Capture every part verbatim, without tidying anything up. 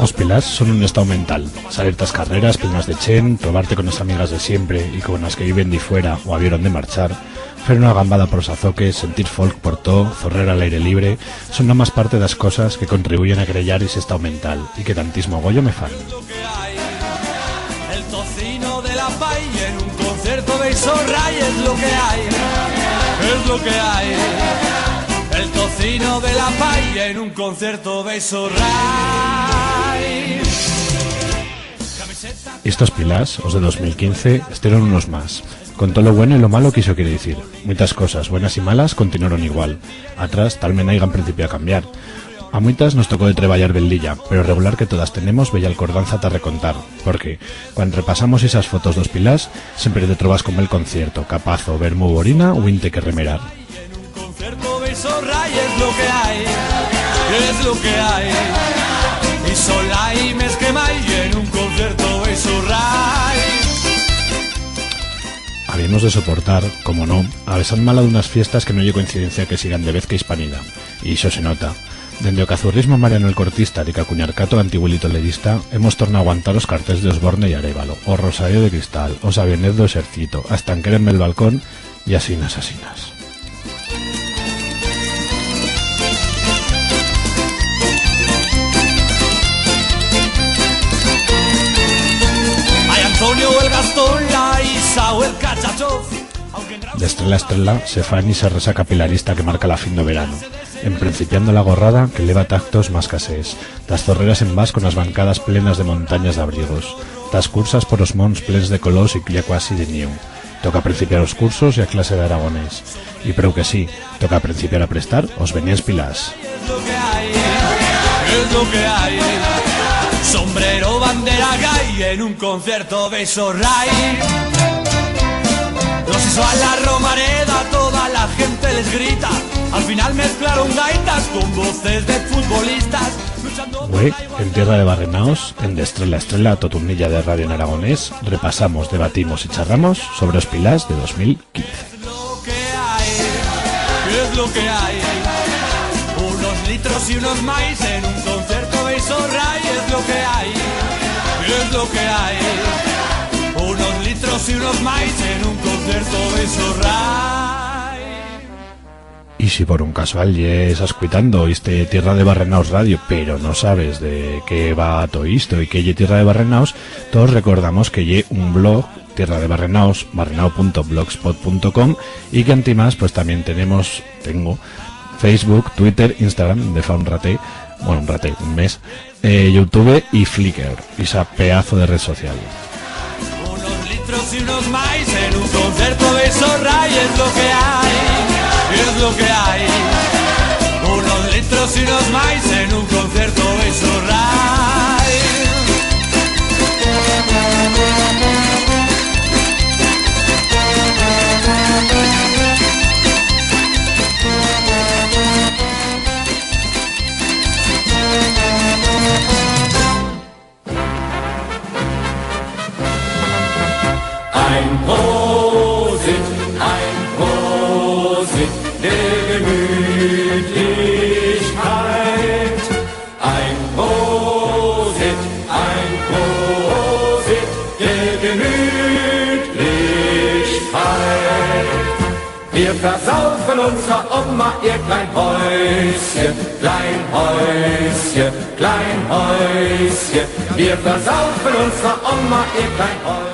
Os Pilars son un estau mental. Salir t'as carreras, plenas de chent, trobar-te con as amigas de siempre y con as que viven difuera u a vieron de marchar, fer una gambada por os azoques, sentir folk por tot, zorrer a l'aire libre, son namás parte d'as cosas que contribuyen a creyar ixe estau mental y que tantismo goyo me fan. El tocino de la paella en un concerto de Isorray es lo que hay, es lo que hay. El tocino de la paella en un concerto de Isorray. Estos Pilars, os de dos mil quince, estieron unos más. Con tot lo bueno y lo malo que ixo quiere dicir. Muitas cosas, buenas y malas, continuaron igual. Atras, talment aigan principiau a cambiar. A muitas nos tocó de treballar bel día, pero regular que todas tenemos bella alcordanza ta recontar, porque, cuan repasamos ixas fotos d'os Pilars, siempre te trobas con bel concierto, capazo, vermú, borina u inte que remerar. En un concerto de Isorray es lo que hay, es lo que hay. Y sol hay mes que mai en un concerto de Isorray. Habiemos de soportar, como no, a besat mala d'unas fiestas que no ye coincidencia que sigan de vez que Hispanidá. Y ixo se nota. Dende o cazurrismo mariano el cortista dica Cunyarcato antigüilito ledista, hemos tornau a aguantar os cartels de Osborne y Arévalo, o Rosario de Cristal, o Sabionez d'o Exercito, a estanquer en bel balcón, y asinas, asinas. Ai, Antonio, el Gastón, la Isa o el Cachachoz. D'estrela a estrela se fa en ixa resaca pilarista que marca la fin d'o verano, en principiando la gorrada que leva ta actos mas casers, d'as zorreras en bas con as bancadas plenas de montanyas d'abrigos, d'as cursas por os monts plens de colors y ya cuasi de nieu. Toca principiar os cursos y a clase d'aragonés. Y prou que sí, toca principiar a prestar os benients Pilars. Es lo que hay, es lo que hay. Sombrero, bandera, gay en un concerto de Isorray. Los hizo a la Romareda, toda la gente les grita. Al final mezclaron gaitas con voces de futbolistas. Luchando por... Hue, la igualdad. En tierra de barrenaos, en D'Estrela a Estrela, tot un día de radio en aragonés, repasamos, debatimos y charramos sobre os Pilars de dos mil quince. Es lo que hay, es lo que hay. Unos litros y unos mais en un concerto de Isorray, es lo que hay, es lo que hay. Unos litros y unos mais en un concerto de Isorray. Y si por un casual yes escuitando este Tierra de Barrenaos Radio, pero no sabes de qué va todo isto y qué ye Tierra de Barrenaos, todos recordamos que ye un blog, Tierra de Barrenaos, barrenao punto blogspot punto com, y que antimás, pues, también tenemos, tengo Facebook, Twitter, Instagram, de fa un raté, bueno, un raté, un mes, eh, YouTube y Flickr, esa pedazo de red social. Unos litros y unos mais en un concerto de Isorray, es lo que hay, es lo que hay. Unos litros y unos mais en un concerto de Isorray. Ein Prosit, ein Prosit der Gemütlichkeit. Ein Prosit, ein Prosit der Gemütlichkeit. Wir versaufen unserer Oma ihr klein Häuschen, klein Häuschen, klein Häuschen. Wir versaufen unserer Oma ihr klein Häuschen.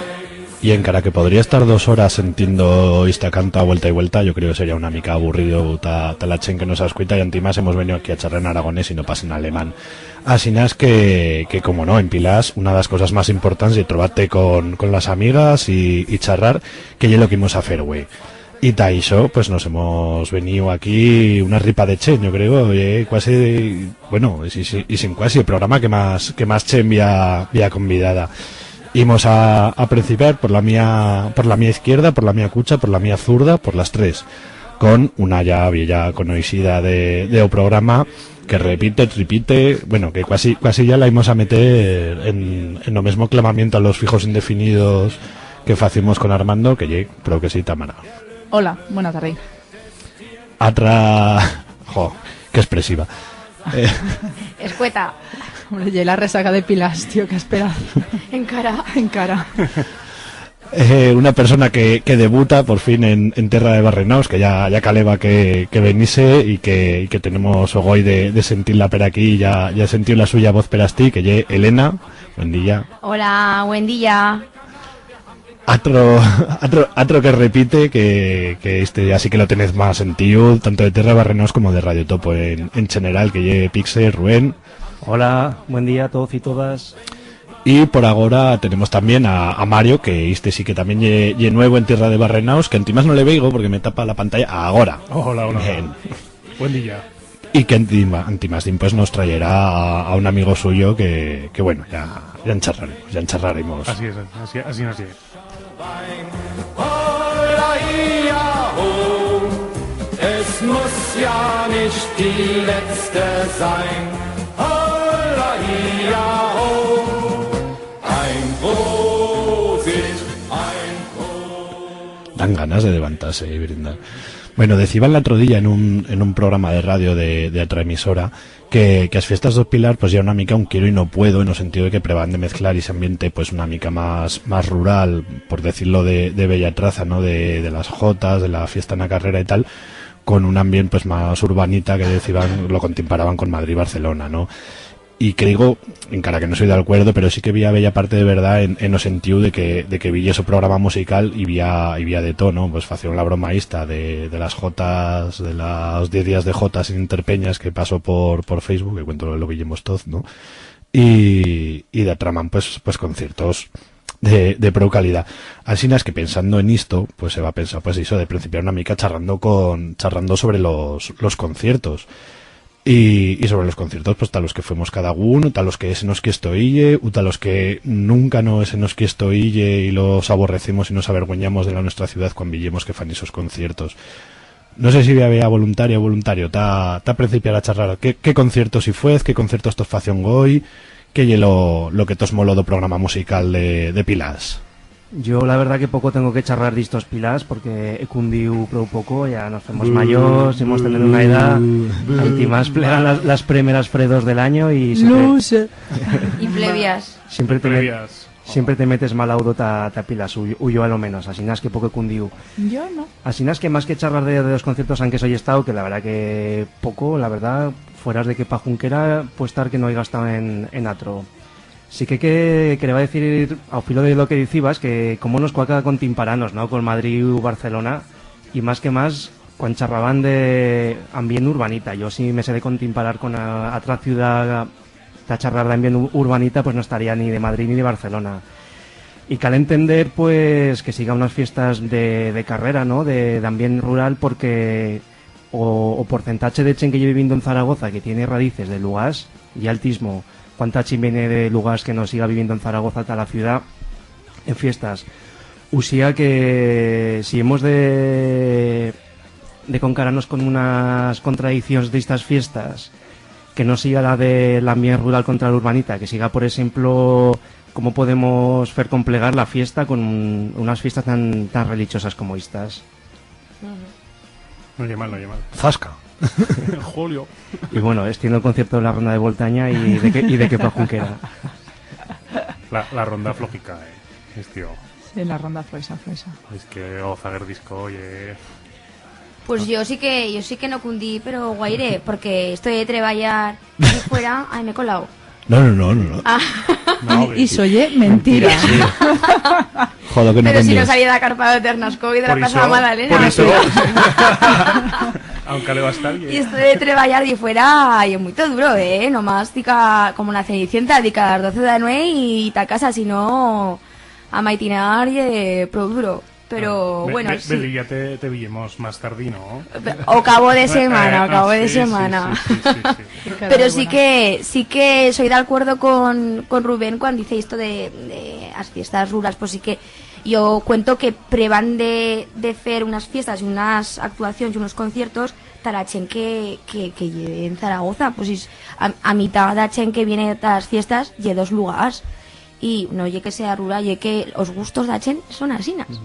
Y encara que podría estar dos horas sintiendo esta canta vuelta y vuelta, yo creo que sería una mica aburrido ta, ta la chent que nos escuita, y antimás hemos veniu aquí a charrar en aragonés y no pas en alemán. Asinas que, que, como no, en Pilars, una de las cosas más importantes es trobarte con, con las amigas y, y charrar, que ye lo que imos a fer hue. Y ta ixo, pues, nos hemos veniu aquí una ripa de chent, yo creo, eh, cuasi, bueno, y si, si, y sin cuasi, el programa que más, que más chent vía, vía convidada. Imos a, a principiar por la mía, por la mía izquierda, por la mía cucha, por la mía zurda, por las tres, con una ya vieya conoixida de, de o programa, que repite, repite, bueno, que cuasi, cuasi ya la imos a meter en, en o mesmo clamamiento a los fijos indefinidos que facimos con Armando, que ye, creo que sí, Tamara. Hola, buena tarde. Atra, jo, qué expresiva. Eh, Escueta. Hombre, ye la resaca de Pilars, tío, que ha esperado. Encara. Encara. Eh, una persona que, que debuta por fin en, en tierra de barrenaus, que ya, ya caleba que, que venise y que, y que tenemos o goi de, de sentir-la per aquí, ya, ya sentiu la suya voz per astí, que ye Elena. Buen día. Hola, buen día. Atro, atro, atro que repite, que, que este ya sí que lo tenez más sentiu, tanto de Tierra de Barrenaus como de Radio Topo en, en general, que ye Pixel, Rubén. Hola, buen día a toz y todas. Y por agora tenemos también a, a Mario, que este sí que también ye, ye nuevo en Tierra de Barrenaus, que antimás no le veigo porque me tapa la pantalla. Agora. Hola, hola, hola. Bien. Buen día. Y que antima-, antimás dimpués nos trayerá a, a un amigo suyo que, que, bueno, ya, ya en charraremos, ya en charraremos. Así es, así, así nos ye. Hola, hi-ha, ho, es muss ja nicht die letzte sein. Hola, hi-ha, ho, ein Prosit, ein Prosit. Dan ganas de levantar-se y brindar. Bueno, deciban l'atro día en un, en un programa de radio de, de atra emisora que, que as fiestas d'o Pilar, pues, ya una mica un quiero y no puedo, en o sentido de que preban de mezclar ixe ambiente, pues, una mica más, más rural, por decir-lo de, de bella traza, ¿no? De, de las jotas, de la fiesta en a carrera y tal, con un ambiente, pues, más urbanita que deciban, lo contimparaban con Madrid y Barcelona, ¿no? Y creigo, encara que no soi d'alcuerdo, pero sí que bi a bella parte de verdat en, en o sentiu de que, de que bi o programa musical y bi a, y bi a de tot, ¿no? Pues facer la broma esta de, de las jotas, de los diez días de jotas en Interpeñas que pasó por, por Facebook, que cuento lo viyemos toz, ¿no? Y, y d'atra man, pues, pues conciertos de, de prou calidá. Asinas que pensando en isto, pues se va a pensar, pues, iso de principiar una mica charrando con, charrando sobre los, los conciertos. Y, y sobre los conciertos, pues, ta los que fuemos cada uno, ta los que se nos quisto ille, u ta los que nunca no se nos quisto ille y los aborrecemos y nos avergüenyamos de la nuestra ciudad cuan viyemos que fan esos conciertos. No sé si bi había voluntaria o voluntario, ta, ta principiar a charrar. Qué, qué conciertos i fuez, qué conciertos tos fación goi, qué ye lo, lo que tos moló d'o programa musical de, de Pilars? Yo, la verdat, que poco tengo que charrar d'istos Pilars, porque he cundiu prou poco, ya nos femos mayors, hemos tener una edat, antimás plegan las, las premeras fredos del anyo y siempre, y plebias. Siempre te met-, siempre te metes mal audo ta, ta Pilars, u, u yo a lo menos, asinas que poco he cundiu. Yo no. Asinas que más que charrar de, de los conciertos en que soi estau, que la verdat que poco, la verdat, fueras de que pa Junquera, pues tar que no haiga estau en, en atro. Sí que, que quereba decir, a filo de lo que dicibas, que cómo nos cuaca contimparanos, no? Con Madrid u Barcelona, y más que más, cuan charraban de ambient urbanita. Yo si me sé de contimparar con a, atra ciudat, ta charrar d'ambient u-, urbanita, pues no estaría ni de Madrid ni de Barcelona. Y cal entender, pues, que siga unas fiestas de, de carrera, no? De, d'ambient rural, porque o, o porcentache de chent que ye vivindo en Zaragoza que tiene radices de lugars ye altismo. Cuánta chent viene de lugars que no siga vivindo en Zaragoza ta la ciudat en fiestas. U siga que si hemos de, de concarar-nos con unas contradiccions d'istas fiestas, que no siga la de l'ambient rural contra l'urbanita, que siga, por exemplo, cómo podemos fer complegar la fiesta con un-, unas fiestas tan, tan religiosas como istas. No ye mal, no ye mal. Zasca. Julio. Y bueno, estiendo el concierto de la Ronda de Voltaña y de que, y de que pa Junquera. La, la ronda flojica, eh, estió. Sí, la ronda floixa, floixa. Es que o zaguer disco, oye. Pues yo sí que, yo sí que no cundí, pero guaire, porque esto de treballar de fuera, ay, me he colado. No, no, no, no, no. Ah. No, y, y soye mentira. Mentira, sí. Jodo que no. Pero si no salí de la carpa de Ternas COVID, de la Plaza Madalena. Por eso, aunque le va a estar bien. Y esto de treballar de fuera, y es muy duro, eh, nomás dica como una cenicienta, dica a las doce de la nueit y ta casa, si no, a maitinar, y, eh, prou duro. Pero, bueno, sí. Beli, ya te, te viyemos más tardí, no? O cabo de semana, o cabo de semana. Ah, sí, sí, sí, sí, sí. Pero sí que, sí que soi d'alcuerdo con, con Rubén cuan dice esto de, de as fiestas rurals, pues sí que yo cuento que preban de, de fer unas fiestas y unas actuacions y unos conciertos ta la chent que, que, que ye en Zaragoza, pues es a, a mitat d'a chent que viene ta las fiestas ye d'os lugars. Y no ye que sea rural, ye que os gustos d'a chent son asinas.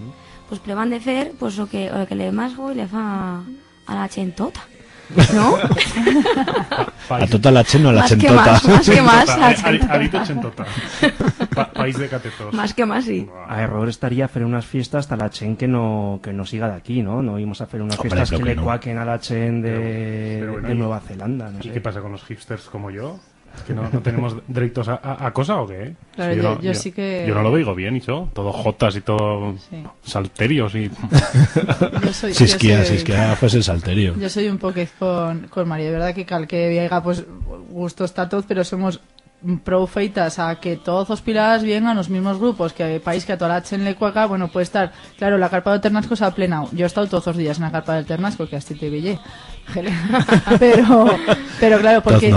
Pues pleban de fer, pues, o que, o que le más goi le fa a la chent tota. No? A tota la chent no, la chentota. Más que más, más que más, la chentota. Ha, ha dito chentota. Pa-, país de catetos. Más que más, sí. A error estaría fer unas fiestas ta la chent que no, que no siga d'aquí, no? No imos a fer unas fiestas que le cuaquen a la chent de, de Nueva Zelanda, no sé. ¿Y qué pasa con los hipsters como yo? Es que no, no tenemos dereitos a, a, a cosa o qué, eh? Claro, yo, yo sí que... Yo no lo veigo bien, ixo. Todo jotas y todo salterios y... Yo soy, yo soy, si es que ya fuese salterio. Yo soy un poquez con, con Mario. De verdad que cal que haiga, pues, gustos ta toz, pero somos prou feitas a que toz os pilars viengan os mismos grupos, que país que a toda la chent le cuaca, bueno, puede estar Claro, la carpa d'o Ternasco s'ha plenau. Yo he estau toz os días en la carpa d'o Ternasco, que astí te veyé. Pero, pero claro, porque,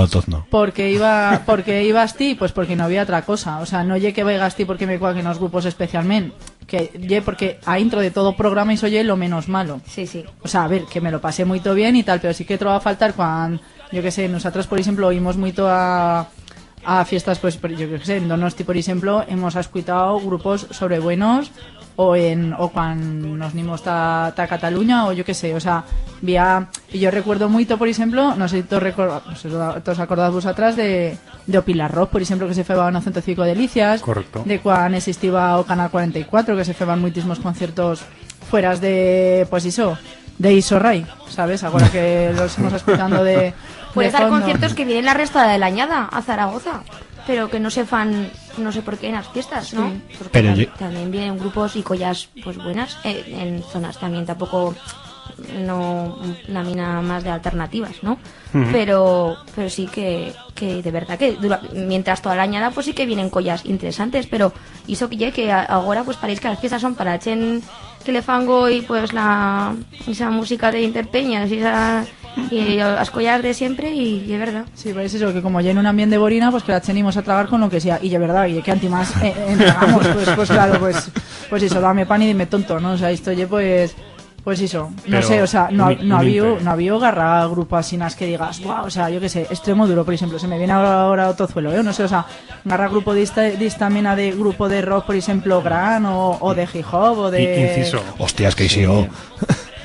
porque iba, porque ibas ti, pues porque no había otra cosa. O sea, no ye que vaigas ti porque me cuaquen os grupos especialment. Que ye porque a intro de todo programa ixo ye lo menos malo. Sí, sí. O sea, a ver, que me lo pasé muito bien y tal, pero sí que troba faltar cuan, yo qué sé, nosatros, por ejemplo, imos muito a, a fiestas, pues, por, yo qué sé, en Donosti, por ejemplo, hemos escuitau grupos sobrebuenos, o en, o cuan nos n'imos ta, ta Cataluña, o yo qué sé, o sea, vía, y yo recuerdo muito, por ejemplo, no sé si toz recor-, no sé si toz acordaz vosatras de, de o Pilar Rock, por ejemplo, que se feba en o Centro Cívico Delicias, correcto, de cuan existiba o Canal cuarenta y cuatro, que se feban muitismos conciertos fueras de, pues, ixo, de ixo rai, ¿sabes? Agora que los hemos escuitando de, de fondo. Puede dar conciertos que vienen la resta de la añada a Zaragoza, pero que no se fan, no sé por qué, en las fiestas, ¿no? Sí. Porque pero tam-, yo también vienen grupos y collas, pues, buenas, eh, en zonas también tampoco, no, una mina más de alternativas, ¿no? Ujú. Pero, pero sí que, que de verdad que dura, mientras toda la añada, pues sí que vienen collas interesantes, pero ixo que ye que a-, agora, pues, pareix que las fiestas son para chent que le fan goi, pues, la, esa música de Interpeñas, esa, y las collas de siempre, y, y es verdad. Sí, pareix eso, que como ye en un ambiente borina, pues que la chent imos a tragar con lo que sea, y es verdad, y que antimás, eh, eh, entregamos, pues, pues claro, pues, pues eso, dame pan y dime tonto, ¿no? O sea, esto ye, pues, Pues ixo, no sé, o sea, no ha, no ha habiu, no ha habiu garra grupo asinas que digas, "Buah", o sea, yo qué sé, Extremo Duro, por ejemplo, se me viene ahora, ahora o Tozuelo, ¿eh? No sé, o sea, garra grupo de esta, de esta mina de grupo de rock, por ejemplo, gran, o, o de hip hop, o de... I-, inciso. Hostias, que sí, oh.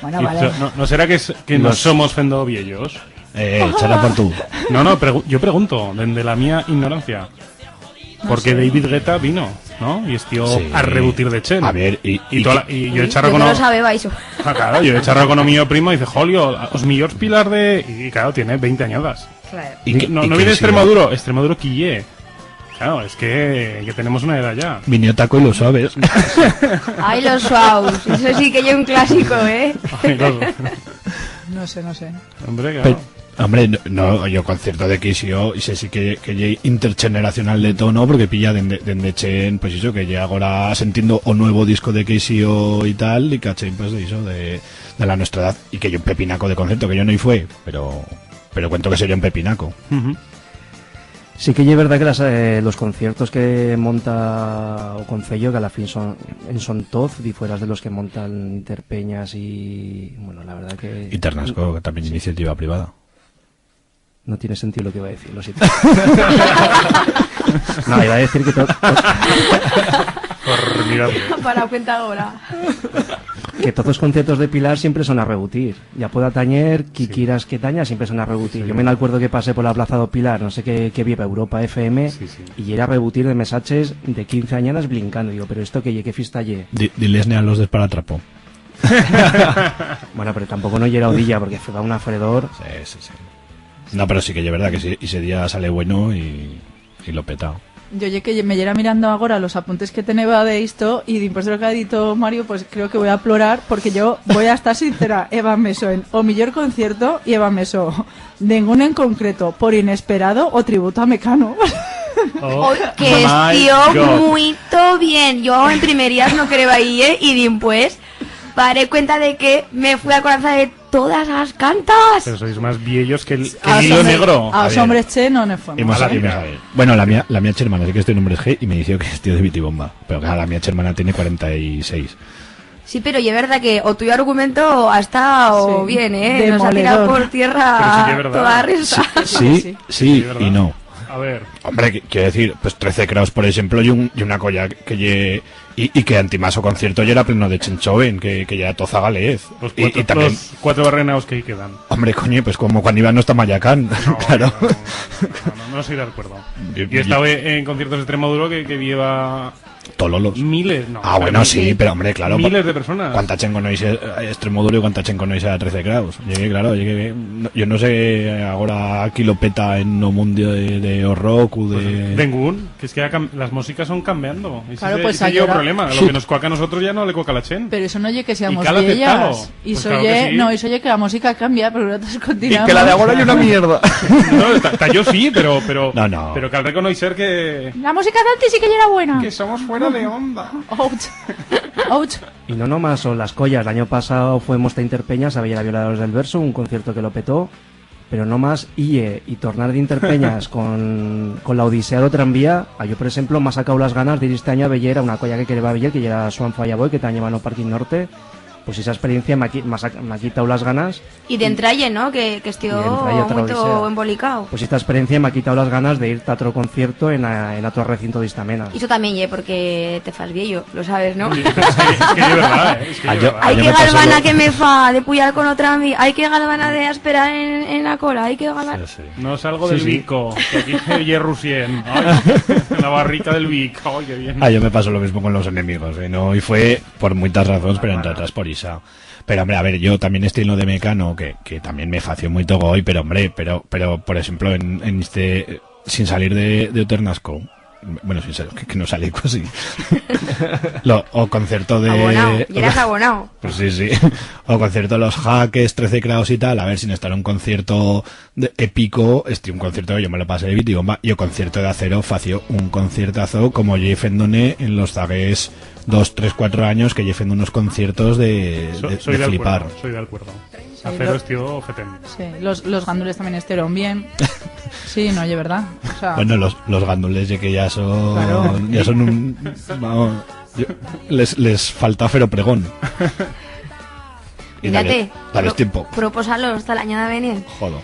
Bueno, vale. Inciso, no, ¿no será que es, que nos somos fendo viellos? Eh, charra por tú. No, no, pregu-, yo pregunto, dende la mía ignorancia. Porque David Guetta vino, ¿no? Y estió a rebutir de chent. A ver, y, y toda la, y yo he charrado con... Yo no lo sabeba, eso. Ah, claro, yo he charrado con o mío primo y dice, "Jolio, os millors pilar de", y claro, tiene veinte añadas. Claro. Y que, no, y no que viene Extremo Duro, Extremo Duro qui ye. Claro, es que, que tenemos una edad ya. Vinió Taco y los Suaves. Ay, los Suaus. Eso sí que ye un clásico, ¿eh? Ay, los... No sé, no sé. Hombre, claro. Pe-, hombre, no, no, yo concierto de K C O, ixe sí que, que ye intercheneracional de todo, ¿no? Porque pilla dende, dende chent, pues eso, que ye agora sentindo o nuevo disco de K C O y tal, y cachén, pues, de eso, de, de la nuestra edad, y que ye un pepinaco de concierto, que yo no i fue, pero, pero cuento que sería un pepinaco. Ujú. Sí que ye verdad que las, eh, los conciertos que monta o Concello, que a la fin son, en son toz, di fueras de los que montan Interpeñas y, bueno, la verdad que... Y Ternasco, que también iniciativa privada. No tiene sentido lo que iba a decir, lo siento. No, iba a decir que to-, to-, Formidable. Para cuenta ahora. Que toz os conciertos de Pilar siempre son a rebutir. Ya pueda tañer, qui quieras que taña, siempre son a rebutir. Sí. Yo me n'acuerdo que pasé por la plaza do Pilar, no sé qué, qué vieva Europa F M, sí, sí, y yera rebutir de mesaches de quince añadas blincando. Digo, "Pero esto qué ye, qué fiesta ye?". Di-, diles-ne a los de Esparatrapo. Bueno, pero tampoco no yera o día, porque feba una fredor. Sí, sí, sí. No, pero sí que ye verdad que sí, ixe día sale bueno y, y lo peta. Yo ye que ye, me yera mirando agora los apuntes que teneba de isto y dimpués de lo que ha dito Mario, pues creo que voy a plorar porque yo voy a estar sincera, heba meso en o millor concierto y heba meso nengún en concreto, por Inesperado o tributo a Mecano. Oh, que estió muito bien. Yo en primerías no quereba ir, eh, y dimpués paré cuenta de que me fui a acordanza de todas las cantas. Pero sois más viellos que el, que el hilo negro. A os hombres che no ne fuemos, eh. Bueno, la mía, la mía chermana, sí que estoy en hombres G y me dició que estoy de bitibomba. Pero claro, la mía chermana tiene cuarenta y seis. Sí, pero ye verdad que o tuyo argumento ha estado bien, eh. Nos ha tirado por tierra toda resta. Sí, sí, sí y no. A ver. Hombre, qui-, quiero decir, pues Trece Kraus, por ejemplo, y un, y una colla que ye Y, y que antimás o concierto ya era pleno de chent choven, que, que ya toza galez. Los Y, cuatro, y también los cuatro barrenaos que ahí quedan. Hombre, coño, pues como cuando iban no está Mayacán. No, claro. No, no, no, no, no estoy de acuerdo. Yo, yo he estado en conciertos de Extremoduro que, que lleva Tololos. Miles, no. Ah, bueno, sí, pero, hombre, claro, miles de personas. Cuánta chent conoixe, eh, Extremoduro y cuánta chent conoixe a Trece Graus. Llegué, claro, llegué, no, yo no sé, ahora aquí lo peta en o mundio de, de o rock u de... Pues, dengún, que es que ha cam-, las músicas son cambiando. Claro, pues ese ye o problema. Lo que nos cuaca a nosotros ya no le cuaca a la chent. Pero eso no ye que seamos viellas. Y cal aceptar-lo. Pues claro que sí. No, eso ye que la música cambia, pero nosotros continuamos. Y que la de agora ye una mierda. No, ta, ta yo sí, pero, pero, no, no, pero cal reconoicer que... La música d'antes sí que yera buena. Que somos fuera de onda. Ouch. Ouch. Y no nomás son las collas. L'anyo pasau fuemos ta Interpeñas a veyer a Violadores del Verso, un concierto que lo petó. Pero no mas ir y tornar d'Interpeñas con, con la odisea d'o tranvía, a yo, por exemplo, m'ha sacau las ganas d'ir este anyo a veyer a una colla que quereba veyer, que yera Swan Fireboy, que tamién van o Parking Norte. Pues esa experiencia m'ha qui-, m'ha sac-, m'ha quitau las ganas. Y d'entralle, no? Que, que estió muito embolicau. Pues esta experiencia m'ha quitau las ganas d'ir ta atro concierto en a, en atro recinto d'Istamena. Ixo tamién ye porque te fas viello, lo sabes, no? Es que, es que ye verdad, eh? Es que ye verdad. Ai, qué galvana que me fa de puyar con o tranvía. Ai, qué galvana de asperar en, en a cola. Ai, qué galvana. Sí, sí. No salgo del Vico, que aquí ye rusien. Ai, la barrica del Vic. Ai, qué bien. Ah, yo me paso lo mismo con los enemigos, eh, no, y fue por muitas razons, pero entre otras por ixa. Pero, hombre, a ver, yo tamién esti en lo de Mecano, que, que tamién me fació muito goi, pero, hombre, pero, pero, por exemplo, en, en este, eh, sin salir de, de o Ternasco, bueno, sin ser, que, que no salí casi. Lo, o concierto de... Abonao, yeras abonao. Pues sí, sí. O concierto de los Jaques, Trece Graus y tal, a ver, sin estar un concierto de, épico, este, un concierto que yo me lo pasé de bitibomba, y o concierto de Acero fació un conciertazo como ye fendone en los zaguers dos, tres, cuatro anyos, que ye fendo unos conciertos de, de, de flipar. Soy de acuerdo, soy de acuerdo. Acero estió fetén. Sí, los, los gandules tamién estuvieron bien. Sí, no, ye verdad. O sea, bueno, los, los gandules ye que ya son, claro, ya son un, vamos, yo, les, les falta fer o pregón. Y dale, dale tiempo. Propósalos ta l'anyo de venir. Jodo.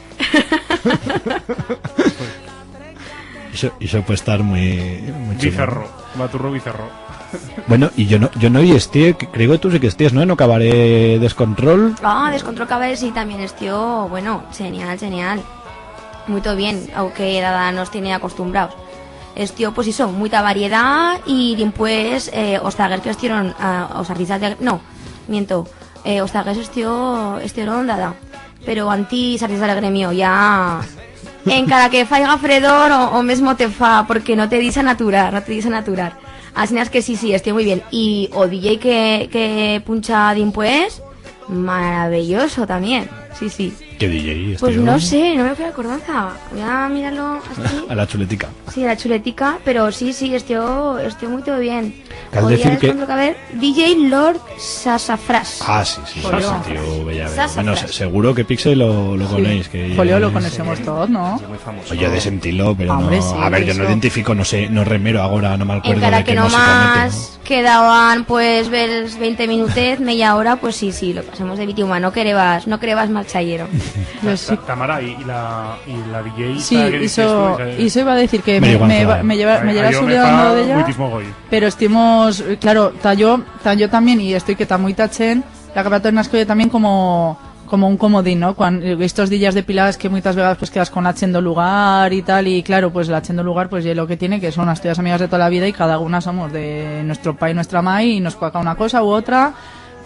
Ixo, ixo puede estar muy, muy chulo. Bizarro, baturro bizarro. Bueno, y yo no, yo no i estié, que, creo que tú sí que estías, ¿no? En o cabaret Descontrol. Ah, Descontrol Cabaret sí, tamién estió, bueno, genial, genial. Muito bien, auque dada nos tiene acostumbraos. Estió, pues ixo, muita variedat y dimpués, eh, os zaguers que estieron, ah, os artistas de, no, miento, eh, os zaguers estió, estieron dada. Pero antis artistas del gremio, ya, encara que faiga fredor o, o mesmo te fa, porque no te dixan aturar, no te dixan aturar. Asinas que sí, sí, estió muy bien. Y o D J que, que puncha dimpués, maravilloso tamién, sí, sí. ¿Qué D J estió? Pues no sé, no me fue acordanza. Voy a mirarlo así. A la chuletica. Sí, a la chuletica, pero sí, sí, estió, estió muy todo bien. Cal decir que D J Lord Sassafras. Ah, sí, sí, sí, sí, tío, bella, bella. Sassafras. Bueno, se-, seguro que Pixel lo, lo conéis, que... Julio, lo coneixemos toz, no? Oye, de sentir-lo, pero no. Hombre, sí, a ver, yo no identifico, no sé, no remero agora, no m'acuerdo de qué música mete, ¿no? Encara que nomás quedaban, pues, bels veinte minutez, meya hora, pues sí, sí, lo pasemos de bitibomba, no querebas, no querebas marchayero. Pues sí. Ta-, Tamara, y, y la, y la D J esta que dices tú, esa... Sí, ixo iba a decir que me, me, me lleva, me lleva sublidando de ella. Pero estimos, eh, claro, ta yo, ta yo tamién, y estoi que ta muita chent, la Cabaret Ternasco ye tamién como, como un comodín, ¿no? Cuan, eh, estos días de piladas que muitas vegadas, pues, quedas con la chent d'o lugar y tal, y claro, pues, la chent d'o lugar, pues, ye lo que tiene, que son las tuyas amigas de toda la vida y cada una somos de nuestro pai y nuestra mai y nos cuaca una cosa u otra,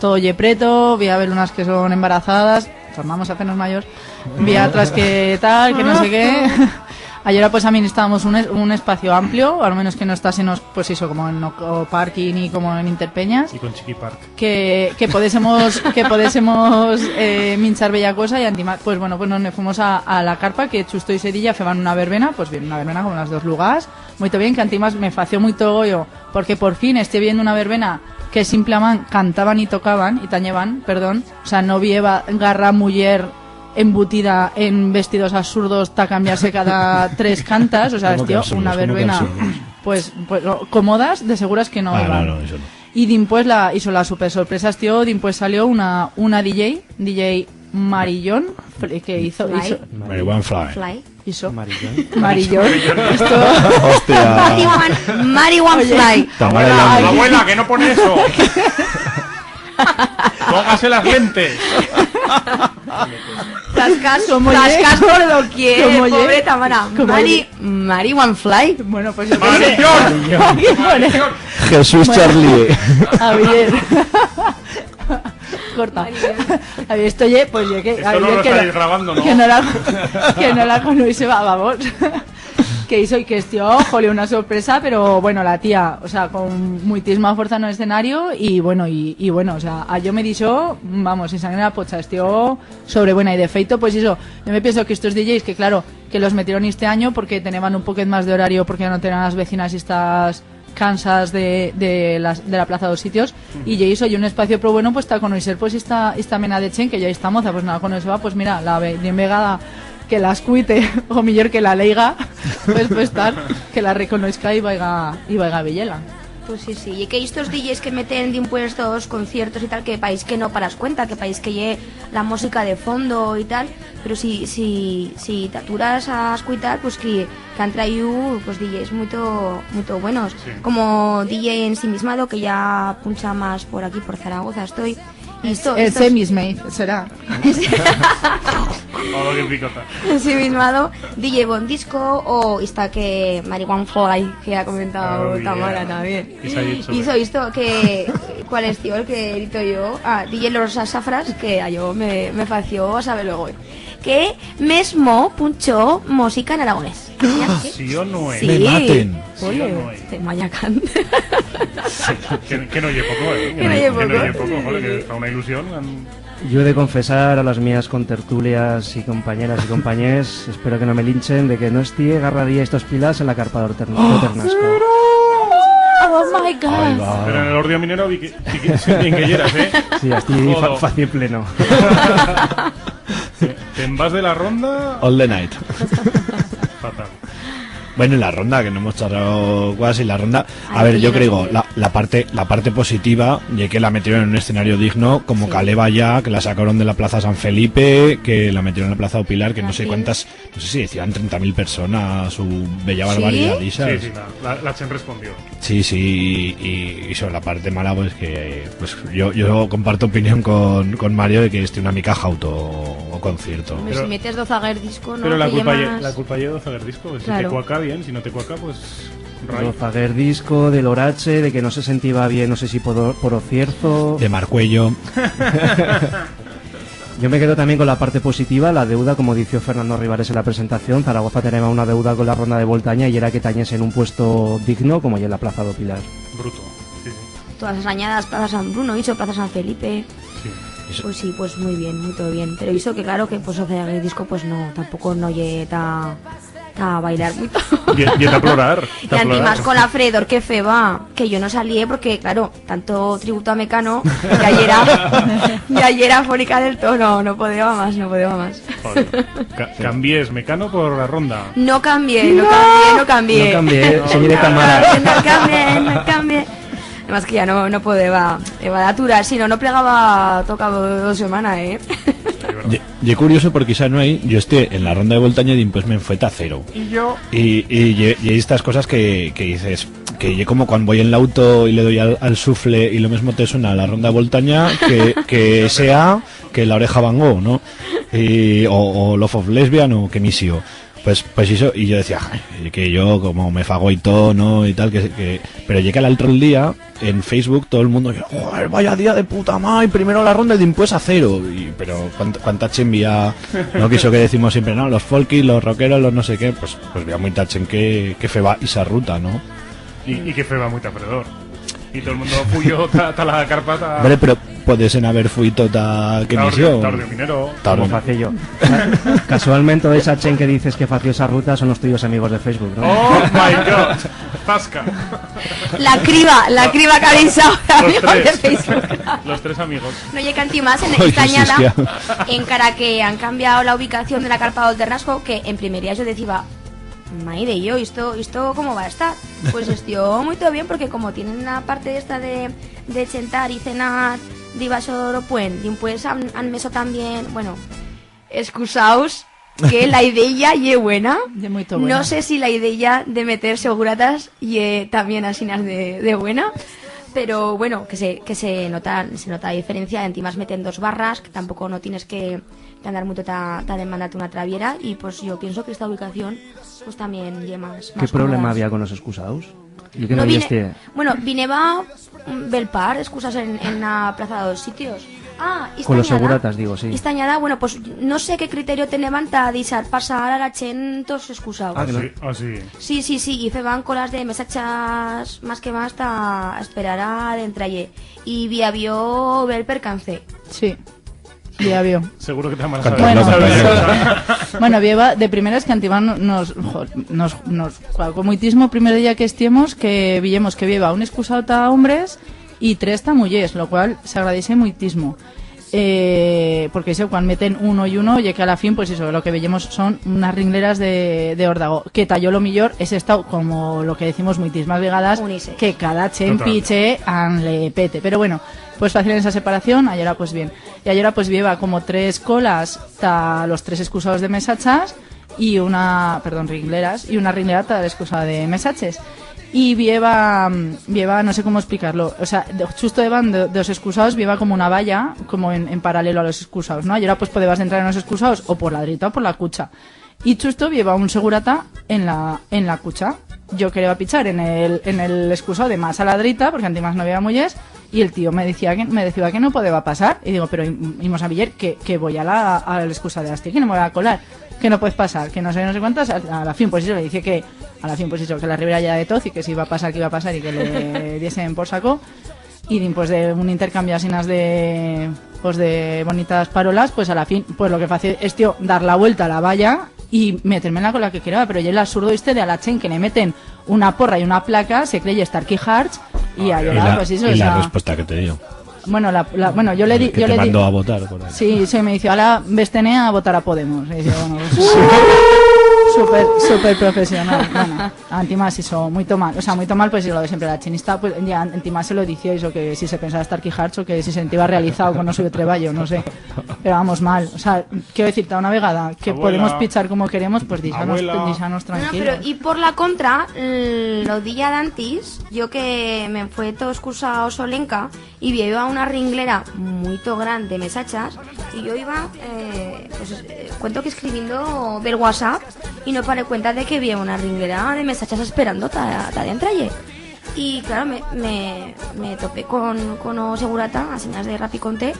todo ye preto, bi ha belunas que son embarazadas, tornamos a fer-nos mayors, bi ha atras que tal, que no sé qué. Ayora, pues, administrábamos un es-, un espacio amplio, a lo menos que no estásemos, pues, ixo, como en o, o parking y como en Interpeñas. Y con Chiqui Park. Que, que podésemos, que podésemos, eh, minchar bella cosa y antimás, pues, bueno, pues nos ne fuimos a, a la carpa, que chusto ixe día feban una verbena, pues bien, una verbena como las dos lugars, muito bien, que antimás me fació muito goyo, porque por fin estié viendo una verbena que simplamán cantaban y tocaban, y tanyeban, perdón, o sea, no bi heba garra muller embutida en vestidos absurdos ta cambiar-se cada tres cantas, o sea, estió una verbena, pues, pues, no, cómodas, de seguras que no heban. Ah, no, no, ixo no. Y dimpués la, ixo, la super sorpresa estió, dimpués salió una, una D J, D J Marillón, fl-, que hizo, hizo Marihuana Fly. Fly. Ixo. Marillón. Marillón. Esto... Hostia. Marihuana, marihuana fly. Oye. Abuela, abuela, que no pone eso. Póngase las lentes. Zascas, zascas por doquier, pobre Tamara. Mari, marihuana fly. Bueno, pues yo qué sé. Marillón. Marillón. Jesús Charlie. Javier. Corta. A ver, esto ye, pues ye que... Esto no lo estáis grabando, ¿no? Que no la, que no la conoixeba, vamos. Que hizo y que estió, jolín, una sorpresa, pero bueno, la tía, o sea, con muitisma fuerza en el escenario y bueno, y, y bueno, o sea, a yo me dixo, vamos, sin sangre en la pocha, estió sobrebuena. Y de feito, pues eso, yo me pienso que estos D Js, que claro, que los metieron este año porque tenían un poquet más de horario, porque ya no tenían las vecinas estas cansas de, de las, de la Plaza dos Sitios, y ye ixo, ye un espacio pro bueno, pues, ta conoixer, pues, esta, esta mena de chent que ya está moza, pues, nada, conoixeba, pues, mira, la ve-, bien vegada que las cuite, o millor que la leiga, pues, pues, tal, que la reconoixca y vaiga, y vaiga a veyela. Pues sí, sí, y que estos D Js que meten dimpués todos conciertos y tal, que país que no paras cuenta, que país que ye la música de fondo y tal, pero si, si, si t'aturas a escuitar, pues que que han traíu, pues, D Js muito, muito buenos. Sí. Como D J Ensimismado, que ya puncha más por aquí, por Zaragoza, estoy. Y esto, el esto Semis, me dice, será. Todo que picota. Ensimismado, D J Bon Disco, o esta que Marihuana Fly, que ha comentado Tamara también. Y se ha dicho, y so-, esto que, ¿cuál es, tío, el que he dicho yo? Ah, D J Los Asafras, que a yo me, me fació a saber luego. Que mesmo punchó música en aragonés. ¿Sí o no es? Sí. Me maten. Sí o no es. Te mayacan. Que, que no ye poco, ¿eh? Que no ye poco. Que no ye poco, joder, que fa una ilusión. Yo he de confesar a las mías contertulias y compañeras y compañers, espero que no me linchen, de que no estié garradía estos pilars en la carpa d'Orter-, d'Orternasco. Oh my God. Ahí va. Pero en el Ordio Minero vi que, vi que, sí, bien que yeras, ¿eh? Sí, estoy fa-, fácil pleno. ¿Te'n vas de la ronda? All the night. Fatal. Bueno, y la ronda, que no hemos charrado cuasi, la ronda. A ver, yo creo, la, la parte, la parte positiva ye que la metieron en un escenario digno, como Caleba ya, que la sacaron de la Plaza San Felipe, que la metieron en la Plaza do Pilar, que no sé cuántas, no sé si decían treinta mil personas, u bella barbaridad d'ixas. Sí, sí, la, la, la chent respondió. Sí, sí, y, y sobre la parte mala, pues que, pues yo, yo comparto opinión con, con Mario de que este una mica jauto o concierto. Hombre, si metes do Zaguer Disco, ¿no? Pero la culpa ye, la culpa ye do Zaguer Disco, si te cuaca bien, si no te cuaca, pues, rai. Do Zaguer Disco, de l'orache, de que no se sentiba bien, no sé si por, por o cierzo. De Marcuello. Yo me quedo también con la parte positiva, la deuda, como dició Fernando Rivares en la presentación, Zaragoza teneba una deuda con la ronda de Voltaña y era que tañesen un puesto digno, como ye la Plaza do Pilar. Bruto, sí, sí. Todas las añadas, Plaza San Bruno, ixo, Plaza San Felipe. Sí. Pues sí, pues muy bien, muy todo bien. Pero ixo que claro que, pues, o sea, el disco, pues no, tampoco no ye ta, ta bailar muito. Y, y ta plorar, y ta plorar. Antimás con la fredor que feba, que yo no salí, eh, porque, claro, tanto tributo a Mecano, ya yera, ya yera fónica del todo, no, no podeba más, no podeba más. Joder. Ca-, cambiés Mecano por la ronda. No cambié, no cambié, no cambié. No cambié, se viene Tamara. No cambié, no cambié. Además que ya no, no podeba, eh, aturar, si no, no plegaba toca do-, dos semanas, eh. Ye, ye curioso porque ixa nueit yo estié en la ronda de Voltaña y dimpués me'n fue ta Cero. Y yo. Y, y ye, ye estas cosas que, que dices, que ye como cuando voi en l'auto y le doi al, al sufle y lo mesmo te sona la ronda de Voltaña que, que S A, que La Oreja Van Gogh, ¿no? Y, o, o Love of Lesbian o que misio. Pues, pues ixo, y yo decía, "Ay, que yo como me fago y todo, ¿no?", y tal, que, que, pero ye que al otro día, en Facebook, todo el mundo, "Joder, vaya día de puta madre, primero la ronda y dimpués a Cero". Y, pero cuánta, cuánta chent vía, ¿no? Que ixo que decimos siempre, ¿no? Los folkies, los rockeros, los no sé qué, pues, pues vía muita chent que, que feba ixa ruta, ¿no? Y, y que feba muita fredor. Y todo el mundo fuyo ta, ta la carpa, ta... Hombre, pero podesen haber fuito ta que... Ta Ordio, misio. Ta Ordio Minero. Ta Ordio. Como facé yo. Casualmente, esa chent que dices que fació esa ruta son los tuyos amigos de Facebook, ¿no? Oh my God. Zasca. La criba, la criba que habéis ahora, los amigos de tres. Facebook. Los tres amigos. No, ye que antimás en esta añada, encara que han cambiado la ubicación de la carpa d'Olternasco, que en primería yo decía, "Maire, yo, esto, esto cómo va a estar?". Pues estió muy todo bien, porque como tienen la parte esta de, de chentar y cenar dibaixo d'o puent, dimpués han, han meso también, bueno, excusaos, que la ideya ye buena. Ye muito buena. No sé si la ideya de meter seguratas ye tamién asinas de, de buena, pero, bueno, que se, que se nota, se nota la diferencia, entimás meten dos barras, que tampoco no tienes que, que andar muito ta, ta demandar-te una traviera, y, pues, yo pienso que esta ubicación, pues, tamién ye más, más cómoda. Qué problema había con los excusaus? Yo que no, no vine, este... Bueno, vineba, mm, bel par d'excusas en, en la Plaza de los Sitios. Ah, con los seguratas, digo, sí. Esta anyada, bueno, pues, no sé qué criterio teneban ta dixar pasar a la chent tos excusaus. Ah, que no. Sí, ah, sí. Sí, sí, sí, y feban colas de mesachas más que más ta esperar a dentrayer. Y bi habió bel percance. Sí. Ya vio. Seguro que te amarás a... Bueno, bueno, vieva, de primeras que antiman nos, jo, nos, nos cuaco muitismo, primer día que estiemos, que viyemos que vieva un excusau ta hombres y tres ta mullers, lo cual s'agradece muitismo. Eh, porque eso, cuan meten uno y uno, ye que a la fin, pues eso, lo que veyemos son unas ringleras de, de órdago, que ta yo lo millor es estau, como lo que decimos muitismas vegadas, unisex, que cada chent piche an le pete. Pero bueno, pues facieron esa separación, ayora pues bien. Y ayora, pues, vieva como tres colas ta los tres excusados de mesachas y una, perdón, ringleras, y una ringlera ta l'excusau de mesaches. Y vieva, vieva, no sé cómo explicar-lo, o sea, de, chusto debant de, de los excusados vieva como una valla, como en, en paralelo a los excusados, ¿no? Ayora, pues, podebas entrar en los excusados o por la dreta o por la cucha. Y chusto vieva un segurata en la, en la cucha. Yo quereba pichar en el, en el excusau de más a la drita, porque antimás no había mullers, y el tío me decía que, me decía que no podeba pasar. Y digo, pero im-, imos a viyer que, que voi a la, a l'excusau de astí, que no me voi a colar, que no puez pasar, que no sé, no sé cuántas. A, a la fin, pues eso, le dice que, a la fin, pues eso, que la ribera ya de toz y que si iba a pasar, que iba a pasar y que le diesen por saco. Y dimpués de un intercambio asinas de, pues, de bonitas parolas, pues, a la fin, pues, lo que facié es, tío, dar la vuelta a la valla y meter-me en la cola que quereba, pero ye l'absurdo este de a la chent que le meten una porra y una placa, se creye Starkey Hearts, y... Ah, ayora, pues, eso, y la respuesta que te dio. Bueno, la, la, bueno, yo le di, que yo te le di mandó a votar por ahí. Sí, sí, me dice, "Ala, vestene a votar a Podemos". Y dice, bueno, pues, súper, súper profesional. Bueno. Antimás, eso, muito mal, o sea, muito mal, pues, lo de siempre la chinista, pues, ya, antimás se lo dicía eso, que si se pensaba Starkey Hearts o que si se sentía realizado con o suyo treballo, no sé. Pero vamos, mal, o sea, quiero decir, ta una vegada que podemos pichar como queremos, pues, deixanos, deixanos tranquilos. No, no, pero y por la contra, l-, lo día d'antis, yo que me fue todo excusa o solenca, y vieva una ringlera muito grande, mesachas, y yo iba, eh, pues, eh, cuento que escribindo del WhatsApp y no paré cuenta de que vieva una ringlera de mesachas esperando ta, ta dentro allí. Y, claro, me, me, me topé con, con o segurata, asinas de rapiconte,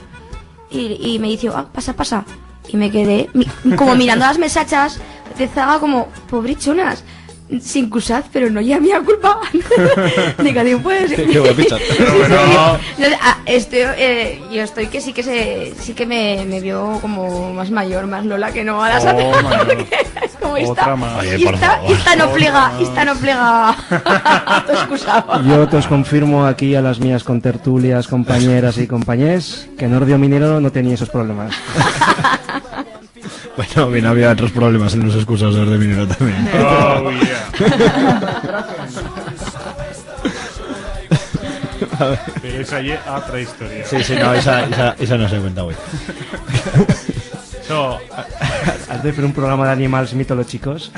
y, y me dició, "Ah, pasa, pasa". Y me quedé mi-, como mirando las mesachas de zaga como, "Pobrichonas, sin cusaz, pero no ye mía culpa". Digo, digo, pues... Qué, qué guapita. Sí, sí. No, ah, este, eh, yo estoy que sí que se, sí que me, me vio como más mayor, más lola que no a las... Oh, mayor. Como esta, otra más. Oye, por favor. Esta, esta no plega, esta no plega a tu excusa. Yo te os confirmo aquí a las mías contertulias, compañeras y compañers, que en Ordio Minero no tenía esos problemas. Bueno, bien, había otros problemas en los excusados de Minero también. Oh, yeah. A ver. Pero esa ye otra historia. Sí, sí, no, esa, esa, esa no se cuenta hoy. So, has de fer un programa d'animals mitológicos.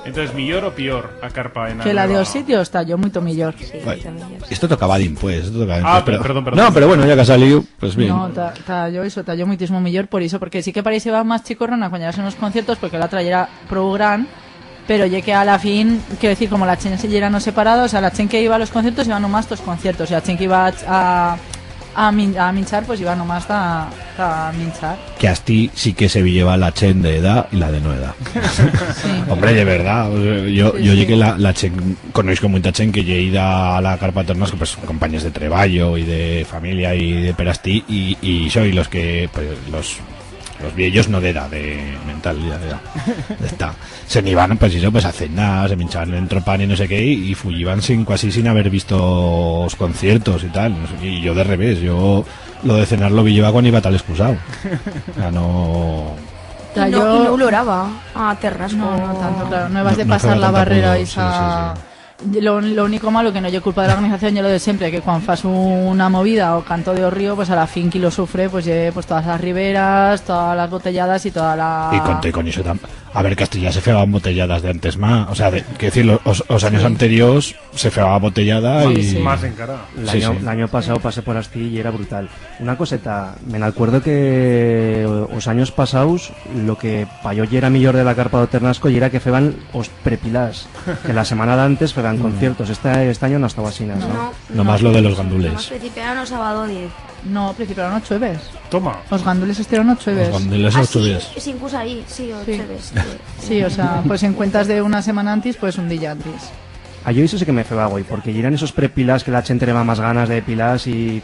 Entonces, millor o pior a carpa en... Que la de os sitios, ta yo muito millor. Sí, bueno, muito millor. Esto tocaba dimpués, esto tocaba dimpués, ah, pero, perdón, perdón. No, pero bueno, ya que ha salido, pues bien. No, ta, ta yo eso, ta yo muitismo millor por eso, porque sí que pareceba más chicorrona cuando ya son los conciertos, porque la otra yera pro gran, pero ye que a la fin, quiero decir, como la chent se yera no separada, o sea, la chent que iba a los conciertos iba nomás tos conciertos, y la chent que iba a, a, a min-, a minchar, pues iba nomás ta, ta minchar. Que astí sí que se veyeba la chent de edat y la de no edat. Sí. Hombre, de verdad, o sea, yo, sí, yo sí. Ye que la, la chent, conozco mucha chent que ye ida a la carpa tornas, pues, compañeros de treballo y de familia y de per astí, y, y soy los que, pues, los, los viellos no de edat, de mental, ya, ya. Está. Se n'iban, pues, eso, pues, a cenar, se minchaban entropán y no sé qué, y, y fuyiban sin, cuasi sin haber visto os conciertos y tal. Y yo de revés, yo lo de cenar lo veyeba cuando iba ta l'excusau. O sea, no... Y no, y no oloraba a terrasco. No, no tanto, claro. No, no, no feba tanto. No vas de pasar la barrera esa. Sí, sí, sí. Lo, lo único malo que no ye culpa de la organización ye lo de siempre, que cuan fas una movida o canto de o río, pues a la fin qui lo sufre, pues ye, pues todas las riberas, todas las botelladas y toda la... Y con todo y con ixo tam-, a ver, Castilla se fegaban botelladas de antes más, o sea, de, quiero decir, lo-, os, os anyos anteriors se fegaba botellada y... Más encara. Sí, sí. L'anyo, l'anyo pasau pasé por astí y yera brutal. Una coseta, me'n acuerdo que os anyos pasaus lo que pa yo yera millor de la carpa d'o Ternasco yera que feban os prepilás, que la semana d'antes feban conciertos. Esta, este anyo no estaba asinas, no? No, no. Nomás lo de los gandules. Nomás principiaron o sábado diez. No, principiaron o chueves. Toma. Os gandules estuvieron o chueves. Os gandules o chueves. Ah, sí, incluso ahí, sí, o chueves, sí. Sí, o sea, pues en cuentas de una semana antes, pues un día antes. A yo iso sí que me feba goi, porque yeran esos prepilás que la chent teneba más ganas de pilás y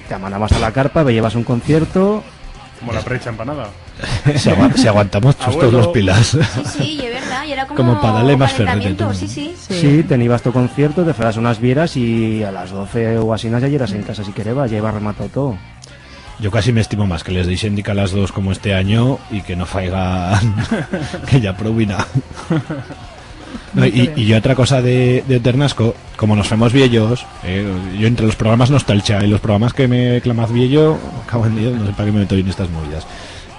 te amanabas a la carpa, veyebas un concierto. Como la precha empanada. Si agua-, si aguantamos chustos los pilás. Abuelo. Sí, sí, ye verdad, yera como... Como pa dar-le más ferrete, calentamiento, tú. Sí, sí. Sí, tenibas tu concierto, te febas unas bieras y a las doce u asinas ya yeras en casa si querebas, ya iba rematau todo. Yo casi m'estimo más que les deixen dica las dos como este anyo y que no faigan que ya prou vina. No, y, y yo otra cosa de, de Ternasco, como nos femos viellos, eh, yo entre los programas nostalgia y los programas que me clamaz viello, cago en Dios, no sé pa qué me meto en estas movidas.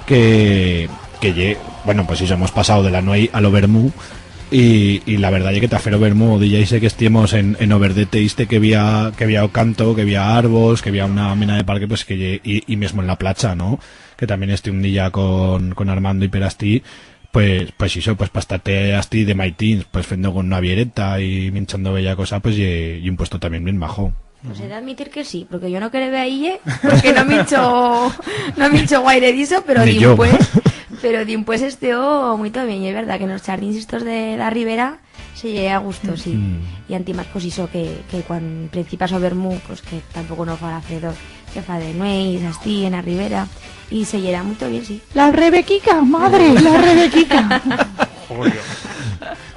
Que, que ye, bueno, pues si hemos pasado de la nuei a lo vermú, y, y la verdad ye que ta fer o vermú, o día ixe que estiemos en, en o verdete iste que había, que había o canto, que había árbos, que había una mena de parque, pues que ye, y, y mesmo en la placha, ¿no? Que también esti un día con, con Armando y per astí, pues, pues ixo, pues pa estar-te astí de maitins, pues fendo con una biereta y minchando bella cosa, pues ye, ye un puesto también bien majo. Pues he d'admitir que sí, porque yo no quereba ir, porque no mincho, no mincho guaire d'iso, pero... Ni yo. Dimpués, pero dimpués esteo muito bien, y es verdad que en os chardins estos de la ribera se ye a gusto, sí. Mm. Y antimás, pues iso, que, que cuan principas o vermú, pues que tampoco no fará fredor, que fa de nueit, astí, en a ribera, y se yera muito bien, sí. La Rebequica, madre, la Rebequica. Julio.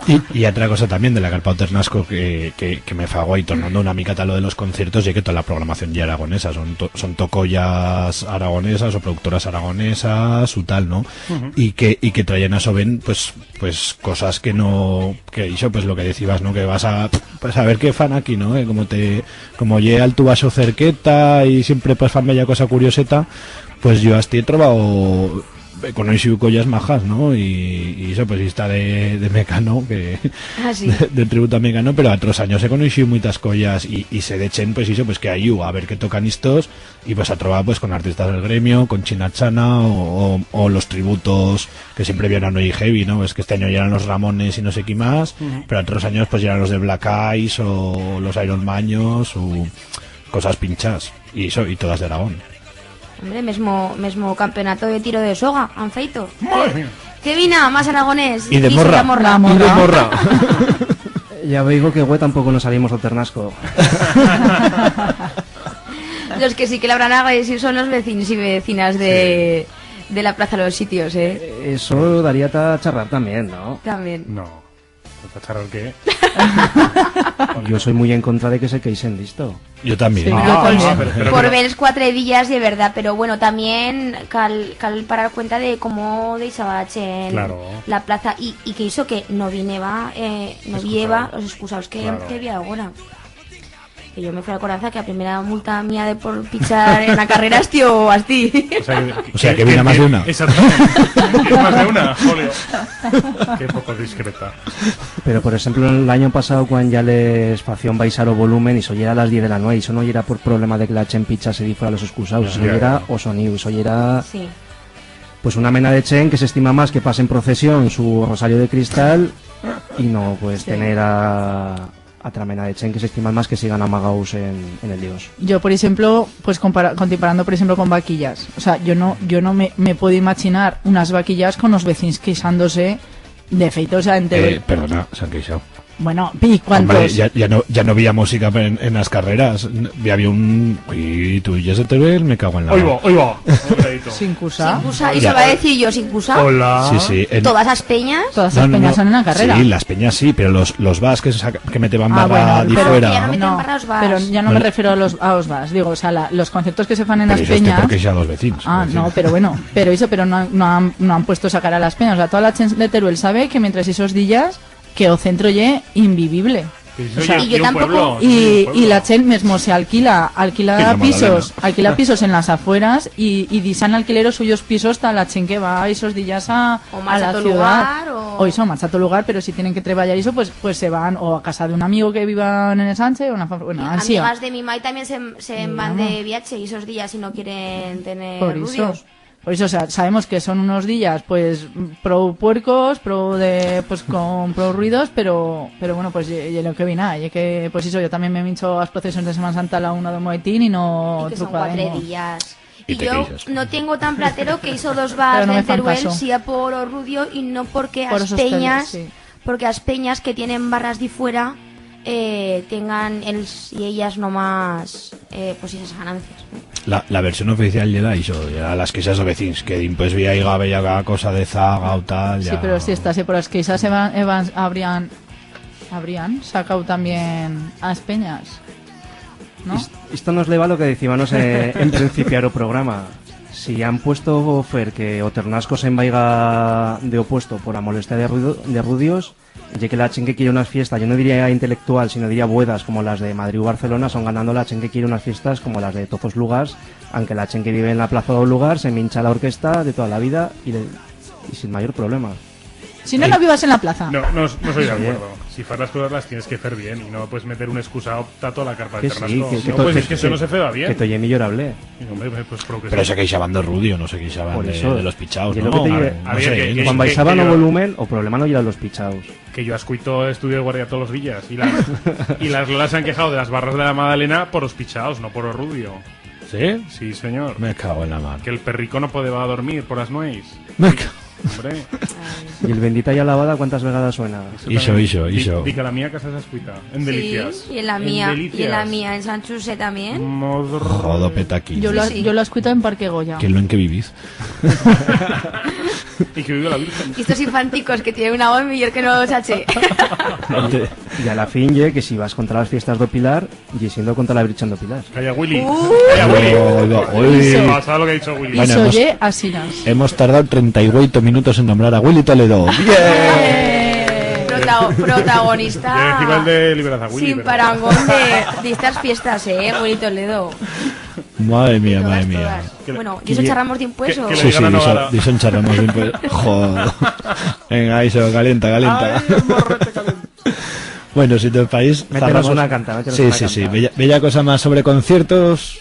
Y, y otra cosa también de la carpa o Ternasco que, que, que me fa goi, tornando una mica a lo de los conciertos, ye que toda la programación ye aragonesa, son to-, son tocollas aragonesas o productoras aragonesas u tal, ¿no? Ujú. Y que, y que trayen a sovent, pues, pues, cosas que no, que ixo, pues, lo que decibas, ¿no? Que vas a, pues, a ver qué fan aquí, ¿no? Eh, como te, como ye alto baixo cerqueta y siempre, pues, fan bella cosa curioseta, pues, yo astí he trobao, he conoixiu collas majas, ¿no? Y, y ixo, pues, esta de, de Mecano, que... Ah, sí. De, de tributo a Mecano, pero atros anyos he conoixiu muitas collas y, y sé de chent, pues, ixo, pues, que hai u, a ver qué tocan istos, y, pues, a trobar, pues, con artistas del gremio, con China Chana o, o, o los tributos, que siempre vienen muy heavy, ¿no? Es que este año ya eran los Ramones y no sé qué más, ujú, pero otros años, pues, ya eran los de Black Eyes o los Iron Maños o cosas pinchas, y eso, y todas de Aragón. Hombre, mesmo, mesmo campeonato de tiro de soga han feito. Madre mía. Qué vina, más aragonés. Y de morra. Y de morra. Ya veigo que hue tampoco nos salimos del Ternasco. Los que sí que l'habrán agradeciu son los vecinos y vecinas de, sí, de la Plaza Los Sitios, eh. Eh, eso daría ta charrar también, ¿no? También. No. ¿Pa charrar qué? Yo soy muy en contra de que se queixen d'isto. Yo también. Sí, yo también. Ah, pero, pero, por ver els cuatre días, de verdad, pero bueno, también cal, cal parar cuenta de cómo deixaba la chent, claro, la plaza, y, y que ixo que no vineba, eh, no vieba los excusaus que, claro, que había agora. Que yo me fue a coraza que a primera multa mía de por pichar en la carrera estió astí. O sea que, o sea que vino más de una. Exactamente. Más de una, Julio. Qué poco discreta. Pero, por ejemplo, el año pasado, cuando ya les fación baixar o volumen, y eso ya era a las diez de la nueit, eso no era por problema de que la chent pichase difuera los excusaus, eso ya era o soniu, eso ya era, sí, pues, una mena de chent que s'estima más que pasen procesión su rosario de cristal y no, pues, sí, tener a, atra mena de chent que s'estiman más que sigan amagaus en, en el Dios. Yo, por eixemplo, pues, compara-, contimparando, por eixemplo, con vaquillas. O sea, yo no, yo no me, me puedo imaginar unas vaquillas con os vecins queixándose de feito, o sea, en Teruel. Eh, perdona, s'han queixau. Bueno, y cuántos. Hombre, ya, ya no, ya no había música en, en las carreras. N-, ya había un, y tú, y ese Teruel, me cago en la... Oigo, oigo. Sin cusa. Sin cusa, y se va a decir yo, sin cusa. Hola. Sí, sí, en... Todas las peñas. Todas las peñas son en la carrera. No, no, no. Sí, las peñas sí, pero los, los bars que se saca-, que meteban barra de fuera. Ah, bueno, pero ya no meten barra os bars. No, pero ya no me refiero a los, a os bars. Digo, o sea, la, los conciertos que se fan en las peñas. Pero eso es porque ya los vecinos, quiero decir. Ah, no, pero bueno, pero eso, pero no han, no han, no han puesto sacar a las peñas. O sea, toda la chent de Teruel sabe que mientras esos días, que o centro ye invivible. Que si soy Y yo un tampoco. pueblo, si soy un Y, y pueblo. la chent mesmo se alquila, alquila Qué mala pisos, gana. alquila pisos en las afueras y, y dixan alquiler os suyos pisos ta la chent que va esos días a, O a marcha la a otro ciudad. lugar, o O eso, marcha a otro lugar, pero si tienen que treballar eso, pues, pues se van o a casa d'un amigo que viva en el Sanche, o una fa-, bueno, ansí. Amigas de mi mai también se, se van Digamos. de viache esos días y no quieren tener Por eso. rudios. Por eso, o sea, sabemos que son unos días, pues, prou puercos, prou de, pues, con prou ruidos, pero, pero bueno, pues, ye, ye lo que viene, ye que, pues eso, yo también me mincho as procesions de Semana Santa a la una de Moetín y no Y que son truco a cuatro demo. días. Y Y te yo queixas. no tengo tan platero que hizo dos Pero vas no me en fan Teruel, caso. si a por o rudio y no porque Por as esos peñas, temas, sí. porque as peñas que tienen barras de fuera, eh, tengan els y ellas nomás, eh, pues esas ganancias, ¿no? La, la versión oficial ye la, ixo, ya las queixas de vecins, que dimpués vi aiga bella cosa de zaga o tal, Sí, ya. pero si estase por as queixas se van, eh, van, habrían, habrían sacau también as peñas, ¿no? Is-, isto nos leva a lo que decíbanos, eh, en principiar o programa. Si han puesto fer que o Ternasco se'n vaiga de o puesto por a molestia de ruido, de rudios, ye que la chent que quiere unas fiestas, yo no diría intelectual, sino diría buedas como las de Madrid u Barcelona, son ganando la chent que quiere unas fiestas como las de toz os lugars, anque la chent que vive en la plaza d'o lugar se mincha la orquesta de toda la vida y le, y sin mayor problema. Si no, no vivas en la plaza. No, no, no soy de acuerdo. Si fas las cosas las tienes que fer bien y no puedes meter un excusao ta toda la carpa Que del sí, Ternasco. que, que No, to-, pues que, es que eso que, no se feba bien. que to ye millorable. Y, hombre, pues, creo que Pero sí. se queixaban de rudio, no se queixaban Por de, eso, de los pichaos, yo lo ¿no? que te digo, A ver, no Oye, sé, cuando que, baixaban que o yo volumen, o problema no yeran los pichaos. Que yo escuito Estudio de Guardia todos los días y la, y las lolas se han quejado de las barras de la Madalena por los pichaos, no por o rudio. ¿Sí? Sí, señor. Me cago en la mar. Que el perrico no podeba dormir por las nueis. Me ca- Hombre. Y el Bendita y alabada, ¿cuántas vegadas suena? Ixo, también. ixo, Di, ixo. di que la mía casa se escuita. En Sí, Delicias. y en la En mía, y en la Delicias. mía, en San Chusé también. Modr- Jodo petaquín. Yo lo, Sí, sí. yo lo escuito en Parque Goya. Que lo en que vivís. Y que vive la Virgen. Y estos infanticos que tienen una voz mejor que no, chache. No te- Y a la fin ye que si vas contra las fiestas do Pilar, ye siendo contra la Virgen do Pilar. Calla, Willy. Uh. Calla, Willy. Oiga, oiga. Pasado lo que ha dicho Willy. Bueno, Iso hemos, ye asinas. hemos tardado treinta y ocho minutos en nombrar a Willy Toledo. ¡Bien! Prota-, protagonista. Direc igual de liberaz a Willy, Sin pero parangón de, de estas fiestas, eh, Willy Toledo. Madre mía, De todas, madre mía. todas. Que le, Bueno, que ¿y eso le, charramos de que, impuestos? que le Sí, sí, digan a de eso, Nogara. de eso charramos de impuestos. Joder. Venga, eso, calienta, calienta. Ay, el morrete calienta. Bueno, si te país, Métenos zarramos una canta, métenos Sí, una sí, sí. canta. Bella, bella cosa más sobre conciertos.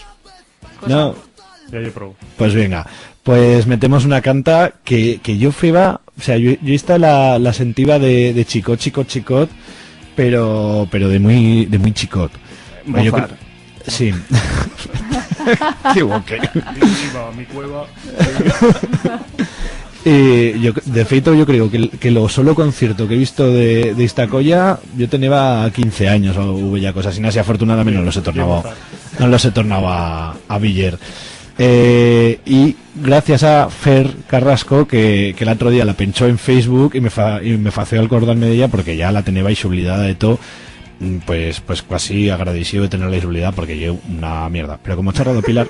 Cosa. No. Ya yo probo. Pues venga, pues metemos una canta que, que yo feba, o sea, yo, yo esta la, la sentiva de, de chicot, chicot, chicot, pero, pero de muy, de muy chicot. Yo cre-, Mozart. Sí. M'equivoqué. Mi cueva, mi cueva. Eh, yo, de feito, yo creo que, que lo solo concierto que he visto de, de esta colla, yo teneba quince anyos o, u bella cosa asina, y afortunadamente no los he tornado, no los he tornado a, a viyer. Eh, y gracias a Fer Carrasco, que, que l'atro día la penchó en Facebook y me fa-, y me fació acordarme d'ella, porque ya la teneba ixublidada de todo. Mm, pues, pues cuasi agradecido de tener-la ixublidada, porque ye una mierda. Pero como charra do Pilar,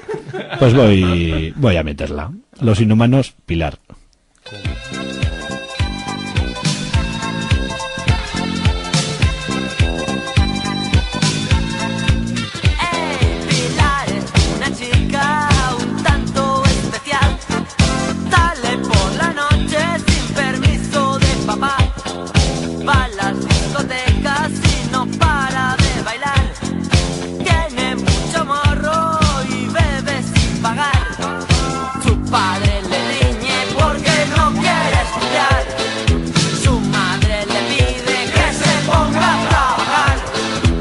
pues voi, voi a meter-la. Los Inhumanos, Pilar. Hey, Pilar, una chica un tanto especial. Sale por la noche sin permiso de papá. Va a las discotecas y no para de bailar. Tiene mucho morro y bebe sin pagar. Su padre le riñe porque no quiere estudiar. Su madre le pide que se ponga a trabajar.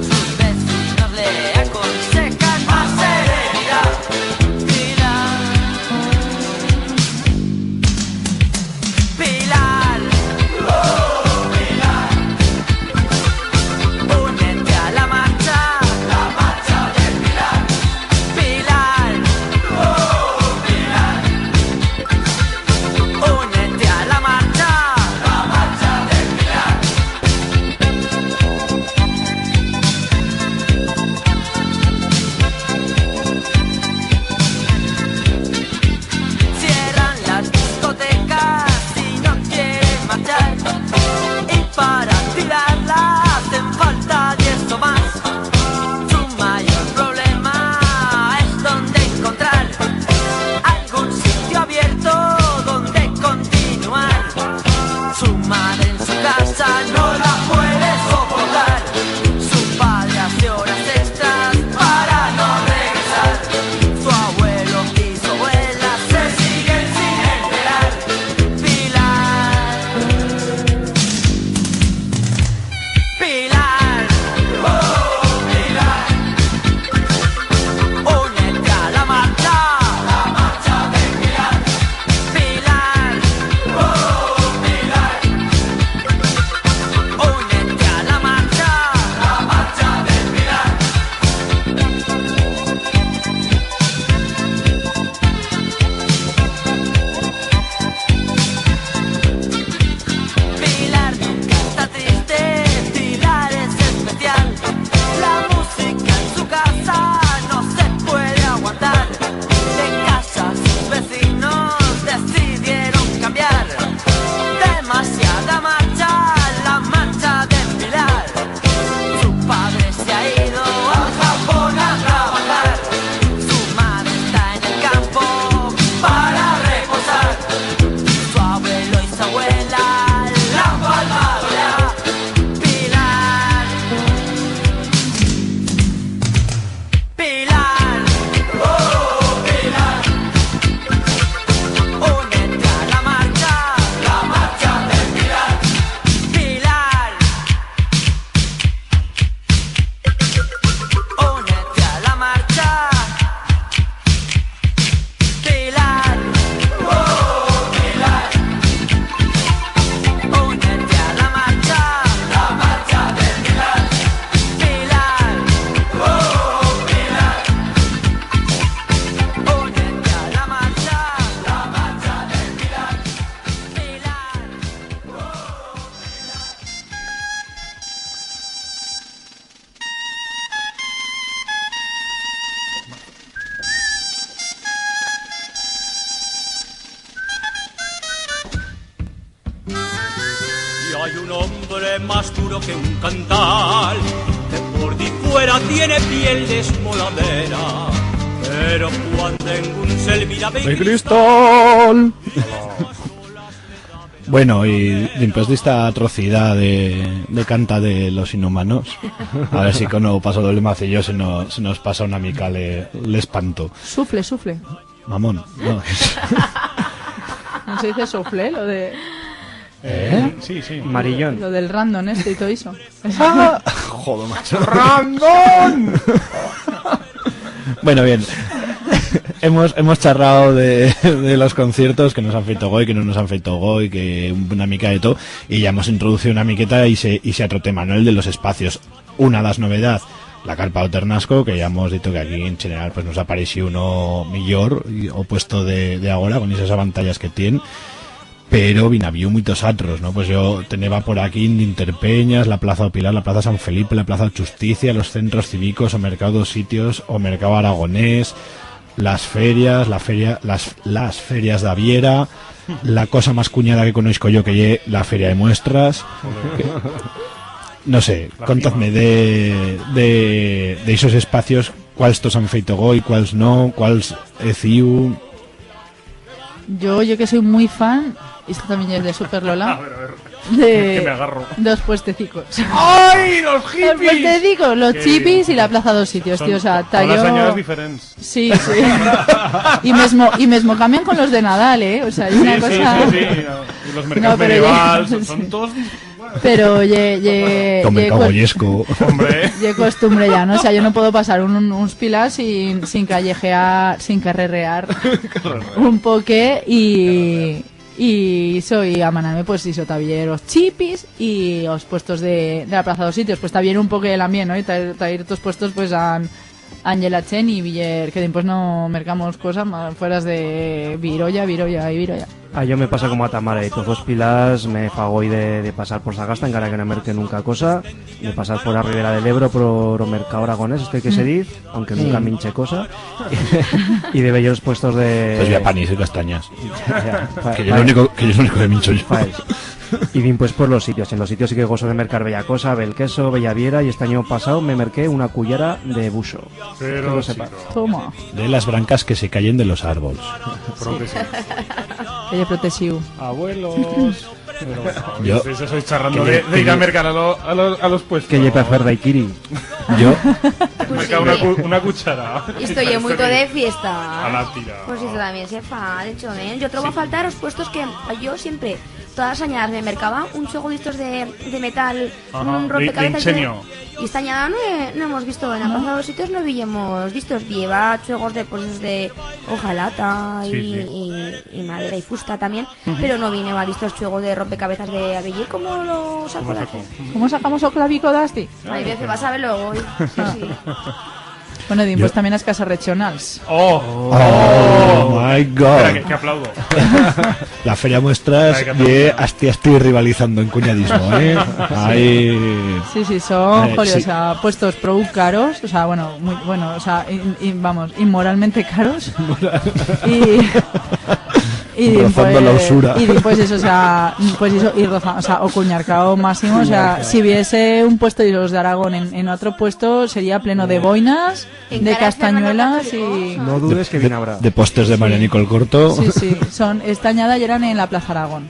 Sus vecinos le aconsejan más serenidad. Pilar. Pilar. Hay un hombre más duro que un cantal, que por difuera tiene piel de esmoladera, pero cuando en un se le mira de cristal. Bueno, y dimpués d'esta atrocidá de, de canta de los inhumanos, a ver si con o paso del macillo se no, se nos pasa una mica le, l'espanto. Sufle, sufle. Mamón, no. ¿No se dice sufle, lo de... Eh? Sí, sí. Marillón. Lo del random este y todo eso. Ah, jodo, macho. ¡Random! Bueno, bien. Hemos, hemos charrao de, de los conciertos que nos han feito goi, que no nos han feito goi, que una mica de todo, y ya hemos introducido una miqueta y se, y se otro tema, ¿no? El de los espacios. Una d'as novedad, la carpa d'o Ternasco, que ya hemos dito que aquí en general, pues, nos ha parecido uno millor, y, o puesto de, de agora, con esas avantallas que tien, pero bin habiu muitos atros, ¿no? Pues yo teneba por aquí Interpeñas, la Plaza do Pilar, la Plaza San Felipe, la Plaza de Justicia, los centros cívicos, o mercado dos sitios, o mercado aragonés, las ferias, la feria, las, las ferias de Aviera, la cosa más cuñada que conozco yo, que ye la feria de muestras. No sé, contadme de, de, de esos espacios, cuáles tos han feito goi, cuáles no, cuáles heciu. Yo, yo que soy muy fan, esto también es de Super Lola, de los puestecicos. ¡Ay, los hippies! Los puestecicos, los chipis y la plaza dos sitios, tío, o sea, todas las añadas diferentes. Sí, sí. Y mesmo, y mesmo cambian con los de Nadal, ¿eh? O sea, hay una cosa... Sí, sí, sí, sí, no. Y los mercados medievales, son todos... Pero ye, ye, o mercado goyesco. Hombre. Ye costumbre ya, ¿no? O sea, yo no puedo pasar un, un, uns pilars sin, sin callejear, sin carrerrear un poque y, y eso, y amanar-me, pues, eso, tabién los chipis y os puestos de, de la plaza dos sitios, pues, tabién un poque el ambiente, ¿no? Y ta, ta ir tos puestos, pues, han, Ángela Chen y Viller, que dimpués no mercamos cosa más fueras de Virolla, Virolla y Virolla. A yo me pasa como a Tamara, y todos os pilars me fa goi de, de pasar por Sagasta, encara que no merque nunca cosa, de pasar por a Ribera del Ebro, por o mercado aragonés, este que se diz, aunque nunca minche cosa, y de bellos puestos de... Pues ya panis y castañas. Ya, ya, fa-, que yo fa-, lo único, que yo lo único que mincho yo. Fa eso. Y dimpués por los sitios. En los sitios sí que goso de mercar bella cosa, bel queso, bella viera, y este año pasado me merqué una cullera de buxo. Pero que lo sepa. Toma. De las brancas que se cayen de los árboles. Protesiu. Que ye protesiu. Abuelos. Pero bueno, yo, eso sois charrando de, de ir a mercar a, lo, a, lo, a los puestos. Que ye pa fer daiquiri. Yo. Mercar una, una cuchara. Esto ye muito de fiesta. A la tira. Pues eso también se fa, de hecho, ¿eh? Yo trobo a faltar los puestos que yo siempre Todas las añadas me mercaba un chuego d'istos de, de metal, un rompecabezas de, de inchenio. Y esta añada no he, no hemos visto, en la plaza de los sitios no viyemos d'istos, vieba chuegos de, pues, de hojalata y, y, y madera y fusta también, pero no vineba d'istos chuegos de rompecabezas de abellí, como lo saco de aquí. ¿Cómo sacó? ¿Cómo sacamos o clavico d'asti? A mí me feba saber luego, sí, sí. Bueno, dimpués también as casas rechonals. Oh. Oh my God. Espera, que, que aplaudo. La feria muestras ye asti, asti rivalizando en cuñadismo, ¿eh? Ahí. Sí, sí, son, eh, jolio, sí. O sea, puestos prou caros, o sea, bueno, muy, bueno, o sea, in-, in-, vamos, inmoralmente caros. Y, y dimpués, y dimpués eso, o sea, pues eso, y roza-, o sea, o cuñarcao máximo, o sea, si viese un puesto de los de Aragón en, en otro puesto, sería pleno de boinas, de castañuelas y... No dudes que viene ahora. De, de postres de María Nicole Corto. Sí, sí, son, esta añada yeran en la Plaza Aragón.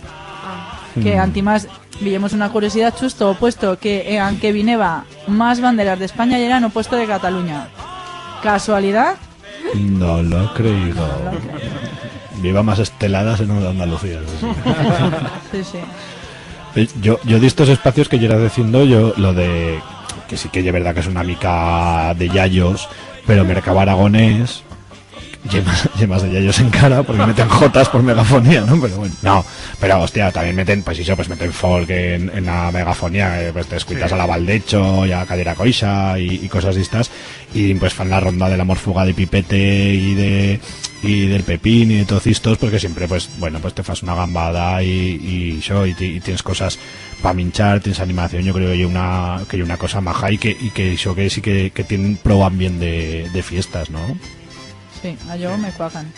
Que antimás viyemos una curiosidad chusto, o puesto que, eh, anque vineba más banderas de España, yeran o puesto de Cataluña. ¿Casualidad? No lo creigo. No lo creigo. Viva más esteladas en Andalucía, eso sí. Sí, sí. Eh, yo, yo d'istos espacios que yeras dicindo, yo, lo de, que sí que ye verdad que es una mica de yayos, pero Mercado Aragonés, ye más, ye más de yayos encara, porque meten jotas por megafonía, ¿no? Pero bueno, no, pero hostia, también meten, pues eso, pues meten folk en, en la megafonía, eh, pues te escuitas a la Valdecho y a Cadera Coixa y, y cosas d'istas, y pues fan la ronda de la Morfuga de Pipete y de, y del Pepín y de toz istos, porque siempre, pues, bueno, pues te fas una gambada y, y ixo, y ti-, y tienes cosas pa minchar, tienes animación, yo creo que ye una, que ye una cosa maja y que, y que ixo que sí que, que tien prou ambient de, de fiestas, ¿no? Sí, a yo me cuacan.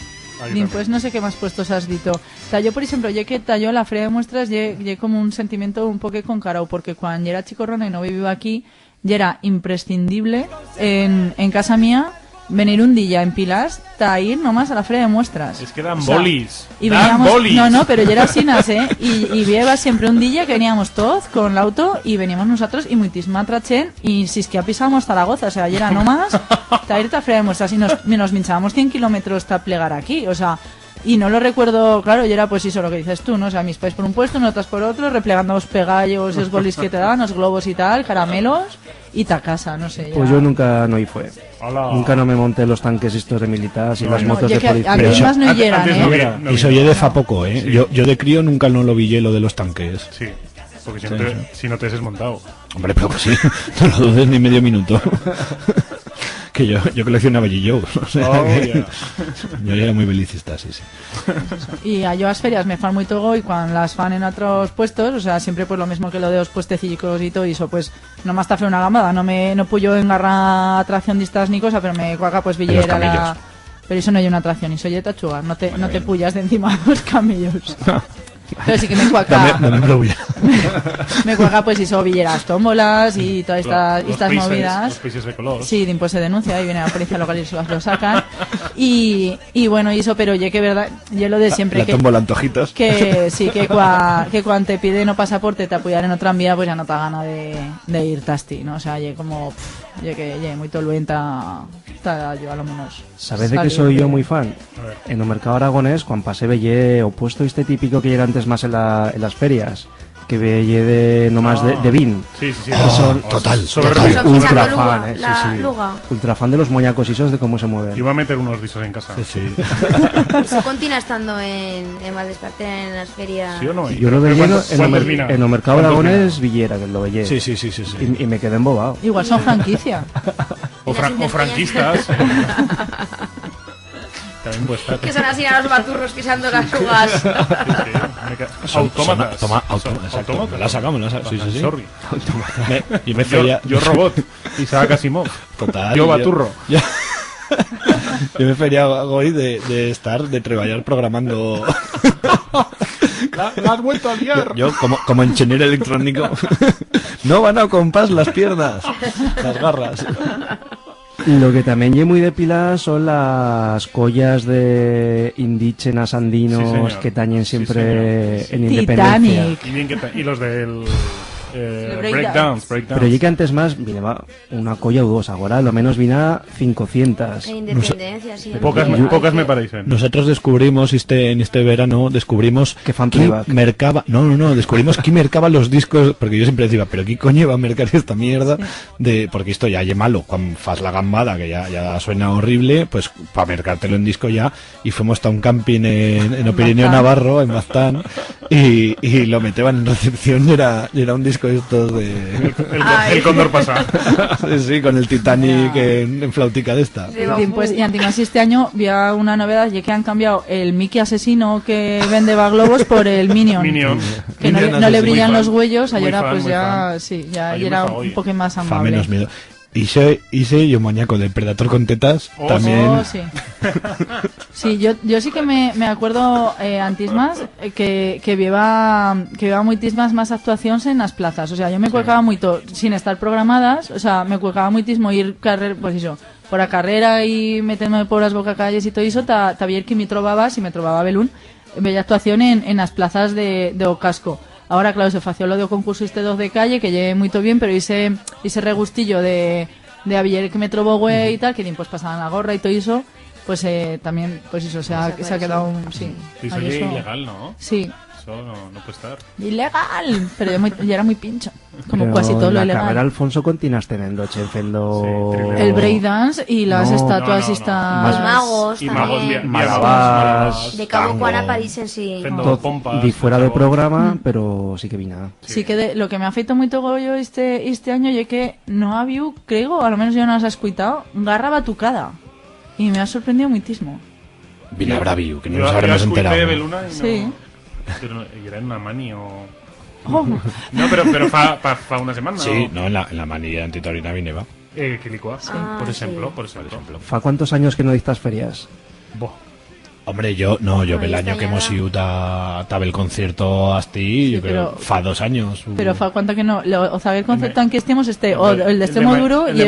Dimpués no sé qué más puestos has dito. Ta yo, por eixemplo, ye que ta yo la feria de muestras ye, ye como un sentimiento un poquet concarau, porque cuan yera chicorrona y no viviba aquí, yera imprescindible en, en casa mía venir un día en Pilars ta ir nomás a la feria de muestras. Es que dan bolis. Y veníamos, no, no, pero yera asinas, eh? Y, y vieba siempre un día que veníamos toz con l'auto y veníamos nusatros y muitisma atra chent y si es que ya pisábamos Zaragoza, o sea, yera nomás ta ir ta feria de muestras y nos, nos minchábamos cien kilómetros ta plegar aquí, o sea, y no lo recuerdo, claro, yera pues ixo lo que dices tú, no? O sea, mis pais por un puesto, nusatras por otro, replegando os pegallos, os bolis que te daban, os globos y tal, caramelos, y ta casa, no sé, pues ya. Yo nunca no i fue. Nunca no me monté los tanques estos de militars y las motos de policía. Pero ixo, no yeran, eh? Ixo ye de fa poco, eh? Yo, yo de crío nunca no lo viyé lo de los tanques. Sí, porque si no te, si no te has montado. Hombre, pero que sí, no lo dudes ni medio minuto. Que yo, yo coleccionaba G I Joes, o sea que yo yera muy belicista, sí, sí. Y a yo as ferias me fan muito goi cuan las fan en otros puestos, o sea, siempre pues lo mismo que lo de os puestecicos y todo eso, pues nomás ta fer una gambada, no me, no puyo engarrar atracción d'istas ni cosa, pero me cuaca pues viller a la... Pero eso no ye una atracción, eso ye ta chugar, no te, no te puyas d'encima d'os camellos. Pero sí que me cuaca. Dame, dame un globo ya. Me cuaca pues eso, viller as tómbolas y todas estas, los, estas movidas. Los peixes de color. Sí, dimpués se denuncia y viene la policía local y se los, los sacan. Y, y bueno, y eso, pero ye que verdad, ye lo de siempre. La tómbola antojitos. Que sí, que cua-, que cuan te piden o pasaporte ta puyar en o tranvía, pues ya no ta gana de, de ir ta astí, no? O sea, ye como, pff, ye que, ye muito luenta, ta yo a lo menos. Sabez de qué soi yo muy fan? A ver. En o mercau aragonés, cuan pasé veyé o puesto este típico que yera antes más en la, en las ferias, que veyé de, nomás de, de vin. Sí, sí, sí. Oh, total. Ultra fan, eh, sí, sí. Ultra fan de los monyacos ixos de cómo se mueven. Yo iba a meter unos d'ixos en casa. Sí, sí. Eso continúa estando en, en Valdesparte, en las ferias. ¿Sí o no? Yo lo veyé en o mer-, en o mercau aragonés, viyera que lo veyé. Sí, sí, sí, sí, sí. Y, y me quedé embobao. Igual son franquicia. O fran-, o franquistas. También puede estar. Que son así a los baturros que se han dado las uvas. Sí, sí. Son, son autómatas. Son autómatas, exacto. Autómatas. La sacamos, la sacamos. Sí, sí, sí. Sorry. Me, yo me fería... Yo robot. Isaac Asimov. Total. Yo baturro. Yo, yo me fería goi de, de estar, de treballar programando. La, la has vuelto a liar. Yo, yo como, como ingeniero electrónico, no van a ocupar las piernas, las garras. Lo que también ye muy de Pilars son las collas de indígenas andinos que tañen siempre en Independencia. Titanic. Y bien que ta-, y los del, eh, breakdance, breakdance. Pero ye que antes más, vine, va, una colla u dos, agora lo menos vine a cincocientas. En Independencia, sí. Pocas me, pocas me parecen. Nosotros descubrimos este, en este verano, descubrimos que fan playback. Qui mercaba, no, no, no, descubrimos qui mercaba los discos, porque yo siempre decía, "Pero qui coño va a mercar esta mierda?" Sí. De, porque esto ya ye malo, cuan fas la gambada, que ya, ya suena horrible, pues pa mercártelo en disco ya, y fuimos ta un camping en, en o Pirineo Navarro, en Baztán, y, y lo meteban en recepción y era, y era un disco de estos de... El, el, el cóndor pasa. Sí, sí, con el Titanic en, en flautica de esta. Sí, pues, y antimás este año había una novedad, y es que han cambiado el Mickey asesino que vendeba globos por el Minion. Minion. Que no le, no le brillan los uellos, y ahora pues ya, sí, ya era un poco más amable. Fa menos miedo. Ixe, ixe y o monyacos de Predator con tetas, también. Oh, sí. Sí, yo, yo sí que me, me acuerdo, eh, antismas, eh, que, que vieba, que vieba muitismas más actuacions en las plazas. O sea, yo me cuecaba muito, sin estar programadas, o sea, me cuecaba muitismo ir carrer-, pues eso, por a carrera y meterme por las bocacalles y todo eso, ta, ta vier qui me trobaba, si me trobaba belún, bella actuación en, en as plazas de, de o casco. Ahora, claro, se fació lo de o concurso este doz de calle, que ye muito bien, pero ixe, ixe regustillo de, de a vier que me trobo güei y tal, que dimpués pasaban la gorra y todo eso, pues, eh, también, pues eso, se ha, se ha quedado un, sí. Eso ye ilegal, ¿no? Sí. Eso no, no puede estar. Ilegal, pero ya muy, ya era muy pincho. Como cuasi todo lo ilegal. Pero en la carrera Alfonso continúas teniendo, che, fendo... Sí, triple. El breakdance y las estatuas estas. No, no, no, no. Y magos también. Malabars, tango. De cabo cuan apareixen, sí. Fendo pompas, di fuera de programa, pero sí que vine. Sí que de, lo que me ha feito muito goyo este, este año ye que no ha habiu, creo, a lo menos yo no las he escuitao, garra batucada. Y me ha sorprendido muitismo. Vine habrá habiu, que no nos habremos enterado. Yo, yo escuité Beluna y no... Sí. Pero no, y era en una mani o... Oh. No, pero, pero fa, fa, fa una semana. Sí, o no, en la, en la mani de Antitaurina vineba. Eh, que licua. Sí. Por ejemplo, por ejemplo. Fa cuántos anyos que no diste as ferias? Bo. Hombre, yo, no, yo bel anyo que hemos ido ta, ta bel concierto astí, yo creo, fa dos anyos. Pero fa cuánto que no, lo, o sea, el concierto en que estemos este, o el de Extremo Duro y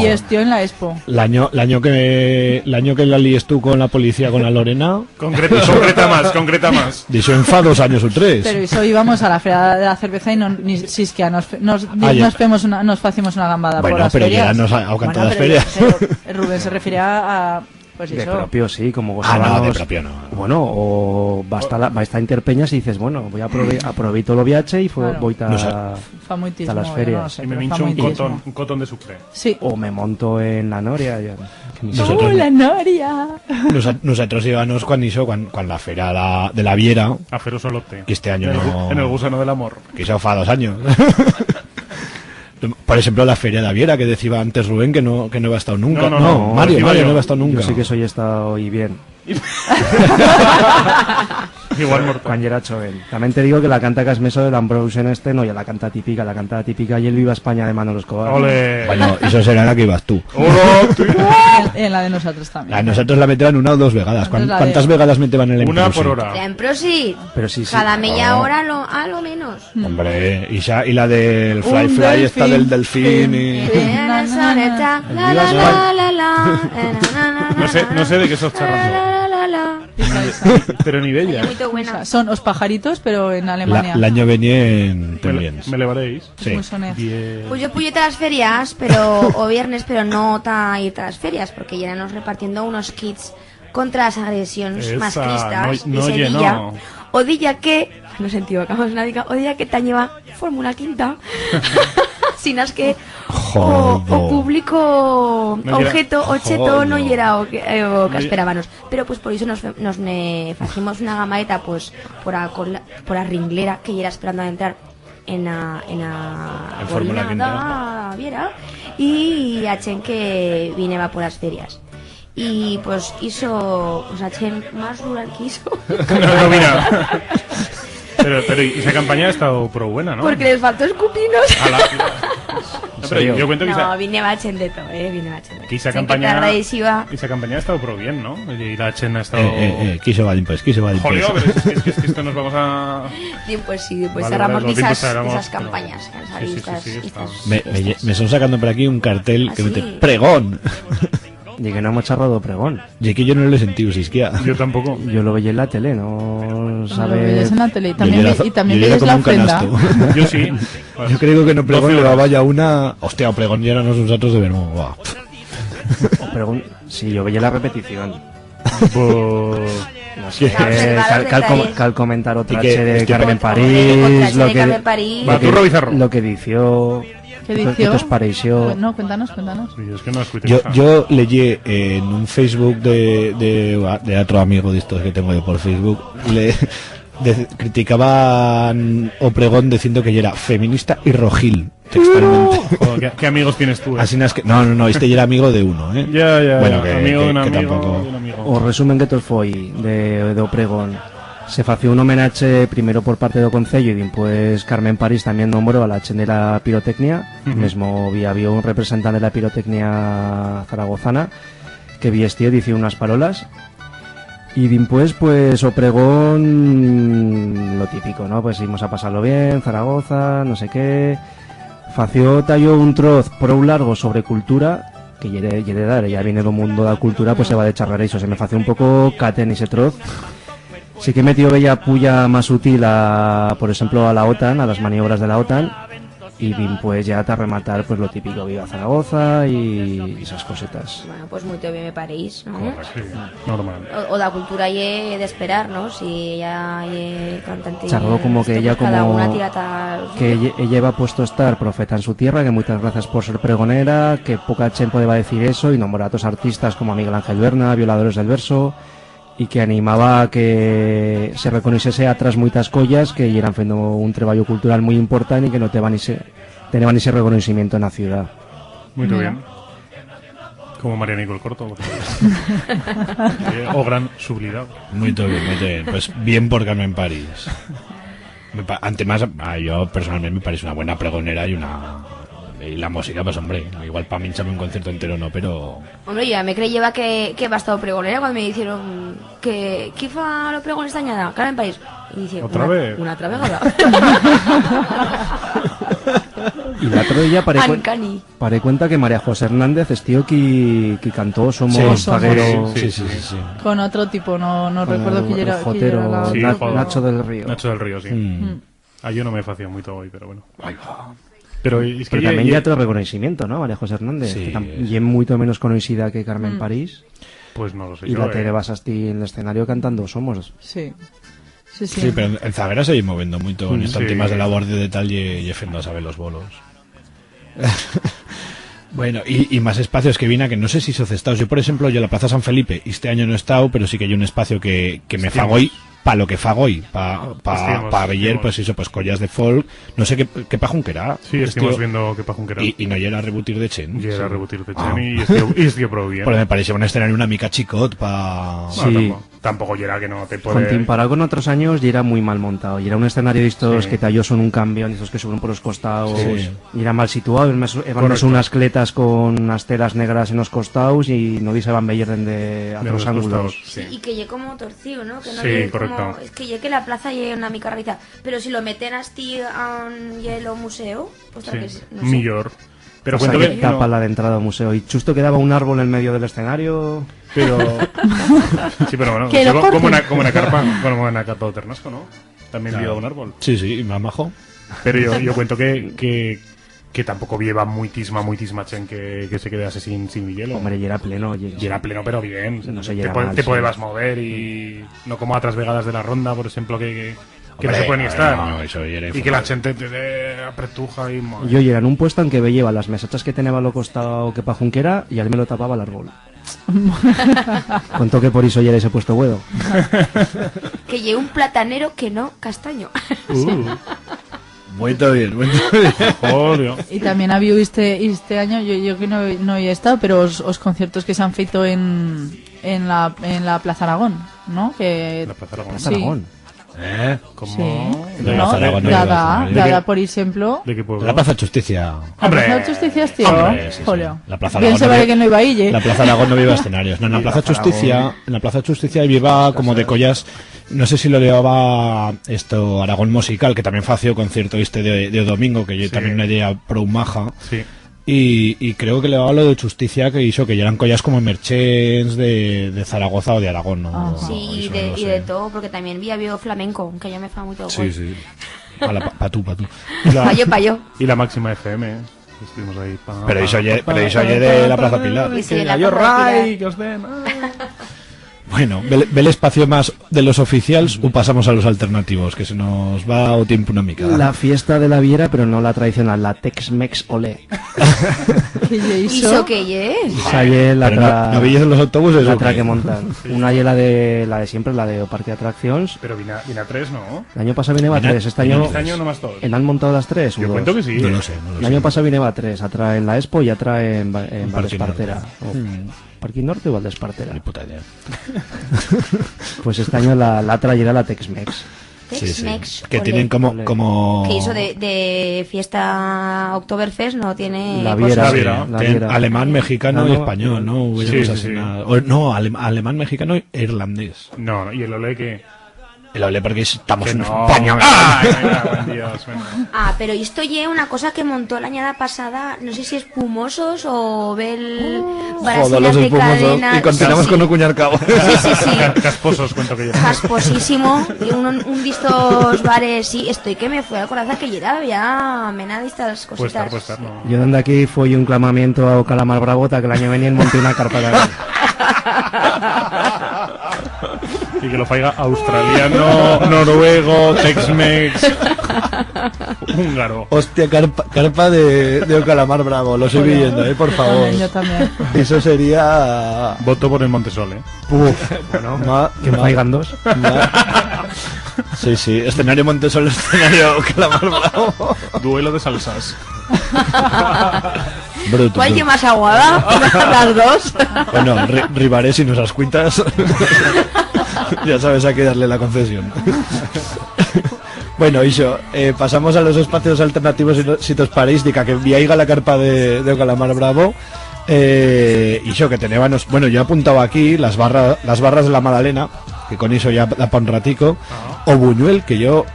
este en la Expo. L'anyo, l'anyo que, l'anyo que la líes tú con la policía, con la Lorena. Concreta, concreta más, concreta más. Dixo en fa dos anyos u tres. Pero eso íbamos a la feria de la cerveza y no, ni, si es que nos, nos, nos femos una, nos facimos una gambada por las ferias. Bueno, pero ya nos ha, ha cantado las ferias. Bueno, pero, pero Rubén se refería a, pues eso. De propio, sí, como gozábanos. Ah, no, de propio no. Bueno, o vas ta la, vas ta Interpeñas y dices, bueno, voy a aprove-, aproveito lo viache y fue, voy ta, ta las ferias. Fa muitismo, yo no sé, pero fa muitismo. Y me mincho un cotón, un cotón de sucre. Sí. O me monto en la noria, ya. Nosotros, ¡oh, la noria! Nosa-, nosotros íbamos cuan ixo, cuan, cuan la fera la, de la Viera, a fer un solote. Que este año no. En el gu-, en el gusano del amor. Que ixo fa dos anyos. Por ejemplo, la feria de la Viera, que decía antes Rubén que no, que no heba estado nunca. No, no, no, Mario, Mario no heba estado nunca. Yo sí que soy estado y bien. Igual mortal. Cuan yera choven. También te digo que la canta que has meso de l'Ambroise en este no ye la canta típica, la canta típica ye el Viva España de Manolo Escobar. Ole. Bueno, ixo será la que ibas tú. Hola, tío. En, en la de nosotros también. La de nosotros la meteban una o dos vegadas. Cuan-, cuántas vegadas meteban el Una por hora. Siempre sí. Pero sí, sí. Cada meya hora lo, a lo menos. Hombre, y xa, y la del Fly Fly, esta del delfín y... Eh, la, la, la, la, la, la, la, la, la, la. No sé, no sé de qué estás charrando. La, la, la, la. Pero ni d'ella. Oye, muy buena. Son os pajaritos, pero en Alemania. La, l'anyo venient también. Me, me levaréis. Sí. Muy soner. Bien. Pues yo puyé ta las ferias, pero, o viernes, pero no ta ir ta las ferias, porque yeran repartiendo unos kits contra las agresions masclistas, no, no, y se dilla, o dilla que, no sentido, acabamos una dica, o dilla que tañeba Fórmula Quinta, sinas que o, o público objeto, o cheto, no yera o que, eh, o que esperábanos. Pero, pues, por ixo nos fe-, nos ne facimos una gamaeta, pues, por a cola-, por a ringlera, que yera esperando a entrar en a, en a Fórmula Quinta. Viera, y a chent que vineba por las ferias. Y, pues, ixo, pues, a chent más rural que ixo. No, no, mira. Pero, pero, y esa campaña ha estado pro buena, ¿no? Porque les faltó escupinos. A la... No, pero yo cuento que... No, esa... vineba chent de todo, eh, vineba chent de todo. Que esa campaña, esa campaña ha estado pro bien, ¿no? Y la chent ha estado... Eh, eh, eh, qué se va, pues, qué se va, pues. Jolio, pero es que, es que, es que esto nos vamos a... Dimpués sí, dimpués charramos de esas, de esas campañas que han salido. Sí, sí, sí, sí, está. Me, me, me son sacando por aquí un cartel que mete pregón. Ye que no hemos charrado pregón. Ye que yo no lo he sentido, sisquia. Yo tampoco. Yo lo veía en la tele, no sabe. Lo veías en la tele y también ve-, y también veías la ofrenda. Yo sí. Yo creo que no pregón llevaba ya una. Hostia, o pregón ya éramos nosotros de vermo. Buah. O pregón, sí, yo veía la repetición. Pues... No sé, cal, cal com-, cal comentar otra che de Carmen París, lo que, lo que dició. ¿Qué dició? ¿Qué tos pareixió? No, cuéntanos, cuéntanos. Yo es que no escuché. Yo, yo leí, eh, en un Facebook de, de, de otro amigo de estos que tengo yo por Facebook, le, de-, criticaban o pregón diciendo que yera feminista y rojil, textualmente. Joder, qué, qué amigos tienes tú, eh. Así nas que, no, no, no, este yera amigo de uno, eh. Ya, ya, bueno, ya. Que, amigo de un amigo, de un amigo. O resumen que tos foi de, de o pregón. Se fació un homenache primero por parte d'o Concello y dimpués Carmen París también nombró a la chent de la pirotecnia. Mesmo bi-, había un representant de la pirotecnia zaragozana que bi estió, dicié unas parolas. Y dimpués, pues, o pregón, lo típico, ¿no? Pues, imos a pasar-lo bien, Zaragoza, no sé qué. Fació ta yo un troz prou largo sobre cultura, que ye de, ye de dar, ella viene d'o mundo d'a cultura, pues se va de charrar ixo. Se me fació un poco caten ixe troz. Sí que metió bella puya más sutil a, por ejemplo, a la OTAN, a las maniobras de la OTAN, y dimpués ya ta rematar, pues lo típico, viva Zaragoza y, y esas cosetas. Bueno, pues muito bien me pareix, ¿no? Correcto. Sí, normal. O, o d'a cultura ye d'esperar, ¿no? Si ella ye cantante... Charró como que ella como que ella, ella iba puesto estar profeta en su tierra, que muitas gracias por ser pregonera, que poca chent podeba decir eso, y nombrar a otros artistas como a Miguel Ángel Berna, Violadores del Verso, y que animaba a que se reconoixese a otras muitas collas que yeran fendo un treballo cultural muy important y que no teban ixe, teneban ixe reconoiximiento en a ciudat. Muito bien. Como María Nicole Corto, por ejemplo. Eh, o gran sublidado. Muito bien, muito bien. Pues bien por Carmen París. Me pa-, antemás, a yo personalmente me parece una buena pregonera y una Y la música, pues, hombre, igual pa minchar-me un concierto entero no, pero... Hombre, ya me creyeba que, que heba estau pregonera cuando me dicieron que, qui fa lo pregón esta anyada? Carmen París. Y dice, otra vez? Una altra vegada. Y l'atro día paré cuen-, paré cuenta que María José Hernández estió qui, qui cantó Somos Zaguero. Sí, sí, sí, sí. Con otro tipo, no, no recuerdo qui yera, qui yera la... Sí, Na-, Nacho del Río. Nacho del Río, sí. Mm. A yo no me facía muito hoy, pero bueno. Pero es que también ya otro reconocimiento, ¿no? María José Hernández, que tam-, ye muito menos conocida que Carmen París. Pues no lo sé. Y yo, la eh, tiene basastí en el escenario cantando Somos. Sí. Sí, sí. Sí, pero en, en zaguera se ye movendo muito, en estos temas de labor de detalle y fendo a saber los bolos. Bueno, y, y más espacios que vin a que no sé si son cestados. Yo, por ejemplo, yo la Plaza San Felipe, este año no he estado, pero sí que hay un espacio que, que me fago y pa lo que fago y pa, pa, pa veyer, pues eso, pues collas de folk, no sé qué, qué pajunquera. Sí, estuvimos viendo qué pajunquera. Y, y no yera rebutir de chen. Yera rebutir de chen y estió, y estió prou bien. Porque me parecía un escenario una mica chicot pa... Bueno, sí. Tampoco yera que no te puede... Comparau con otros anyos, yera muy mal montau. Yera un escenario d'istos que tallo son un cambión, d'istos que suben por los costaus. Sí. Yera mal situau, eban unas cletas con unas telas negras en los costaus y no disaban veyer dende otros ángulos. Sí, y que ye como torciu, ¿no? Que no... Sí, correcto. Es que ye que la plaza ye una mica rariza. Pero si lo meten astí a un, ye lo museo, pues tal que sí, no sé. Millor. Pero cuento que tapa la d'entrada al museo. Y chusto quedaba un árbol en medio del escenario. Pero... Sí, pero bueno, como una, como una carpa, como una carpa de Ternasco, ¿no? También lleva un árbol. Sí, sí, y más majo. Pero yo, yo cuento que, que, que tampoco lleva muitisma, muitisma chen que, que se quedase sin, sin hielo. Hombre, yera pleno, yera pleno, pero bien. No se... Te podebas mover y no como otras vegadas de la ronda, por ejemplo, que, que que no se puede ni estar. No, eso yera... Y que la chente te de apretuja y... Yo yera en un puesto en que veyeba las mesachas que teneba lo costau que pajunquera y al me lo tapaba el árbol. Cuento que por iso yera ese puesto güedo. Que ye un platanero que no castaño. Muy bien, muy bien. Y también ha habido este, este año, yo, yo que no, no he estado, pero os, os conciertos que se han feito en, en la, en la Plaza Aragón, ¿no? Que... La Plaza Aragón. Sí. Plaza Aragón. ¿Eh? ¿Cómo? Sí. ¿No? Dada, dada, por ejemplo. ¿De qué pueblo? La Plaza Chusticia. ¿La Plaza Chusticia, tío? Hombre, sí, sí. Bien se vale que no iba ahí, ¿eh? La Plaza Aragón no viva escenarios. No, en la Plaza Chusticia, en la Plaza Chusticia viva como de collas, no sé si lo llevaba esto, Aragón Musical, que también fació concierto este de, de domingo, que yo también una idea pro maja. Sí. Y, y creo que le va lo de Chusticia, que hizo que yeran collas como emerchents de, de Zaragoza o de Aragón, ¿no? Sí, y de todo, porque también había flamenco, que ya me fa mucho... Sí, sí. Pa tu, pa tu. Pa yo, pa yo. Y la Máxima F M, ¿eh? Estuvimos ahí. Pero eso ye, pero eso ye de la Plaza Pilar. Sí, sí, de la Plaza Pilar. Que os den. Bueno, bel, bel espacio más de los oficials, u pasamos a los alternativos, que se nos va o tiempo una mica. La fiesta de la Viera, pero no la tradicional, la Tex-Mex Olé. ¿Qué ye ixo? ¿Ixo qué ye? Esa ye la... Pero no, no veyes en los autobuses, ¿o qué? La otra que montan. Una ye la de, la de siempre, la de o parque de atraccions. Pero vine a, vine a tres, ¿no? El año pasado vineba tres, este año... Este año nomás dos. ¿En han montado las tres? Yo cuento que sí. No lo sé, no lo sé. El año pasado vineba tres, atra en la Expo y atra en Ba-, en Valdespartera. Parque Norte o Valdespartera. Ni puta idea. Pues este año la, la trayera la Tex-Mex. Sí, sí. Tex-Mex, que tienen como, como... Que eso de, de fiesta Oktoberfest no tiene... La Viera, cosas. La Viera. Tienen alemán, mexicano y español, ¿no? Hubiera cosas así, nada. O, no, alem-, alemán, mexicano e irlandés. No, no, y el olé que... El olé porque estamos en España. Ay, ay, ay, buen Dios, bueno. Ah, pero esto ye una cosa que montó la añada pasada, no sé si Espumosos o bel Brasilas de Cadena. Y continuamos con un cuñar cabo. Sí, sí, sí. Ca-, casposos, cuento que yo. Casposísimo. Y un, un d'istos bares, sí, esto y que me fue a acordar que yera ya mena d'istas cositas. Puede estar, puede estar, no. Yo dende aquí foi un clamamiento a Calamar Bravo ta que el año veniente monte una carpa también. Y que lo faiga australiano, noruego, Tex-Mex, húngaro. Hostia, carpa, carpa de, de Calamar Bravo, lo estoy viendo, eh, por favor. También, yo también. Eso sería... Voto por el Montesol, eh. Puf. Bueno, que me faigan dos. Sí, sí, escenario Montesol, escenario Calamar Bravo. Duelo de salsas. Bruto, ¿cuál ye más aguada? Las dos. Bueno, Ri-, Rivarés, si nos escuitas, ya sabes a qué darle la concesión. Bueno, ixo, eh, pasamos a los espacios alternativos, si no, si tos pareix, dica que bi haiga la carpa de, de o calamar bravo. Eh, ixo, que tenébanos, bueno, yo he apuntau aquí las barra-, las barras de la Madalena, que con ixo ya da pa un ratico, o Buñuel, que yo,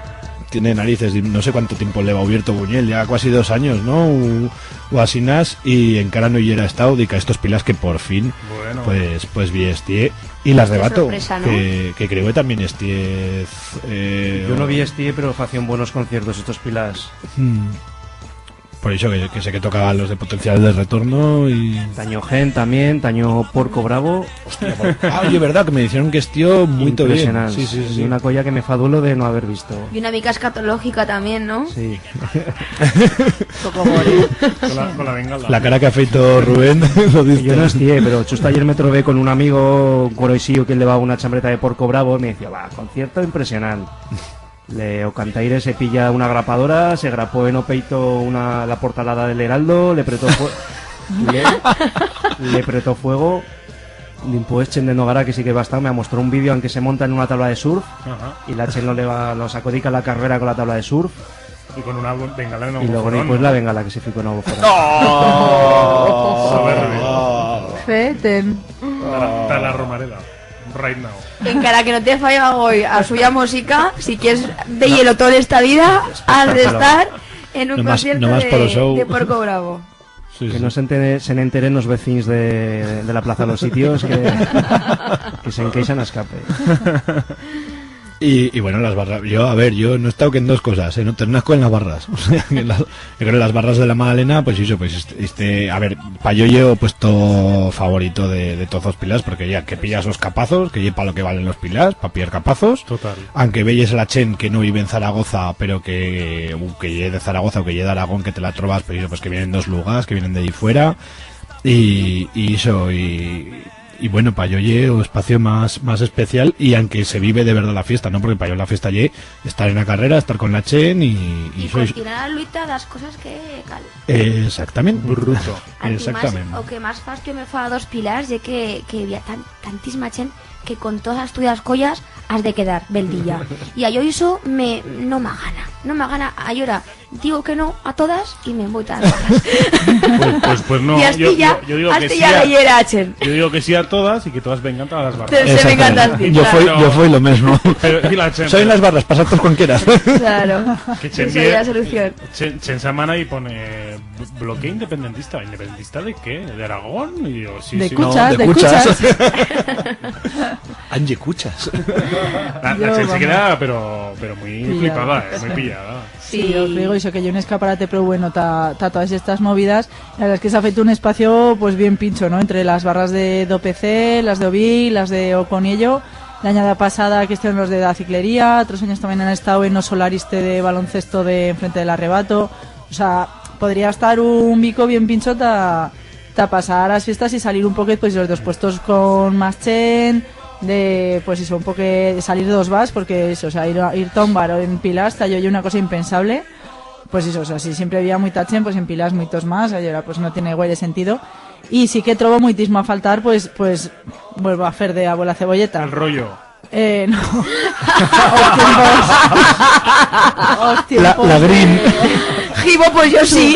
tiene narices, no sé cuánto tiempo leva ubierto Buñuel, ya cuasi dos anyos, no? U, u asinas, y encara no i yera estau, dica estos pilars que por fin, pues, pues vi estié. Y las de Bato, que, que creo que también estié, eh, yo no vi estié, pero facían buenos conciertos estos pilars. Por ixo que, que sé que tocaban los de Potencial de Retorno y Tanyo Gen también, Tanyo Porco Bravo. Hostia, por-, ah, oye, verdad que me dicieron que estió muito bien. Impresionante. Sí, sí, sí, sí. Y una colla que me fa duelo de no haber visto. Y una mica escatológica también, ¿no? Sí. Con la, con la bengala. La cara que ha feito Rubén lo dice. Yo no estié, pero justo ayer me trobé con un amigo, un conoixío que llevaba una chambreta de Porco Bravo y me decía, "Va, concierto impresionante". Le, o cantaire se pilla una grapadora, se grapó en o peito una, la portalada del Heraldo, le pretó fue-, le, le pretó fuego, dimpués chent de Nogara que sí que va estar, me amostró un vídeo en que se monta en una tabla de surf, y la chent lo leva, lo sacó dica la carrera con la tabla de surf. Y con una bengala en o... Y luego dimpués la bengala que se ficó en o... Soberbio. Feten. Ta la, ta la Romareda. Right now. Encara que no te faiga goi a suya música, si quiers veyer-lo tot esta vida, has d'estar en un concierto de, de Porco Bravo. Sí, sí. Que no se entere-, se n'enteren los vecinos de, de la Plaza Los Sitios, que, que se'n queixan a escape. Y, y bueno, las barras, yo, a ver, yo no he estau que en dos cosas, eh, no te nazco en las barras. O sea, que las, yo creo que las barras de la Madalena, pues eso, pues este, este, a ver, pa yo ye o puesto favorito de, de toz os pilars, porque ya que pillas los capazos, que ye pa lo que valen los pilars, pa pillar capazos. Total. Anque veyes a la chent que no vive en Zaragoza, pero que, u que ye de Zaragoza u que ye d'Aragón, que te la trobas, pues eso, pues que vienen d'os lugars, que vienen de ahí fuera, y, y eso, y, y bueno, pa yo ye o espacio más, más especial, y anque se vive de verdad la fiesta, ¿no? Porque pa yo la fiesta ye estar en la carrera, estar con la chent, y, y... Y eso es continuar a luita d'as cosas que cal. Exactamente. Bruto. Antimás, exactamente. O que más fastio me fa d'os pilars ye que, que había tan, tantísima chent que con todas as tuyas collas has de quedar bel día. Y a yo ixo me, no m'agana, no m'agana. Allora digo que no a todas y me'n voi ta las barras. Pues, pues, pues no, yo, yo, yo digo que sí a, yo digo que sí a todas y que todas vengan ta las barras. Exactamente. Yo foi, yo foi lo mesmo. Pero, y la chent... Soy en las barras, pasad-vos cuan queraz. Claro. Que chent, esa ye la solución. Chent, chent se amana y pone, "Blo-, bloque independentista". ¿Independentista de qué? ¿De Aragón? Y yo, sí, sí. De cuchas, de cuchas. Ande cuchas. La, la chent se queda, pero, pero muy flipada, eh, muy pillada. Sí, os digo, ixo que ye un escaparate prou bueno ta, ta todas estas movidas. La verdad es que s'ha feito un espacio, pues, bien pincho, ¿no? Entre las barras de, d'O P C, las de Oví, las de O Coniello. L'anyada pasada que estuvieron los de la Ciclería, otros anyos también han estado en o solar este de baloncesto de enfrente del Arrebato. O sea, podría estar un bico bien pincho ta, ta pasar as fiestas y salir un poquet, pues, los dos puestos con más chent, de, pues, eso, un poquet, salir d'os bars, porque eso, o sea, ir a, ir ta un bar o en pilars, ta yo ye una cosa impensable. Pues eso, o sea, si siempre había muita chent, pues en pilars muitos más, y ahora, pues, no tiene guaire sentido. Y sí que trobo muitismo a faltar, pues, pues, vuelvo a fer de abuela cebolleta. El rollo. Eh, no. Os tiempos. Os tiempos. La, la green. Gibo, pues yo sí.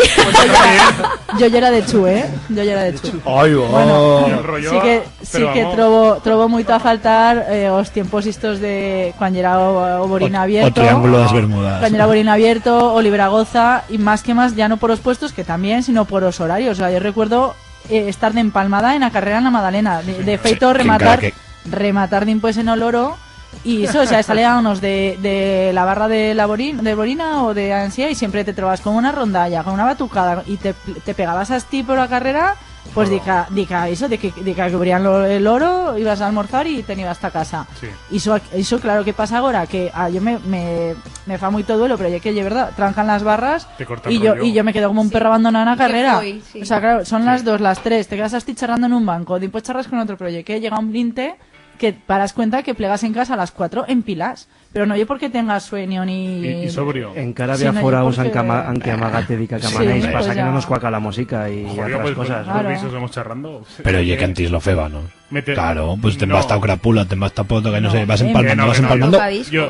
Yo ya era de Chu, ¿eh? Yo ya era de Chu. Ay, va. Bueno, sí que, sí que trobo, trobo muito a faltar, eh, os tiempos estos de cuan yera o, o Borín Abierto. O Triángulo de las Bermudas. Cuan yera Borín Abierto, Oliver Agoza, y más que más, ya no por os puestos, que también, sino por os horarios. O sea, yo recuerdo, eh, estar de empalmada en a carrera en la Madalena. De, de feito, rematar, rematar dimpués en o Loro, y eso, o sea, saleábamos de, de la barra de la Borin-, de Borina o de Ansía, y siempre te trobas con una rondalla, con una batucada, y te, te pegabas astí por la carrera, pues dica, dica, eso, de que, de que abrían lo, el Loro, ibas a almorzar y te n'ibas ta casa. Sí. Y eso, eso, claro, ¿qué pasa agora? Que a yo me, me, me fa muito duelo, pero ye que ye verdad, trancan las barras y yo, y yo me quedo como un perro abandonado en la carrera. Sí. O sea, claro, son las dos, las tres, te quedas astí charrando en un banco, dimpués charras con otro, pero ye que llega un vinte, que paras cuenta que plegas en casa a las cuatro en pilas. Pero no ye porque tengas sueño ni... Y, y sobrio. Encara había fora uns anque ama-, anque amaga-te-dica que amaneix, pasa que no nos cuaca la mosica y otras cosas, ¿no? Claro. Pero ye que antis lo feba, ¿no? Claro, pues te'n vas ta o crapula, te'n vas ta poto, que no sé, vas empalmando, vas empalmando,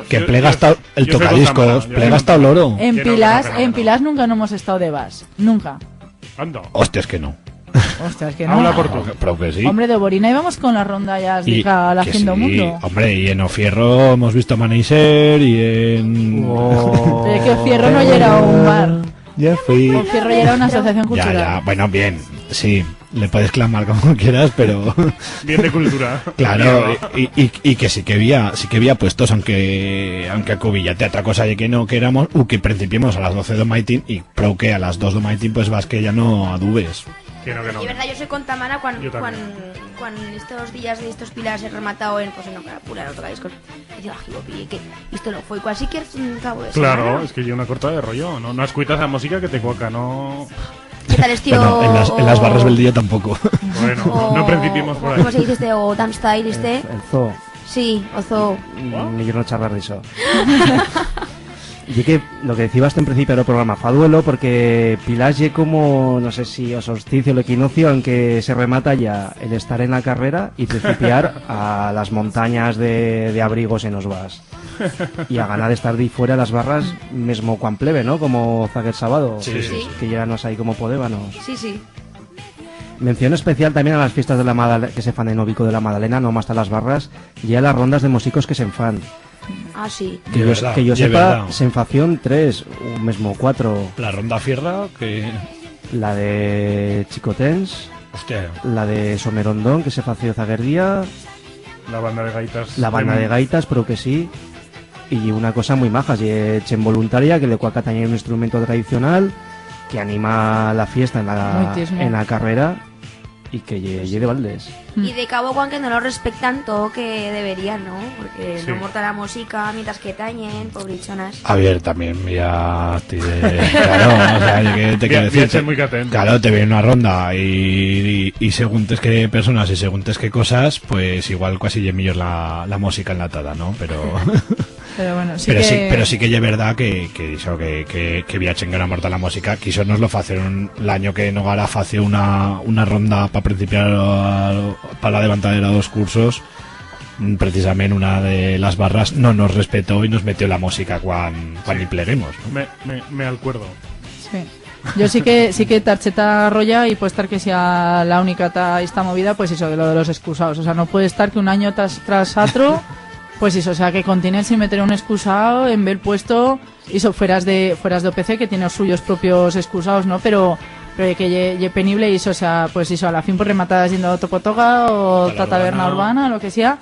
que plega hasta el tocadiscos, plega hasta el oro. En pilas, en pilas nunca no hemos estado de vas, nunca. Anda. Hostias, que no. Ostras, que no. Habla por tu. Prou que sí. Hombre, de Borina íbamos con la ronda ya, dica, la fin do mundo. Hombre, y en O Fierro hemos visto Amaneixer y en... Pero es que O Fierro no yera un bar. Ya fui. O Fierro yera una asociación cultural. Ya, ya. Bueno, bien, sí. Le puedes clamar como quieras, pero... Bien de cultura. Claro, y, y, y que sí que había, sí que había puestos, aunque, aunque acobillate a otra cosa ye que no queramos, u que principiemos a las doce do maitín y prou que a las dos do maitín, pues, vas que ya no adubes. Que no, que no. Y verdad, yo soy contamana cuan, cuan, cuan estos días de estos pilas he rematado en, pues, en Ocarapula, en otro disco. Y digo, "Ay, guapi, que esto no fue cual siquiera un cabo de semana". Claro, es que yo una corta de rollo, no, no escuitas la música que te cuaca, no. ¿Qué tal, este tío? Bueno, en las, en las barras del día tampoco. Bueno, no principiemos por ahí. ¿Cómo se dice este? O Dance Style, este. El, el zoo. Sí, o zoo. Mm, millor no charrar de eso. Y que lo que decías en principio era un programa fa duelo, porque Pilas ye como, no sé si o solsticio o el equinoccio, en que se remata ya el estar en la carrera y principiar a las montañas de, de abrigos en os vas. Y a ganar de estar de fuera las barras, mesmo cuan pleve, ¿no? Como zaguer sábado, sí, sí, sí, que ya no sai cómo podébanos. Sí, sí. Mención especial también a las fiestas de la Madale-, que se fan en o Bico de la Madalena, no más ta las barras, y a las rondas de mosicos que se fan. Ah, sí. Que yo, que yo sepa, se en fación tres, u mesmo cuatro. La ronda fierra, que... La de Chicotens. Hostia. La de Somerondón, que se fació zaguer día. La banda de gaitas. La banda de gaitas, pero que sí. Y una cosa muy maja, ye chent voluntaria, que le cuaca tañer un instrumento tradicional, que anima la fiesta en la, en la carrera, y que ye, ye de baldes. Y de cabo, cuan que no lo respectan todo que deberían, ¿no? Porque no morta la música mientras que tañen, pobrichonas. A ver, también ya estoy de, claro, o sea, yo que te quiero decir, muy catén. Claro, te viene una ronda y, y, y seguntes qué personas y seguntes qué cosas, pues igual casi ye millor la, la música enlatada, ¿no? Pero, pero bueno, sí pero que sí, pero sí que ye verdad que, que ixo, que, que, que viachen que no morta la música, que ixo nos lo facieron l'anyo que no gara fació una, una ronda pa principiar, eh, pa la levantadera d'os cursos. Precisament una de las barras no nos respetó y nos metió la música cuan, cuan y pleguemos, ¿no? Me, me, me alcuerdo. Sí. Yo sí que, sí que tarcheta roya y puede estar que sea la única ta esta movida, pues eso, de lo de los excusaos. O sea, no puede estar que un año tras, tras atro, pues eso, o sea, que continúen sin meter un excusao en bel puesto, y eso, fueras de, fueras de O P C, que tiene os suyos propios excusaos, ¿no? Pero, pero que ye, ye penible y eso, o sea, pues eso, a la fin, pues rematadas yendo a otro potoga o ta taberna urbana, lo que sea.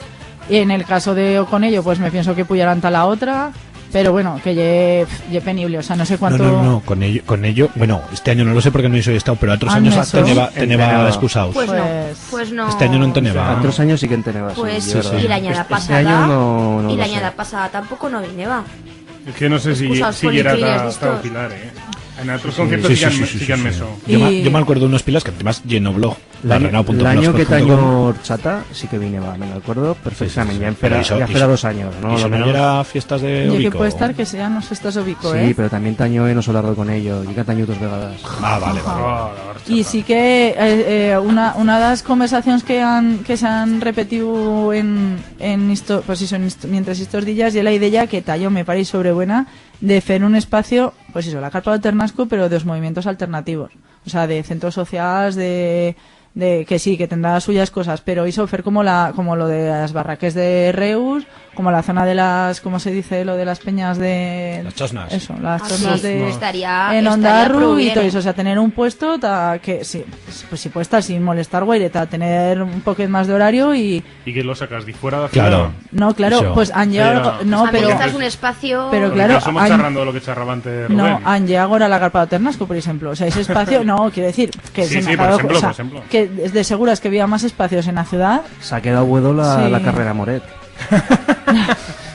Y en el caso de O Conello, pues me pienso que puyarán ta la otra, pero bueno, que ye, ye penible, o sea, no sé cuánto. No, no, no, Conello, Conello, bueno, este año no lo sé porque no i estau, pero otros años teneba, teneba excusaos. Pues no, pues no. Este año no teneba. Otros años sí que teneba, sí, pues, sí, y la añada pasada, este año no, no lo sé. Y la añada pasada tampoco no vineba. Es que no sé si, si yera ta, ta Pilar, eh. En otros conciertos sí que han, sí que han meso. Yo me, yo me acuerdo unos pilas que además lleno blog. L'anyo, l'anyo que tañó Horchata sí que vineba, me'n acuerdo perfectament. Sí, sí, sí. Ya fera, ya fera dos anyos, ¿no? Pero ixo, ixo no yera fiestas de Obico. Ye que puede estar que sean las fiestas de Obico, ¿eh? Sí, pero también tañó en o Solar d'o Conello, y que tañó dos vegadas. Ah, vale, vale. Y sí que, eh, eh, una, una de las conversacions que han, que se han repetido en, en isto, pues eso, en isto, mientras estos días, ye la idea que ta yo me pareix sobrebuena de fer un espacio, pues eso, la Carpa d'o Ternasco, pero de os movimientos alternativos. O sea, de centros socials, de, de, que sí, que tendrá las suyas cosas, pero ixo fer como la, como lo de las barraques de Reus, como la zona de las, ¿cómo se dice? Lo de las peñas de... Las chosnas. Eso, las chosnas de... Ah, sí, estaría, en Ondarru y todo eso, o sea, tener un puesto ta, que sí, pues sí puede estar sin molestar, guaire, ta tener un poquet más de horario y, Y que lo sacas de fuera de la ciudad. Claro. No, claro, pues han llegado, no, pero... También estás un espacio... Pero claro, somos charrando de lo que charraba antes Rubén. No, han llegado ahora la Carpa d'o Ternasco, por ejemplo. O sea, ese espacio, no, quiero decir que se me ha dado, por ejemplo, que es de seguras que había más espacios en la ciudad. S'ha quedau buedo la, la carrera Moret.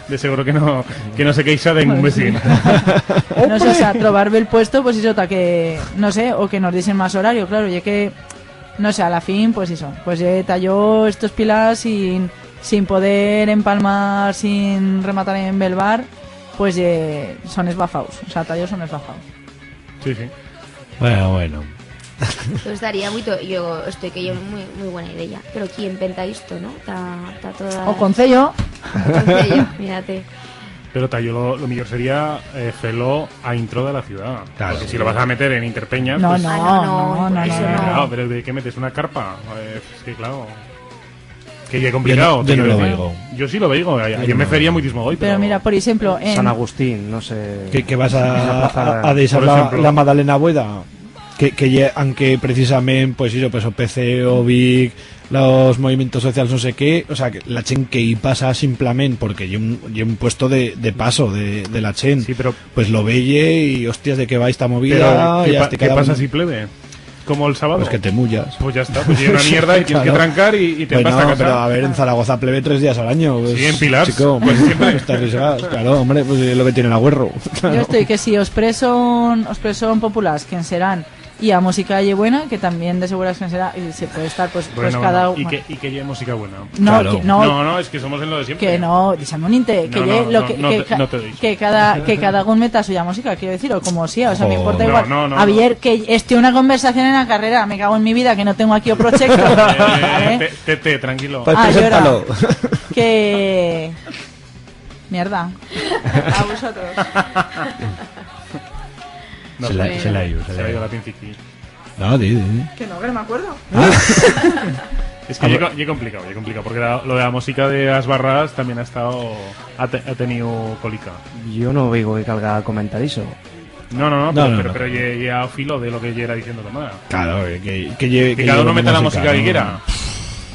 De seguro que no, que no se queixa de ningún vecino. No sé, o sea, trobar el puesto, pues eso, ta que, no sé, o que nos dicen más horario, claro, ya que No sé, a la fin, pues ixo, pues ye ta yo estos pilars y, sin poder empalmar, sin rematar en bel bar, pues, eh, son esbafaus. O sea, ta yo son esbafaus. Sí, sí. Bueno, bueno. Pues estaría muito, yo estoy que yo muy, muy buena idea. Pero quién penta isto, no? Ta, ta toda... O concello. O concello, mírate. Pero ta yo lo, lo millor sería, eh, fer-lo a intro de la ciutat. Claro. Porque si lo vas a meter en Interpeñas, no, pues... No, no, no, no, eso no. Claro, pero ¿de qué metes una carpa? Eh, es que claro. Que ye complicado, yo no, yo no lo veigo. Yo sí lo veigo, yo me fería muitismo goi, pero mira, por ejemplo, en San Agustín, no sé. Que, que vas a, a, a deixar la, la Madalena Bueda, que, que ye, anque precisament, pues, eso, pues, o P C, o Vic, los movimientos socials, no sé qué, o sea, que la chent que i pasa simplament, porque ye un, ye un puesto de, de paso de, de la chent, sí, pero pues lo veye y, hostias, de qué va esta movida, pero, ¿qué pasa si pleve? Como el sábado. Pues que te mullas. Pues ya está, pues llega una mierda y tienes que trancar y, y te vas a casa. Bueno, pero a ver, en Zaragoza pleve tres días al año, pues, sí, en Pilars, chico, pues siempre. Está arriesgado, claro, hombre, pues es lo que tiene el agüerro. Yo estoy que si os preson, os preson populars, quien serán, y a música ye buena, que también de seguras quien será, y se puede estar, pues, pues bueno, cada... Bueno, y que, y que ye música buena. No, claro. Que no. No, no, es que somos en lo de siempre. Que no, déjame un inte, que no, ye no, lo no, que, no que te, ca-, no te doy. Que cada, que cada un meta suya música, quiero decir, o como sea, o sea, me importa igual. No, no, no, no. Javier, que esté una conversación en la carrera, me cago en mi vida, que no tengo aquí un proyecto. Eh, ¿vale? Te, te, te, tranquilo. Pues preséntalo. Que... Mierda. A vosotros. No, se la, se la ha ido, se la ha ido la pinciqui. No, di, di, di. Que no, que no me acuerdo. Ah. Es que ye co-, ye complicado, ye complicado, porque la, lo de la música de las barras también ha estado, ha te-, ha tenido colica. Yo no oigo que calga comentar eso. No, no, no, pero, pero ye, ye a filo de lo que yera diciendo Tomás. Claro, eh, que, que ye, que cada uno meta la música que quiera.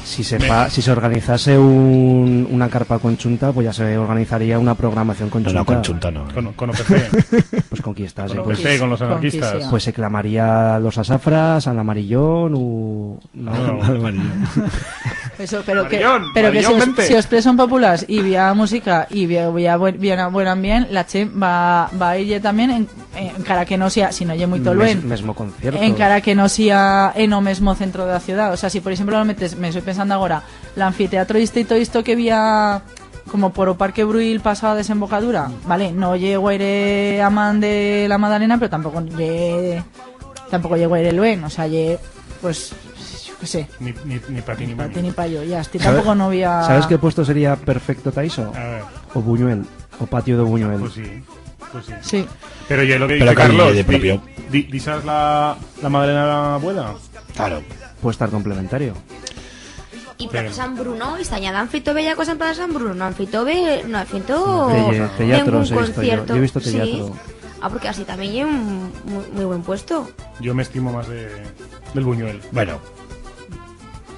Si se fa, si se organizase un, una carpa conchunta, pues ya se organizaría una programación conchunta. No, no, conchunta no, eh. Con, con O P C. Pues con qui estás, eh, pues, con O P C, con los anarquistas. Pues se clamaría los Asafras, Ana Marillón, u... No, no. Ana Marillón. Eso, pero que, pero que si os, si os preson populars y bi ha música y bi ha, bi ha buen, bi ha buen ambient, la chent va, va a ir también en, encara que no sea, si no ye muito luent, mesmo concierto, encara que no sea en o mesmo centro de la ciudad. O sea, si por ejemplo lo metes, me estoy pensando agora, l'anfiteatro este y todo esto que había como por o Parque Bruil pasado a desembocadura, vale, no ye guaire a man de la Madalena, pero tampoco ye, tampoco ye guaire luent, o sea, ye, pues, yo qué sé. Ni, ni, ni pa ti ni pa mi. Ni pa ti ni pa yo, ya, este tampoco no había... ¿Sabes qué puesto sería perfecto ta iso? A ver. O Buñuel, o patio de Buñuel. Pues sí. Pues sí. Sí. Pero ye lo que dice Carlos, di-, di-, ¿dixas la, la Madalena Bueda? Claro. Puede estar complementario. Y Plaza San Bruno, esta añada han feito bella cosa en Plaza San Bruno, no han feito be-, no han feito ningún concierto. Yo he visto teatro. Sí. Ah, porque así también ye un muy, muy buen puesto. Yo me estimo más de, del Buñuel. Bueno,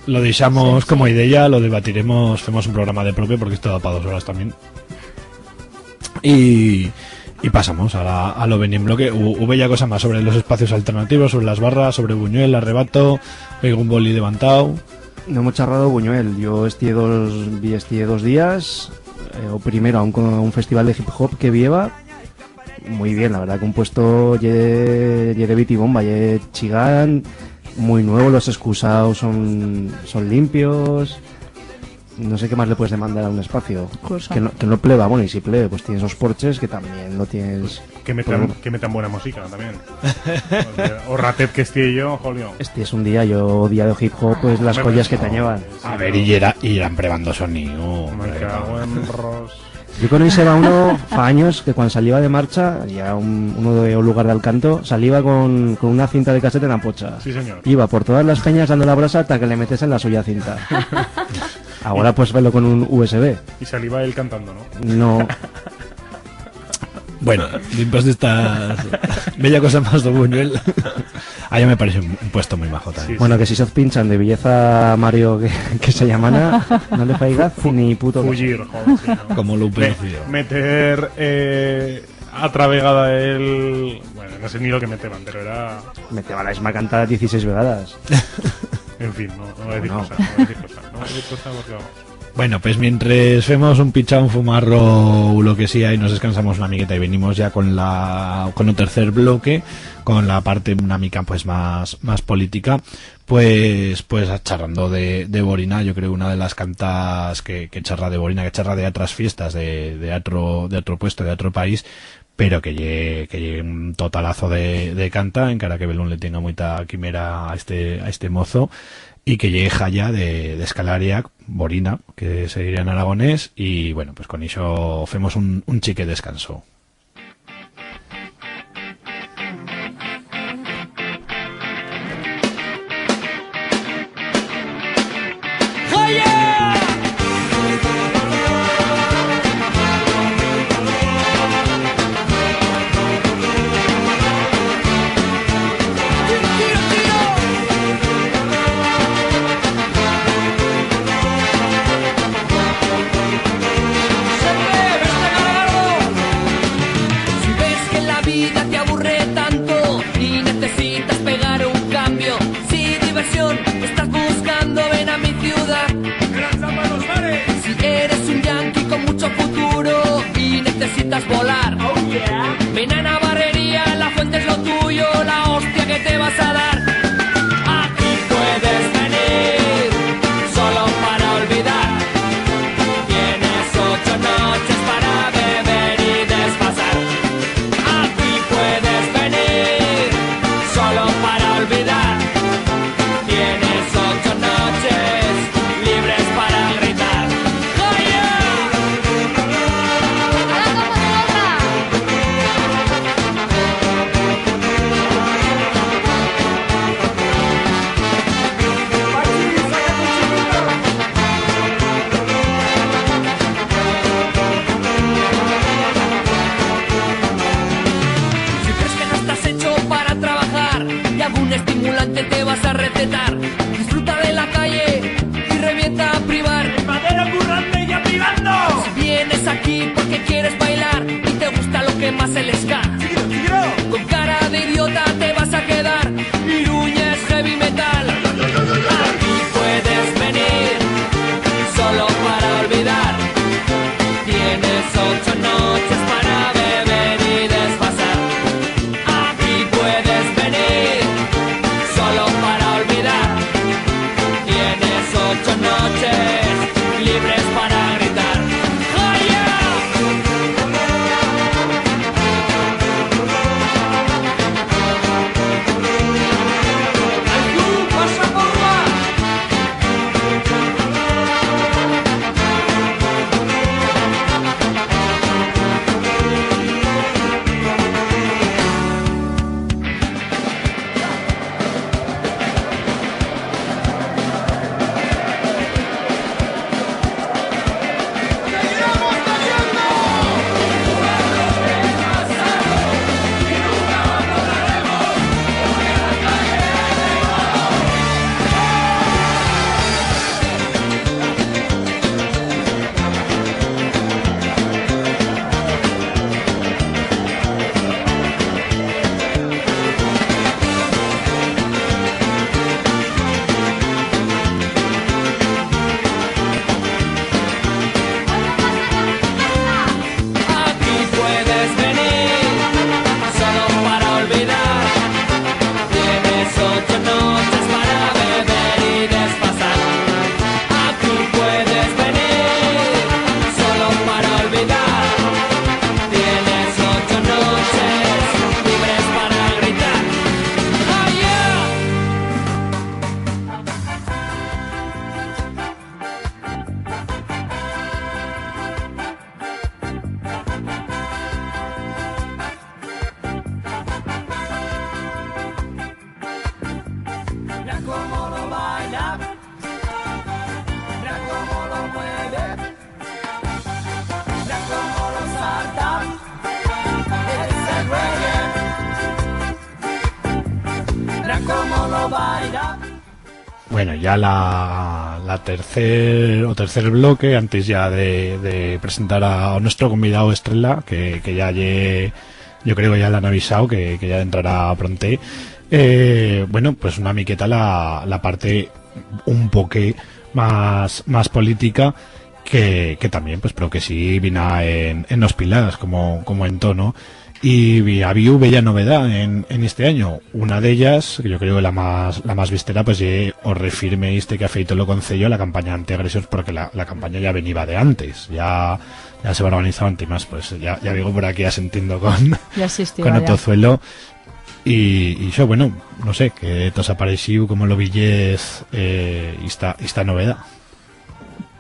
lo deixamos como idea, lo debatiremos, hacemos un programa de propio porque esto da pa dos horas también. Y, y pasamos a la, a lo venir en bloque. Hu-, hubo ya cosa más sobre los espacios alternativos, sobre las barras, sobre Buñuel, Arrebato, Beigún Boli levantau. No hemos charrado Buñuel. Yo estié dos, vi estié dos días. Eh, o primero a un, co-, un festival de hip hop que vieva. Muy bien, la verdad que un puesto ye, ye de bitibomba, ye chigán, muy nuevo, los excusados son, son limpios. No sé qué más le puedes demandar a un espacio. Cosa. Que no, que no pleva, bueno, y si pleve, pues tienes los porches, que también lo tienes. Que metan, pues, que metan buena música también. Porque o ratez que esté yo, jolio. Este es un día, yo, día de hip hop, pues las collas que te llevan. A ver, y yera, y yeran prebando sonido, me cago en ros. Yo coneixeba uno, fa anyos, que cuando saliba de marcha, ya un, uno de un lugar de Alcanto, saliba con, con una cinta de casete en la pocha. Sí, señor. Iba por todas las peñas dando la brasa hasta que le metes en la suya cinta. Ahora pues velo con un U S B. Y saliba él cantando, ¿no? No. Bueno, después de estas bella cosa más de Buñuel, a yo me parece un, un puesto muy majo también. Sí, bueno, sí. Que si soz pinchan de belleza Mario que, que se llamana, no le faigaz ni puto caso. Fuyir, joder, sí, ¿no? Como lo... Me-, meter, eh, a otra vegada el, bueno, no sé ni lo que meteban, pero era... Meteban la misma cantada dieciséis vegadas. En fin, no, no voy a decir cosa, no voy a decir cosa, no voy a decir cosa porque vamos. Bueno, pues mientras femos un pichao, un fumarro u lo que sea y nos descansamos una miqueta y venimos ya con la, con o tercer bloque, con la parte una mica, pues, más, más política, pues, pues charrando de, de Borina, yo creo una de las cantas que, que charra de Borina, que charra de atras fiestas de, de atro, de atro puesto, de atro país, pero que ye, que ye un totalazo de, de canta, encara que Belún le tenga muita quimera a este, a este mozo, y que ye haya de, de Escalariac, Borina, que se diría en aragonés, y, bueno, pues con ixo femos un, un chique descanso. Si ves que la vida te aburre tanto y necesitas pegar un cambio, si diversión estás buscando, ven a mi ciudad. Si eres un yanqui con mucho futuro y necesitas volar, ven a Navarrería, la fuente es lo tuyo, la hostia que te vas a dar. Aquí puedes venir solo para olvidar. Tienes ocho noches para beber y desfasar. Aquí puedes venir solo para olvidar. Tienes ocho noches libres para gritar. ¡Joya! Si crees que no estás hecho para trabajar y algún estimulante te vas a recetar, disfruta de la calle y revienta a privar. El madero currante y a privando. Si vienes aquí porque quieres bailar y te gusta lo que más, el ska, con cara de idiota te vas a quedar. Iruña es heavy metal. Aquí puedes venir solo para olvidar. Tienes ocho noches para beber y desfasar. Aquí puedes venir solo para olvidar. Tienes ocho noches libres para gritar. ¡Joya! Aquí puedes venir solo para olvidar. Tienes ocho noches para beber y desfasar. Aquí puedes venir solo para olvidar. Tienes ocho noches libres para gritar. ¡Joya! Mira cómo lo baila, mira cómo lo mueve, mira cómo lo salta, ese reggae. Mira cómo lo baila. Bueno, ya la, la tercer, o tercer bloque, antes ya de, de presentar a, a nuestro convidado estrella, que, que ya ye, yo creo que ya l'han avisau, que, que ya entrará pronte. Eh, bueno, pues una miqueta la, la parte un poquet más, más política, que, que también, pues, pero que sí vina en, en os pilars, como, como en tono. Y bi-, ha habiu bella novedá en, en este anyo. Una d'ellas, que yo creo que la más, la más vistera, pues, ye o refirme este que ha feito lo Concello a la campanya antiagresions, porque la, la campanya ya veniba de antes, ya, ya se va organizar antes más, pues, ya, ya digo por aquí asentiendo con, Ya existiba, con ya. Otozuelo. Y, y yo, bueno, no sé, que t'os ha pareciu, como lo viyez, eh, esta, esta novedá.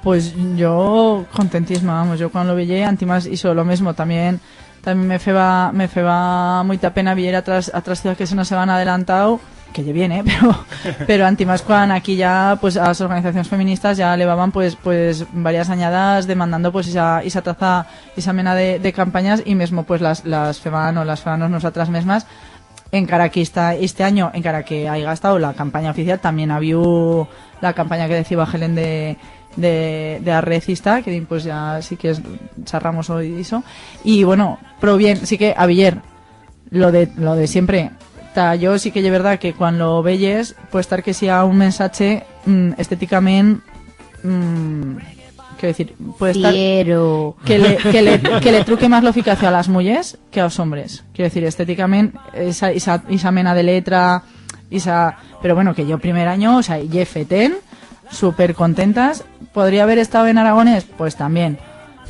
Pues yo contentisma, vamos, yo cuando lo veyé, antimás hizo lo mesmo, también, también me feba, me feba muita pena vier atras, atras ciudades que se nos heban adelantau, que ye bien, eh, pero, pero antimás cuan aquí ya, pues, as organizacions feministas ya levaban, pues, pues, varias anyadas demandando, pues, esa, esa taza, esa mena de, de campanyas, y mesmo, pues, las, las feban o las febanos nosatras mesmas, encara que esta, este anyo, encara que haiga estau la campanya oficial, también habiu la campanya que deciba Helen de, de, de a red ista, que din, pues, ya sí que es, charramos hoy d'iso. Y, bueno, pero bien, sí que, a vier, lo de, lo de siempre, ta, yo sí que ye verdad que cuan lo veyes, puede estar que sea un mensache, mm, estéticament, mm, quiero decir, puede estar Fiero. Que le, que le, que le truque más lo ficacio a las mullers que a os hombres. Quiero decir, estéticament, esa, esa, esa mena de letra, esa, pero bueno, que yo primer anyo, o sea, ye fetén, súper contentas. ¿Podría haber estado en aragonés? Pues también.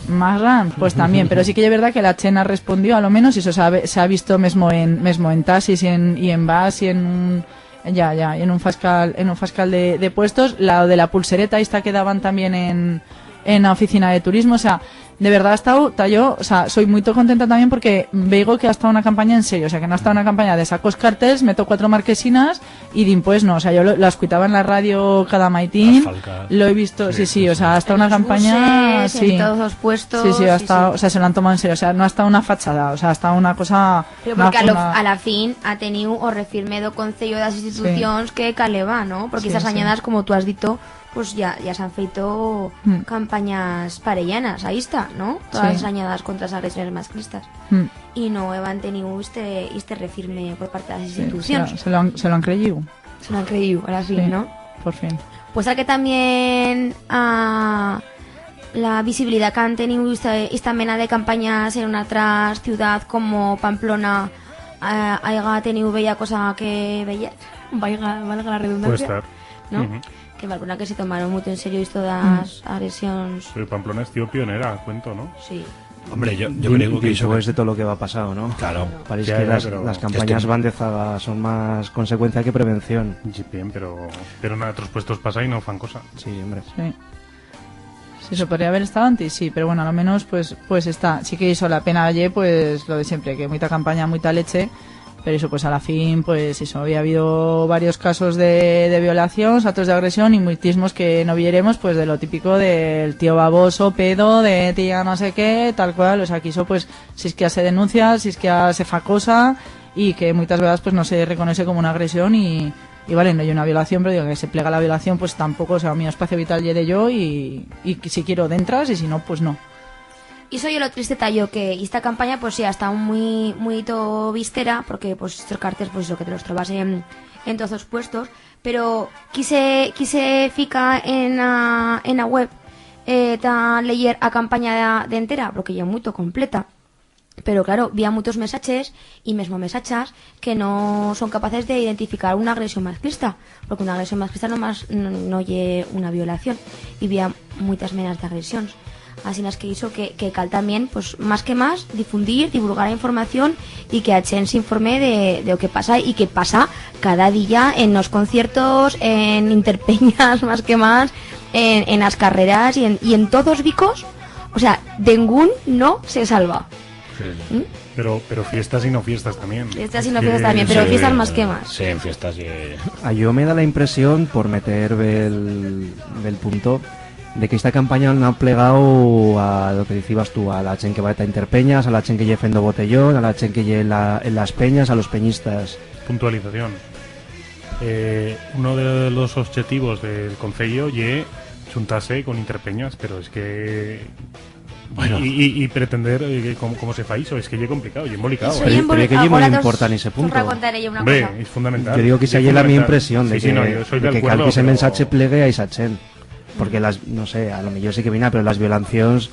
Más gran, pues también. Pero sí que es verdad que la chent ha respondido, a lo menos, y eso se ha, se ha visto mesmo en, mesmo en taxis y en, y en bus y en un, ya, ya, y en un fascal, en un fascal de, de puestos. La de la pulsereta esta que daban también en, en la oficina de turismo, o sea, de verdad ha estado, ta yo, o sea, soy muy contenta también porque veigo que ha estado una campaña en serio, o sea, que no ha estado una campaña de sacos cartels, meto cuatro marquesinas y dimpués no, o sea, yo lo, la escuitaba en la radio cada maitín, Las falcas. Lo he visto, sí, sí, sí, sí, o sea, ha estado una campaña, buses, sí, en todos los puestos, sí, sí, ha estado, sí, o sea, se lo han tomado en serio, o sea, no ha estado una fachada, o sea, ha estado una cosa. Pero una, porque a lo, una a la fin ha teniu o refirme do Concello, das institucions, sí, que caleba, ¿no? Porque sí, esas, sí, anyadas, como tú has dito, pues ya, ya s'han feito, mm, campanyas parellanas, ahí está, ¿no? Todas, sí, las anyadas contra las agresiones masclistas. Mm. Y no heban teniu este, este refirme por parte de las, sí, institucions. Se lo, se lo han, se lo han creyiu. Se lo han creyiu, a la fin, sí, ¿no? Por fin. Pues a que también, ah, la visibilidad que han teniu esta, esta mena de campanyas en una tras ciudad como Pamplona, ah, haiga teniu bella cosa que veyer. Valga, valga la redundancia. Puede estar. ¿No? Ujú. Que en Pamplona que se tomaron muy en serio esto de las, mm, agresiones. Pero Pamplona es tío pionera, cuento, ¿no? Sí. Hombre, yo, yo creo que eso después de todo lo que va pasado, ¿no? Claro. Parece que las, las campañas van de zaga, son más consecuencia que prevención. Sí, bien, pero, pero en otros puestos pasa y no fan cosa. Sí, hombre. Sí. Sí, eso podría haber estado antes, sí, pero bueno, a lo menos, pues, pues está. Sí que hizo la pena ayer, pues, lo de siempre, que muita campaña, muita leche, pero eso, pues, a la fin, pues, eso, había habido varios casos de, de violación, actos de agresión y muitismos que no vieremos, pues, de lo típico del tío baboso, pedo, de tía no sé qué, tal cual, o sea, que eso, pues, si es que ya se denuncia, si es que ya se fa cosa, y que muitas veces, pues, no se reconoce como una agresión y, y vale, no hay una violación, pero digo que se plega la violación, pues, tampoco, o sea, mi espacio vital ye de yo y, y si quiero dentras y si no, pues no. Y eso ye lo triste, ta yo, que esta campaña, pues, sí, ha estado muy, muy to vistera, porque, pues, estos cartels, pues, eso, que te los trobas en, en todos los puestos, pero qui se, qui se fica en a, en a web, eh, ta leyer a campaña de, de entera, porque ye muy to completa. Pero, claro, bi ha muitos mesaches, y mesmo mesachas, que no son capaces de identificar una agresión masclista, porque una agresión masclista no más, no, no ye una violación, y bi ha muitas menas de agresions. Asinas que iso que, que cal tamién, pues, más que más, difundir, divulgar a información y que a chent s'informe de, de o que pasa y que pasa cada día en os conciertos, en interpeñas, más que más, en, en as carreras y en, y en todos os bicos, o sea, dengún no se salva. Sí. ¿Mm? Pero, pero fiestas y no fiestas también. Fiestas y no fiestas también, pero sí, fiestas más que más. Sí, en fiestas y... A yo me da la impresión, por meter bel, bel punto, de que esta campaña no ha plegado a lo que decías tú, a la chent que va a interpeñas, a la chent que ye fendo botellón, a la chent que ye en la, en las peñas, a los peñistas. Puntualización. Eh, uno de los objetivos del Concello ye juntarse con interpeñas, pero es que... Bueno. Y, y, y pretender, eh, que cómo, cómo se fa iso, es que ye complicado, ye embolicado, eh. Pero, pero que ye muy important ese punto. Hombre, es fundamental. Yo digo que esa ye la mi impresión de que, de que cal que ese mensache plegue a esa chent. Porque las, no sé, a lo millor sí que vine, pero las violacions,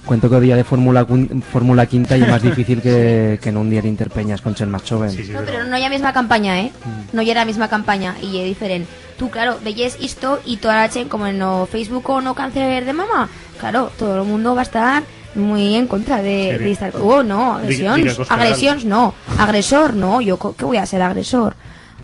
cuento que o día de Fórmula quin-, Fórmula quinta ye más difícil que, que en un día de Interpeñas con chent más choven. Sí, sí, no, pero no ye a misma campaña, eh? Mm. No ye a misma campaña y ye diferent. Tú, claro, veyes isto y toda la chent, como en o Facebook o no cáncer de mama, claro, todo el mundo va a estar muy en contra de, sí, de estar, oh, no, agresions, agresions no, agresor no, yo co-, qué voy a ser agresor?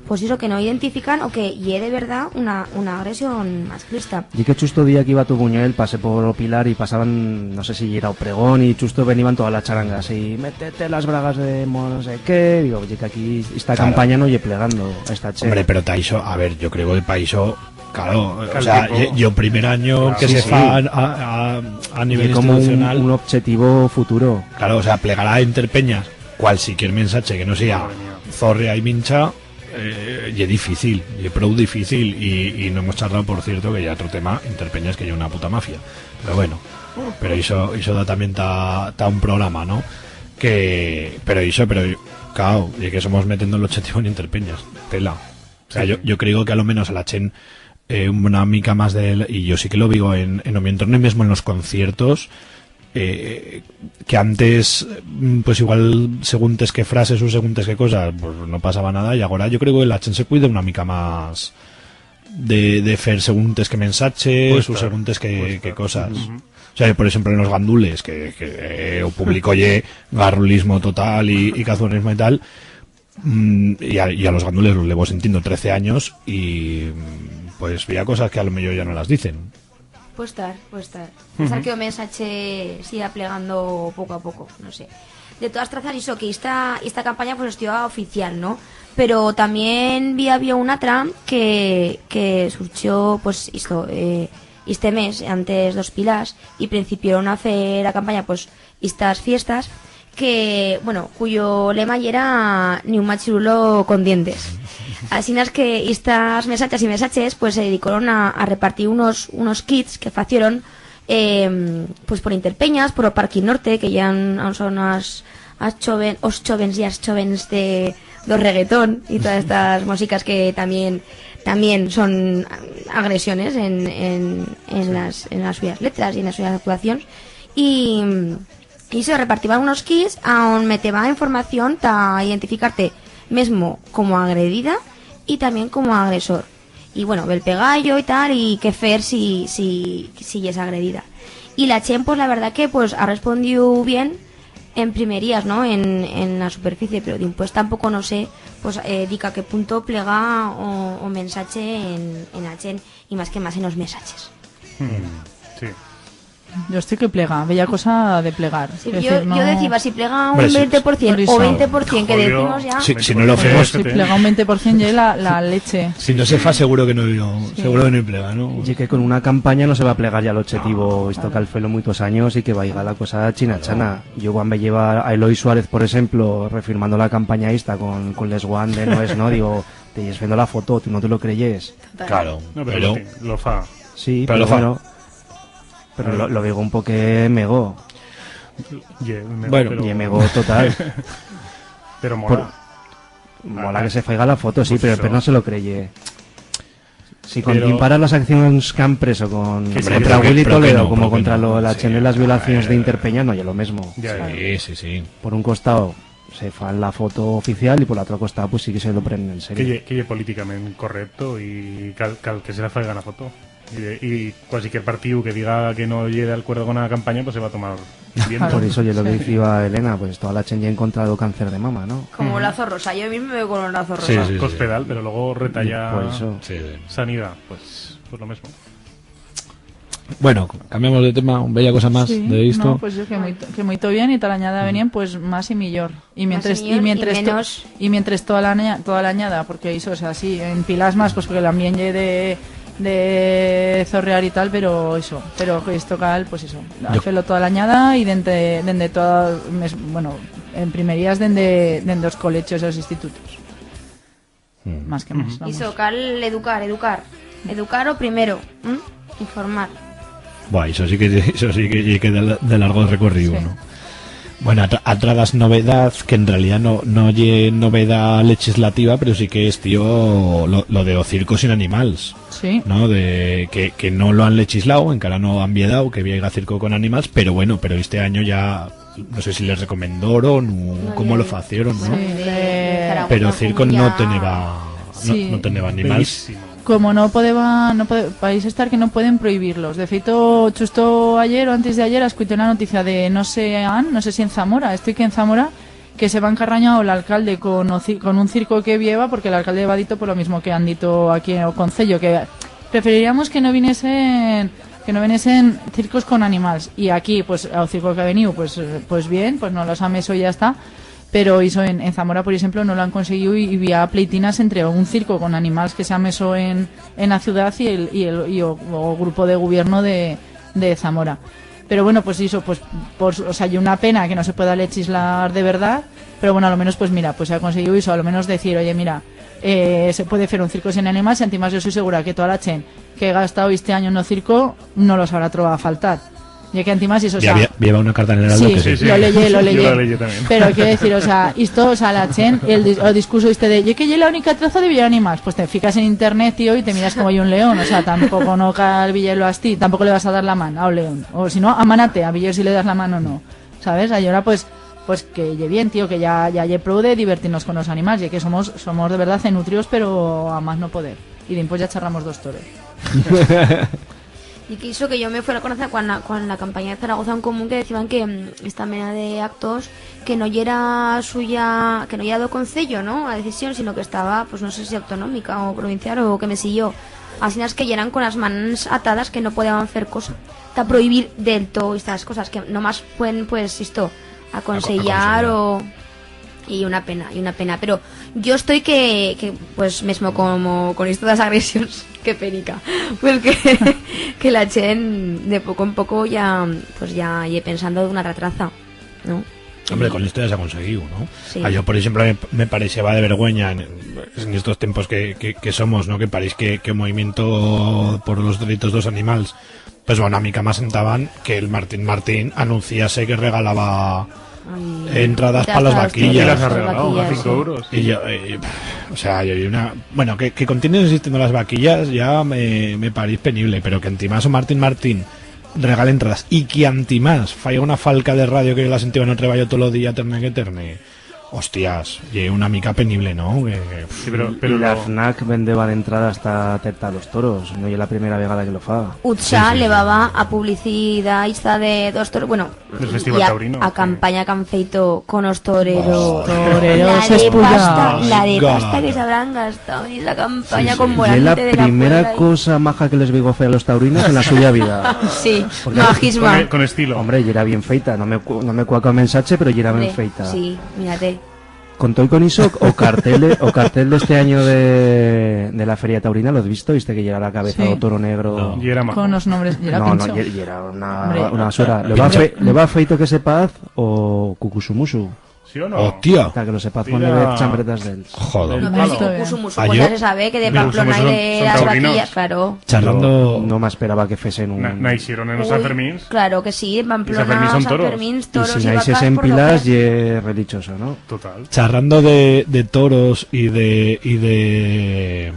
Pues eso, que no identifican o que ye de verdad una, una agresión masclista. Ye que chusto día que iba tu Buñuel, pasé por o Pilar y pasaban, no sé si yera o pregón, y chusto veniban todas las charangas, y "Métete las bragas de mo-, no sé qué", digo, ye que aquí esta campaña no ye plegando a esta chent. Claro. Hombre, pero ta ixo, a ver, yo creo que pa ixo, claro, o sea, ye, ye o primer anyo que se fa a, a, a nivel institucional. Ye como un, un obxectivo futuro. Claro, o sea, plegar a Interpeñas cualsiquier mensache que no sea zorrea y mincha, eh, ye difícil, ye prou difícil, y, y no hemos charlado, por cierto, que ya otro tema, Interpeñas, que ye una puta mafia. Pero bueno, pero ixo, ixo da también ta, ta un programa, ¿no? Que, pero ixo, pero, claro, ye que somos metiendo el obxectivo en Interpeñas, tela. O sea, yo, yo creo que a lo menos a la chent, eh, una mica más de, y yo sí que lo digo en, en o mi entorno y mismo en los conciertos, eh, que antes, mm, pues igual seguntes qué frases u seguntes qué cosas, pues no pasaba nada, y agora yo creo que la chent se cuida una mica más de, de fer seguntes qué mensaches u seguntes qué, qué cosas. Ujú. O sea, por ejemplo, en los gandules, que, que, eh, o publico ye garrulismo total y, y cazurismo y tal, mm, y a, y a los gandules los levo sintiendo trece anyos y, mm, pues, vía cosas que a lo mellor ya no las dicen. Puede estar, puede estar. Puede estar que o mensache siga plegando poco a poco, no sé. De todas trazas, iso, que esta, esta campaña, pues, estió oficial, ¿no? Pero también vi, había una atra que, que surchió, pues, isto, eh, este mes, antes d'os Pilars, y principioron a fer a campaña, pues, istas fiestas, que, bueno, cuyo lema yera "Ni un machirulo con dientes". Asinas que istas mesachas y mesaches, pues, se dedicoron a, a repartir unos, unos kits que facieron, em, pues, por Interpeñas, por o Parque Norte, que ya on son as, as choven-, os chovens y as chovens de, do reggaetón y todas estas musicas que también, también son agresiones en, en, en las, en las suyas letras y en las suyas actuacions. Y, Y se repartiban unos kits a on meteba información ta identificar-te mesmo como agredida y tamién como agresor. Y, bueno, bel pegallo y tal, y qué fer si, si, si yes agredida. Y la chent, pues, la verdat que, pues, ha respondiu bien en primerías, ¿no? En, en la superficie, pero dimpués tampoco no sé, pues, eh, dica qué punto plega o, o mensache en, en a chent, y más que más en os mesaches. Mm, sí. Yo estoy que plega, bella cosa de plegar. Sí, yo, yo deciba, si plega un veinte por cien o veinte por cien que decimos ya. Si, si no lo femos, si plega un veinte por cien ya la, la leche. Si no se fa, seguro que no, seguro que no i plega, ¿no? Y que con una campaña no se va a plegar ya el objetivo, esto que al felo muitos anyos y que vaiga la cosa china chana. Yo cuando me lleva a Eloy Suárez, por ejemplo, refirmando la campaña esta con, con les guantes, no es, ¿no? Digo, te yes fendo la foto, tú no te lo creyes. Claro, no, pero lo fa. Sí, pero bueno. Pero lo, lo digo un poquet mego. Ye mego, bueno, pero ye mego total. Pero mola. Mola que se faiga la foto, sí, pero, pero no se lo creye. Si comparas las accions que han preso con, contra Willy Toledo como contra lo, la chent de las violacions de Interpeña, no ye lo mesmo. Sí, sí, sí. Por un costau se fan la foto oficial y por l'atro costau, pues, sí que se lo prenen en serio. Que ye, que ye políticament correcto y cal, cal que se la faigan a foto. Y, y cualquier partido que diga que no ye de acuerdo con la campaña, pues se va a tomar bien. Por eso ye lo que diciba Elena, pues toda la chent ye en contra del cáncer de mama, ¿no? Como Lazo Rosa, yo mismo me veo con Lazo Rosa. Sí, sí, sí. Cospedal, pero luego retalla sanidad, pues, pues lo mismo. Bueno, cambiamos de tema, bella cosa más de isto. Sí, no, pues yo que muito, que muito bien y ta l'anyada venient, pues, más y millor. Y mientres, y mientres to-, y mientres toda la aña-, toda l'anyada, porque iso, o sea, sí, en pilas más, pues, porque l'ambient ye de, de zorrear y tal, pero iso, pero que esto cal, pues iso, fer-lo toda l'anyada y dende, dende toda, mes-, bueno, en primerías dende, dende os colegios y os institutos. Más que más, vamos. Iso, cal educar, educar. Educar o primero, ¿m? Informar. Buah, iso sí que, iso sí que, que de, de largo recorrido, ¿no? Bueno, atra-, atra d'as novedaz, que en realidad no, no ye novedad legislativa, pero sí que estió lo, lo de o circo sin animals, sí, no? De que, que no lo han legislau, encara no han viedau que bi haiga circo con animals, pero bueno, pero este anyo ya, no sé si les recomendoron u cómo lo facieron, no? Sí, de Zaragoza. Pero o circo como no ya teneba, no, sí, no teneba animals. Bellísimo. Como no podeba, no pode-, país estar que no pueden prohibirlos. De feito, chusto ayer o antes de ayer, escuché una noticia de no sé, an, no sé si en Zamora, esto que en Zamora, que se va encarrañado l'alcalde con o ci-, con un circo que bi heba, porque l'alcalde va dito por lo mismo que han dito aquí en o concello, que preferiríamos que no viniesen, que no viniesen circos con animals. Y aquí, pues, o circo que ha veniu, pues, eh, pues bien, pues no los ha meso y ya está. Pero iso en, en Zamora, por eixemplo, no lo han conseguiu y, y bi ha pleitinas entre un circo con animals que se ha meso en, en a ciudat y el, y el, y o, o grupo de gobierno de, de Zamora. Pero bueno, pues iso, pues, por, o sea, ye una pena que no se pueda legislar de verdat, pero bueno, a lo menos, pues mira, pues se ha conseguiu iso, a lo menos decir, oye, mira, eh, se puede fer un circo sin animals, y antimás yo soi segura que toda la chent que ha estau este anyo en o circo no los habrá trobau a faltar. Ye que antimás iso, o sea, bi heba, bi heba una carta en el Heraldo, sí, que sí. Sí, sí. Lo leyé, lo leyé. Yo lo leí también. Pero quiero decir, o sea, isto, o sea, la chent, el dis-, o discurso este de, ye que ye la única traza de viyer animals, pues te ficas en internet, tío, y te miras como ye un león, o sea, tampoco no cal viyerlo astí, tampoco le vas a dar la man a un león, o si no, amanate a viyer si le das la man o no, ¿sabes? Y ahora, pues, pues que ye bien, tío, que ya, ya ye prou de divertirnos con los animals, ye que somos, somos de verdad cenutrios, pero a más no poder. Y dimpués ya charramos d'os toros. Y que iso que yo me fue a conocer cuan la, cuan la campaña de Zaragoza en Común que deciban que, mm, esta mena de actos que no yera suya, que no yera d'o concello, ¿no? A decisión, sino que estaba, pues no sé si autonómica o provincial o que me si yo. Asinas que yeran con las mans atadas que no podían fer cosa. Ta prohibir del todo estas cosas, que nomás pueden, pues, esto, aconsellar. Aco-, aconsellar o Y una pena, y una pena. Pero yo estoy que, que, pues, mesmo como con esto de las agresiones, qué penica. Pues que, que la chent de poco en poco ya, pues ya ye pensando d'una otra traza, ¿no? Hombre, con esto ya s'ha conseguiu, no? Sí. A yo, por eixemplo, me, me pareixeba de vergüenya en, en estos tempos que, que, que somos, no? Que pareix que, que o movimiento por los dereitos d'os animals, pues, bueno, a mi que m'asentaban que el Martín Martín anunciase que regalaba entradas pa las vaquillas. Y las ha regalado a cinco euros. Y yo, eh, o sea, yo, yo una, bueno, que, que continúen existiendo las vaquillas ya me, me pareix penible, pero que antimás o Martín Martín regale entradas y que antimás faiga una falca de radio que la xente va no treballo todo lo día, terne que terne. Hostias, ye una mica penible, no? Que, sí, pero, pero y la FNAC vendeban entradas ta, ta, ta los toros, no ye la primera vegada que lo fa. Utsa levaba a publicidad esta de dos toros, bueno, y a, a campaña que han feito con os toreros. Los toreros espullaos. La de pasta, la de pasta que s'habrán gastau en esa campaña con volantes de la Puebla y... Sí, sí. Ye la primera cosa maja que les veigo fer a los taurinos en la suya vida. Sí, majisma. Con e-, con estilo. Hombre, yera bien feita, no me cu-, no me cuaca o mensache, pero yera bien feita. Sí, mírate. Con todo y con iso, o cartel de, o cartel de este anyo de, de la Feria Taurina, lo has visto? Viste que yera la cabeza d'o toro negro. No. Yera majo. Con los nombres, yera pincho. No, no, ye-, yera una, una basura. Le va fe-, le va feito que se paz o Cucusumusu. ¿Sí o no? Hostia. Ta que lo sepaz, pon de ver chambretas d'él. Joder. No, pero si Cucusumusu, pues ya se sabe que de Pamplona y de las vaquillas, claro. Charrando. No, no me esperaba que fesen un... Na-, naixeron en los Sanfermins. Claro que sí, en Pamplona, Sanfermins, toros y vacas, por lo que... Y si naixes en Pilas, ye relichoso, no? Total. Charrando de, de toros y de, y de,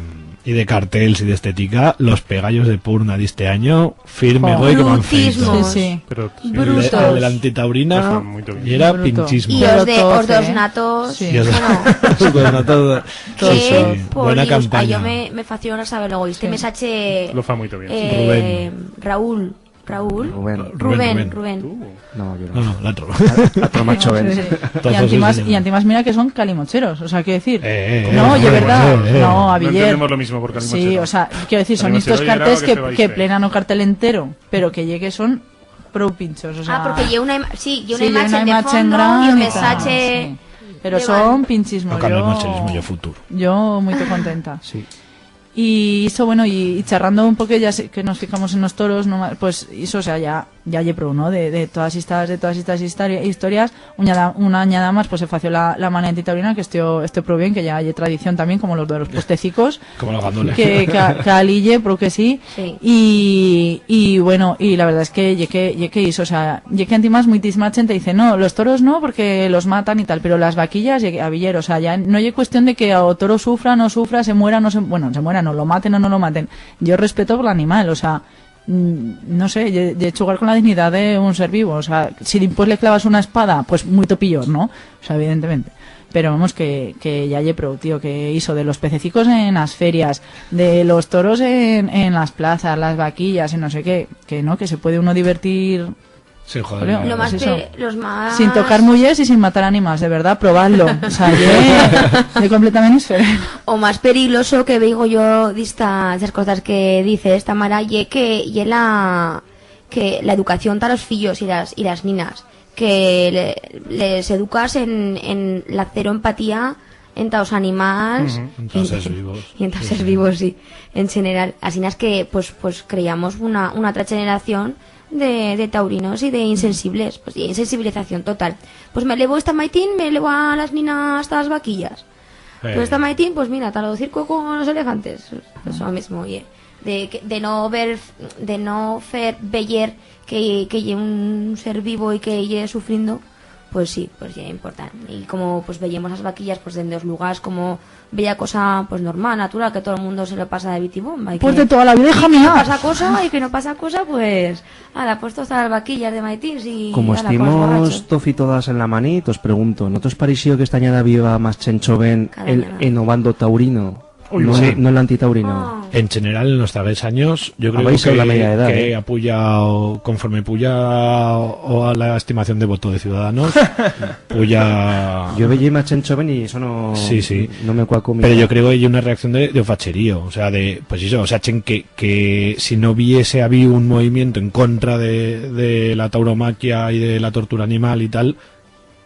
y de cartels y de estética, los pegallos de Purna d'este anyo, firme goi que m'han feito. Brutismos. Sí, sí. Pero sí. Brutos. El de, el de l'Antitaurina yera pinchismo. Y os de, os dos natos. Sí. Y os dos natos. Sí, sí. Buena campaña. Yo me, me fació una saber luego, este mesache, lo fa muy bien. Eh, Raúl. Raúl. Rubén. Rubén, Rubén. No, yo no. No, no, l'atro. Atro macho, ven. Sí. Y antimás, y antimás mira que son calimocheros, o sea, quiero decir, eh, eh, no, eh, ye verdad, eh, eh. No, a Viller. No entendemos lo mismo por calimochero. Sí, o sea, quiero decir, son estos cartels que, que plenan o cartel entero, pero que ye que son prou pinchos, o sea. Ah, porque ye una ima-, sí, ye una imagen de fondo y un mesache. Sí. Pero son pinchismo, yo, yo muy contenta. Sí. Y iso, bueno, y, y charrando un poco, ya se-, que nos fijamos en los toros, no ma-, pues iso, o sea, ya ya ye prou, no? De, de todas estas, de todas estas histori-, historias, una anyada, una anyada mas, pues, se fació la, la Mani Antitaurina, que estió, estió prou bien, que ya ye tradición tamién, como los de los puestecicos, como los gandones, que, que, que alí ye, prou que sí. Sí. Y, y, bueno, y la verdad es que ye que, ye que ixo, o sea, ye que antimás muitísima chent dice, "No, los toros no, porque los matan y tal", pero las vaquillas, ye que, a viyer, o sea, ya no ye cuestión de que o toro sufra, no sufra, se muera, no se, bueno, se muera, no lo maten o no lo maten. Yo respeto por l'animal, o sea, mm, no sé, ye, ye chugar con la dignidat de un ser vivo. O sea, si dimpués le clavas una espada, pues muito piyor, no? O sea, evidentemente. Pero vamos, que, que ya ye prou, tío, que ixo de los pececicos en las ferias, de los toros en, en las plazas, las vaquillas, y no sé qué, que no, que se puede uno divertir. Sin joder, claro, no, pues más eso. Pe-, los más... Sin tocar mullers y sin matar animals, de verdad, probadlo. O sea, ye, ye completamente diferente. O más peligroso que veigo yo d'esta, d'esas cosas que dice esta Mara, ye que, ye la, que la educación ta los fillos y las, y las ninas, que le, les educas en, en la cero empatía enta os animals. Ujú. Enta os seres vivos. Y enta os seres vivos, sí, en general. Asinas que, pues, pues, creyamos una, una atra generación de, de taurinos y de insensibles, pues, y insensibilización total. Pues me levo esta maitín, me levo a las ninas ta las vaquillas. Pues esta maitín, pues mira, ta lo circo con los elefantes. Eso mismo, oye. De, que- de no ver, de no fer veyer que, que ye un ser vivo y que ye sufrindo, pues sí, pues ye important. Y como, pues, veyemos las vaquillas, pues, dende os lugars como bella cosa, pues, normal, natural, que todo el mundo se lo pasa de bitibomba. Y pues que, de toda la vida, y hija que no mía. Pasa cosa, y que no pasa cosa, pues, ala, pues, todas las vaquillas de maitins y como ala, pues, estimos borracho. Toz y todas en la Mani, tos pregunto, ¿no tos pareció que esta anyada viva más chent choven el enovando taurino? Cada anyada. Ui, no, sí. No el antitaurino. Ah. En general, en los darrers anyos, yo creo que, la media edad, que eh, ha puyado, conforme puya o, o a la estimación de voto de Ciudadanos, puya. Yo veía más chent choven y eso no, sí, sí, no me cuaco. Pero yo creo que hay una reacción de, de facherío, o sea, de, pues eso, o sea, chent que, que si no hubiese habido un movimiento en contra de, de la tauromaquia y de la tortura animal y tal,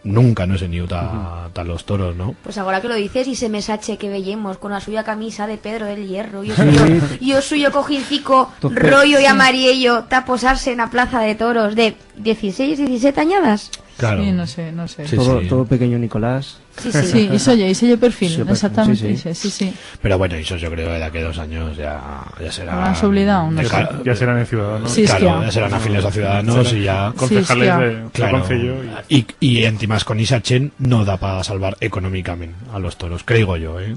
nunca no se niu ta, ta los toros, ¿no? Pues agora que lo dices, y ese mesache que veyemos con la suya camisa de Pedro del Hierro y o suyo, sí, y o suyo cojincico royo y amariello ta posar-se en la plaza de toros de dieciséis, diecisiete anyadas. Claro. Sí, no sé, no sé. Sí, todo, sí. Todo pequeño Nicolás. Sí, sí. Sí, ixe ye, ixe ye perfil, sí, exactamente, sí, sí. Ixe, sí, sí. Pero bueno, ixe yo creo que de aquí a dos anyos ya, ya será... Habrán olvidado, no sé. Ya serán en Ciudadanos. Sí, claro, ya serán afines a Ciudadanos y ya... Concejales de, del concello y... Claro. Y, y encima con ixa chent no da pa salvar economicamente a los toros, creigo yo, ¿eh?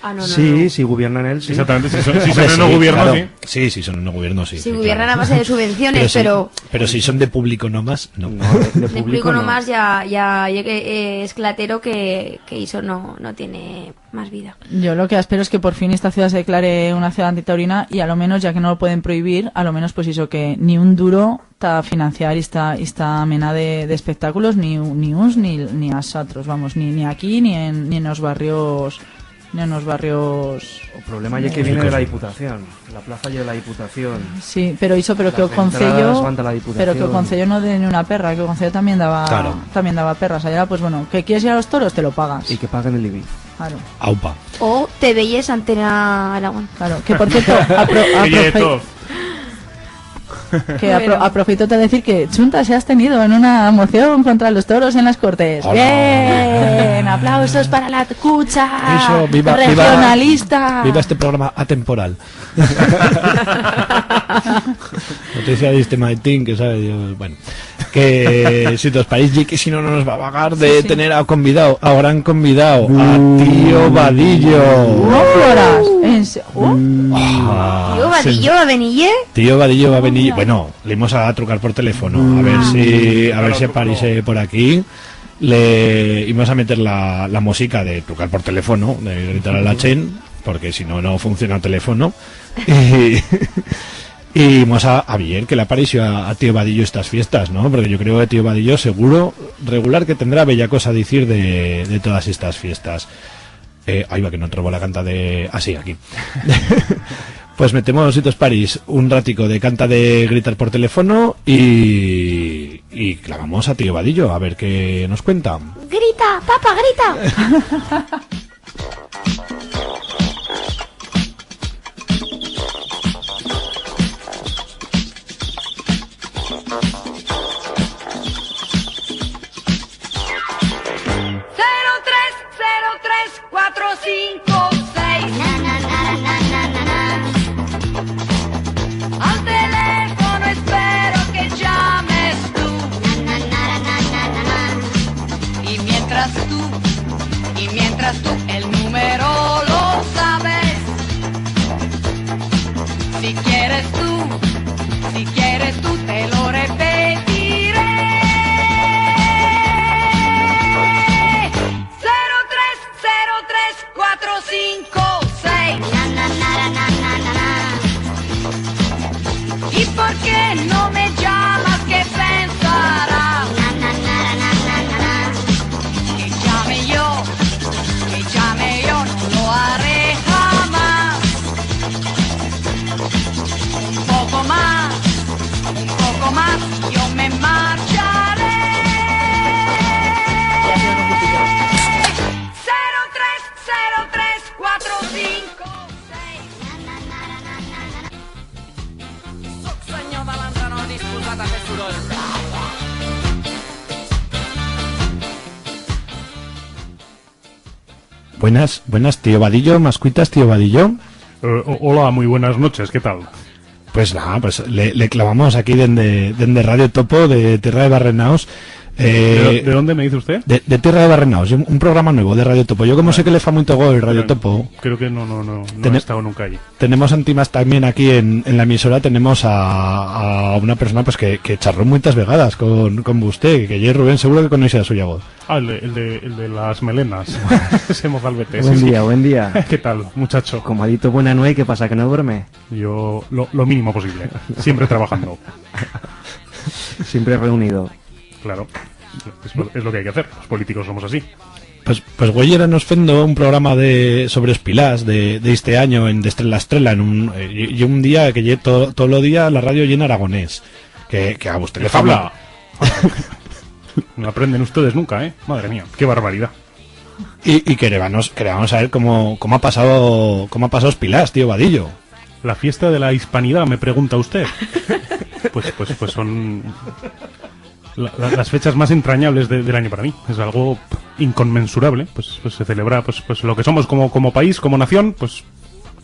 Ah, no, no, sí, no. Si gobiernan él, sí. Exactamente, si son, si son en o gobierno, claro, sí. Sí, si son en o gobierno, sí, sí, claro. Si gobiernan a base de subvenciones, pero si, pero si son de público nomás, no. No, de, de público no. De público nomás ya, ya, ya que, eh, es clatero que, que iso no, no tiene más vida. Yo lo que espero es que por fin esta ciudad se declare una ciudad antitaurina y a lo menos, ya que no lo pueden prohibir, a lo menos, pues iso, que ni un duro ta financiar esta, esta mena de, de espectáculos, ni u-, ni uns ni, ni as atros, vamos, ni, ni aquí, ni en, ni en os barrios, ni en os barrios. O problema ye que viene de la Diputación. La plaza ye de la Diputación. Sí, pero iso, pero que o concello, pero que o concello no de ni una perra, que o concello también daba, claro, también daba perras. Allá, pues bueno, que quieres ir a los toros, te lo pagas. Y que paguen el IBI. Claro. Aupa. O te veyes Antena Aragón. Claro, que por cierto, apro-, que ye aprofe-, todo. Que apro-, bueno, aprofito de decir que Chunta se ha abstenido en una moción contra los toros en las Cortes. Hola. Bien, aplausos para la cucha regionalista. Eso, viva, viva, viva este programa atemporal. Noticia de este maitín, que sabe Dios, bueno. Que si tos pareix que si no, no nos va a pagar de tener a convidau, a gran convidau, a Tío Vadillo. No floras, en se-, oh. Ah, Tío Vadillo va a venir, eh? Tío Vadillo va a venir. Bueno, le imos a trucar por teléfono, a ver si, a ver si apareixe por aquí. Le imos a meter la, la musica de trucar por teléfono, de gritar a la chent, porque si no, no funciona el teléfono. Y, y imos a, a vier qué le apareció a, a Tío Vadillo estas fiestas, ¿no? Porque yo creo que Tío Vadillo seguro, regular que tendrá bella cosa a dicir de, de todas estas fiestas. Eh, ahí va, que no trobo la canta de... Ah, sí, aquí. Pues metemos, si tos pareix, un ratico de canta de gritar por teléfono y, y clamamos a Tío Vadillo a ver qué nos cuenta. Grita, papa, grita. Que no me llamas, que pensarás. Na, na, na, na, na, na, na. Que llame yo, que llame yo, no lo haré jamás. Un poco más, un poco más, y yo me marcharé. Cero tres, cero tres, cuatro cinco seis. Buenas, buenas, tío Vadillo, ¿me escuitas, tío Vadillo? Eh, o-, hola, muy buenas noches, ¿qué tal? Pues nada, pues le, le clavamos aquí dende, dende Radio Topo, de Tierra de Barrenaos. ¿De dó-, Eh, de dónde me dice usted? De, de Tierra de Barrenaos, un, un programa nuevo de Radio Topo. Yo como sé que le fa muito gol Radio Topo. Creo que no, no, no, no he estado nunca allí. Tenemos antimas también aquí en, en la emisora, tenemos a, a una persona, pues, que, que charró muitas vegadas con, con usted, que ye Rubén, seguro que conoce a suya voz. Ah, el de, el de, el de las melenas. Ese mozalbete, sí, sí. Buen día, buen día. ¿Qué tal, muchacho? Como ha dito buena nueit, ¿qué pasa, que no duerme? Yo lo, lo mínimo posible. Siempre trabajando. Siempre reunido. Claro. Es lo, es lo que hay que hacer. Los políticos somos así. Pues, pues güei yeranos fendo un programa de, sobre os pilars de, de este anyo en De Estrella a Estrella, en un, eh, y, y un día que ye to-, todo lo día la radio llena aragonés. Que, que a usted le fabla. No aprenden ustedes nunca, ¿eh? Madre mía, qué barbaridad. Y, y querébanos, querébanos saber cómo, cómo ha pasado, cómo ha pasado os pilars, tío Vadillo. La fiesta de la hispanidad, me pregunta usted. Pues, pues, pues son la, la, las fechas más entrañables de, del año para mí. Es algo inconmensurable. Pues, pues se celebra, pues, pues lo que somos como, como país, como nación, pues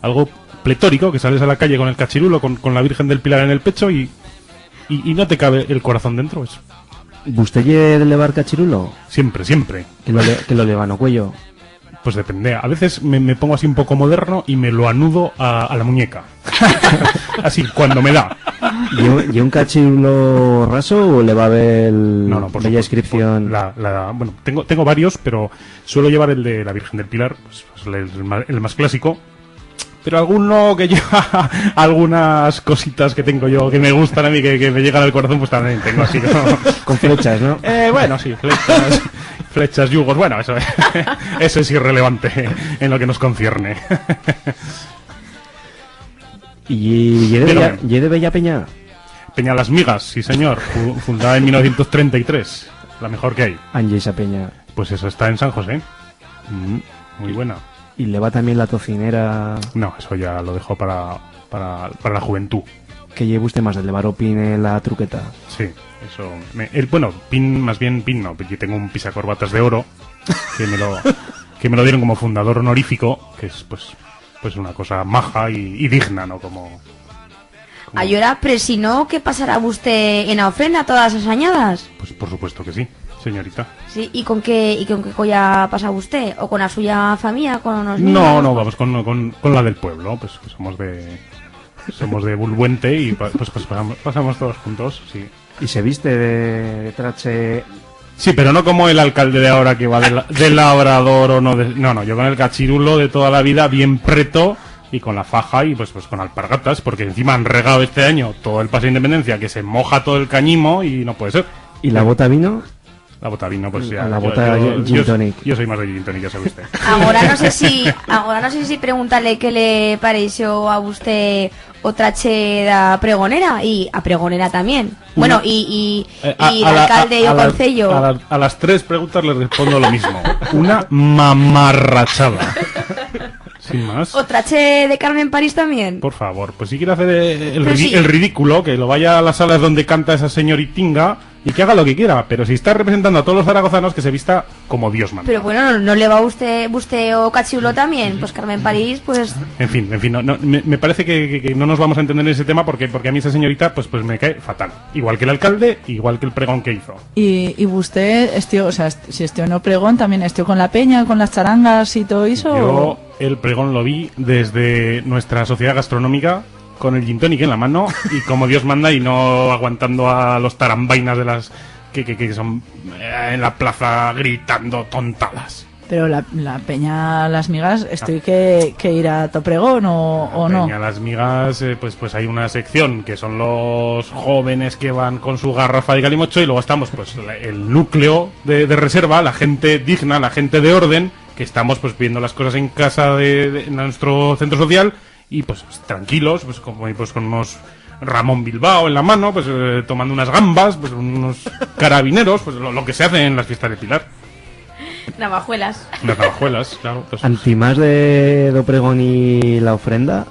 algo pletórico, que sales a la calle con el cachirulo, con, con la Virgen del Pilar en el pecho y, y, y no te cabe el corazón dentro. Es... ¿Usted ye de levar cachirulo? Siempre, siempre. Que lo le-, que lo levan o cuello. Pues depende. A veces me, me pongo así un poco moderno y me lo anudo a, a la muñeca. Así, cuando me da. ¿Y un, y un cachirulo raso o le va a haber... No, no, por supuesto. La, la, bueno, tengo, tengo varios, pero suelo llevar el de la Virgen del Pilar, pues, pues, el, el ma-, el más clásico. Pero alguno que lleva algunas cositas que tengo yo que me gustan a mí, que, que me llegan al corazón, pues también tengo así como... Con flechas, ¿no? Eh, bueno, sí, flechas, flechas, yugos, bueno, eso, eso es irrelevante en lo que nos concierne. ¿Y ye de Bella, ye de Bella Peña? Peña Las Migas, sí señor, fu-, fundada en mil novecientos treinta y tres, la mejor que hay. Añlla ixa peña. Pues eso está en San José. Mm, muy buena. ¿Y leva también la tocinera? No, eso ya lo dejo para, para, para la juventud. ¿Qué lleva usted más, el levar o pin en la truqueta? Sí, eso. Me, el, bueno, pin, más bien pin no, porque tengo un pisacorbatas de oro que me lo, que me lo dieron como fundador honorífico, que es, pues, pues una cosa maja y, y digna, ¿no? Como, como... Allora, presinó que pasará usted en a ofrenda todas as anyadas? Pues por supuesto que sí, señorita. Sí, ¿y con qué, y con qué colla pasa usted? ¿O con a suya familia, con unos... No, amigos? No, vamos con, con, con la del pueblo, pues que somos de, somos de Bulbuente y pa-, pues, pues pasamos, pasamos todos juntos, sí. ¿Y se viste de, de trache? Sí, pero no como el alcalde de ahora que va de la-, de labrador o no de, no, no, yo con el cachirulo de toda la vida, bien preto y con la faja y pues, pues con alpargatas, porque encima han regado este año todo el Paseo de Independencia, que se moja todo el cañimo y no puede ser. ¿Y la bota vino? La bota vino, pues ya, la yo, bota yo, gin tonic. Yo soy más de gin tonic, ya sabe usted. Agora no sé si, agora no sé si preguntarle qué le pareció a usted o trache d'a pregonera y a pregonera también. Bueno, y, y, eh, a, y a la, alcalde y a, o a la, concello. A la, a las tres preguntas le respondo lo mismo. Una mamarrachada. Sin más. ¿O trache de Carmen París también? Por favor, pues si quiere hacer, eh, el ridi-, el ridículo, que lo vaya a las salas donde canta esa señoritinga y que haga lo que quiera, pero si está representando a todos los zaragozanos, que se vista como Dios manda. Pero bueno, ¿no, no leva usted, usted o cachirulo también? Pues Carmen París, pues... En fin, en fin, no, no, me, me parece que, que, que no nos vamos a entender en ese tema porque, porque a mí esa señorita, pues, pues me cae fatal. Igual que el alcalde, igual que el pregón que hizo. ¿Y, y usted, estió, o sea, est-, si estió en o pregón, también estió con la peña, con las charangas y todo eso? Yo el pregón lo vi desde nuestra sociedad gastronómica, con el gin tonic en la mano y como Dios manda y no aguantando a los tarambainas de las que, que, que son, eh, en la plaza gritando tontadas. Pero la, la peña Las Migas, esto hay que, que ir a to pregón o, o no? La peña Las Migas, eh, pues, pues hay una sección que son los jóvenes que van con su garrafa de calimocho y luego estamos, pues, la, el núcleo de, de reserva, la gente digna, la gente de orden, que estamos, pues, viendo las cosas en casa de, de, en nuestro centro social y, pues, tranquilos, pues, como, pues, con unos Ramón Bilbao en la mano, pues, eh, tomando unas gambas, pues, unos carabineros, pues, lo, lo que se hace en las fiestas de Pilar. Navajuelas. Unas navajuelas, claro. Pues, antimás de, d'o pregón y la ofrenda,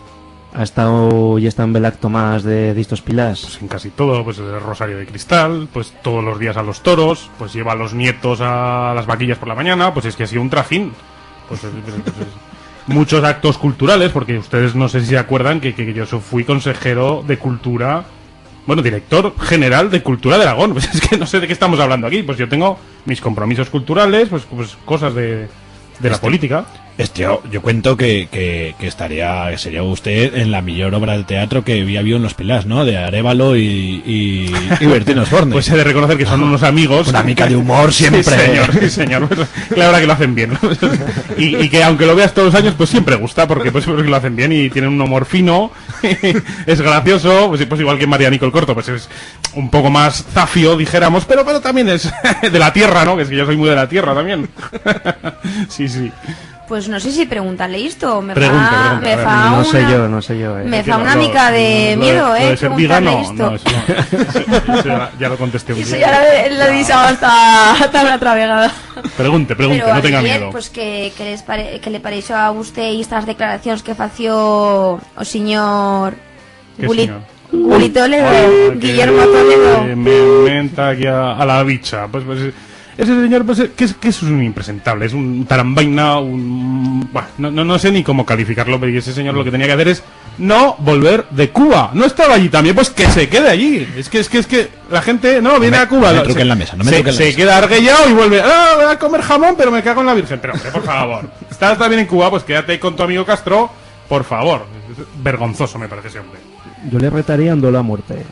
ha estado y están bel acto más de, d'istos Pilars? Pues en casi todo, pues el Rosario de cristal, pues todos los días a los toros, pues lleva a los nietos a las vaquillas por la mañana, pues es que ha sido un trajín. Pues, eh, pues, pues, eh, muchos actos culturales, porque ustedes no sé si se acuerdan que, que yo so-, fui consejero de cultura, bueno, director general de Cultura de Aragón. Pues es que no sé de qué estamos hablando aquí. Pues yo tengo mis compromisos culturales, pues, pues cosas de, de la política. Este, yo, yo cuento que, que, que estaría, que sería usted en la millor obra de teatro que había habido en los Pilars, ¿no? De Arévalo y, y, y Bertín Osborne. Pues he de reconocer que son unos amigos. Una mica de humor siempre. Sí, señor, sí, señor. Pues, claro que lo hacen bien. Y, y que aunque lo veas todos los años, pues siempre gusta, porque, pues, porque lo hacen bien y tienen un humor fino, es gracioso, pues, pues igual que Marianico el Corto, pues es un poco más zafio, dijéramos, pero, pero también es de la tierra, ¿no? Que es que yo soy muy de la tierra también. Sí, sí. Pues no sé si preguntar-le isto, me fa, me fa una, no sé yo, no sé yo, eh. Me fa una mica de miedo, eh, preguntar-le isto. Lo de ser vegano, no, eso no, eso, eso ya, ya lo contesté un día. Eso ya lo, lo he dicho hasta, hasta una otra vegada. Pregunte, pregunte, no tenga miedo. Pero, pues, qué, qué les pare-, qué le pareció a usted estas declaracions que fació o señor Guli-, Guli Toledo, Guillermo Toledo? Me menta aquí a, a la bicha. Pues, pues, ese señor, pues, que es, que es un impresentable, es un tarambaina, un, bah, no, no, no sé ni cómo calificarlo, pero ese señor lo que tenía que hacer es no volver de Cuba. No estaba allí también, pues que se quede allí. Es que, es que, es que la gente, no, viene a Cuba, se, se queda arguellao y vuelve, "Ah, voy a comer jamón, pero me cago en la Virgen". Pero, hombre, por favor, estás también en Cuba, pues quédate con tu amigo Castro, por favor. Es vergonzoso, me parece, ese hombre. Yo le retaría un dólar a muerte.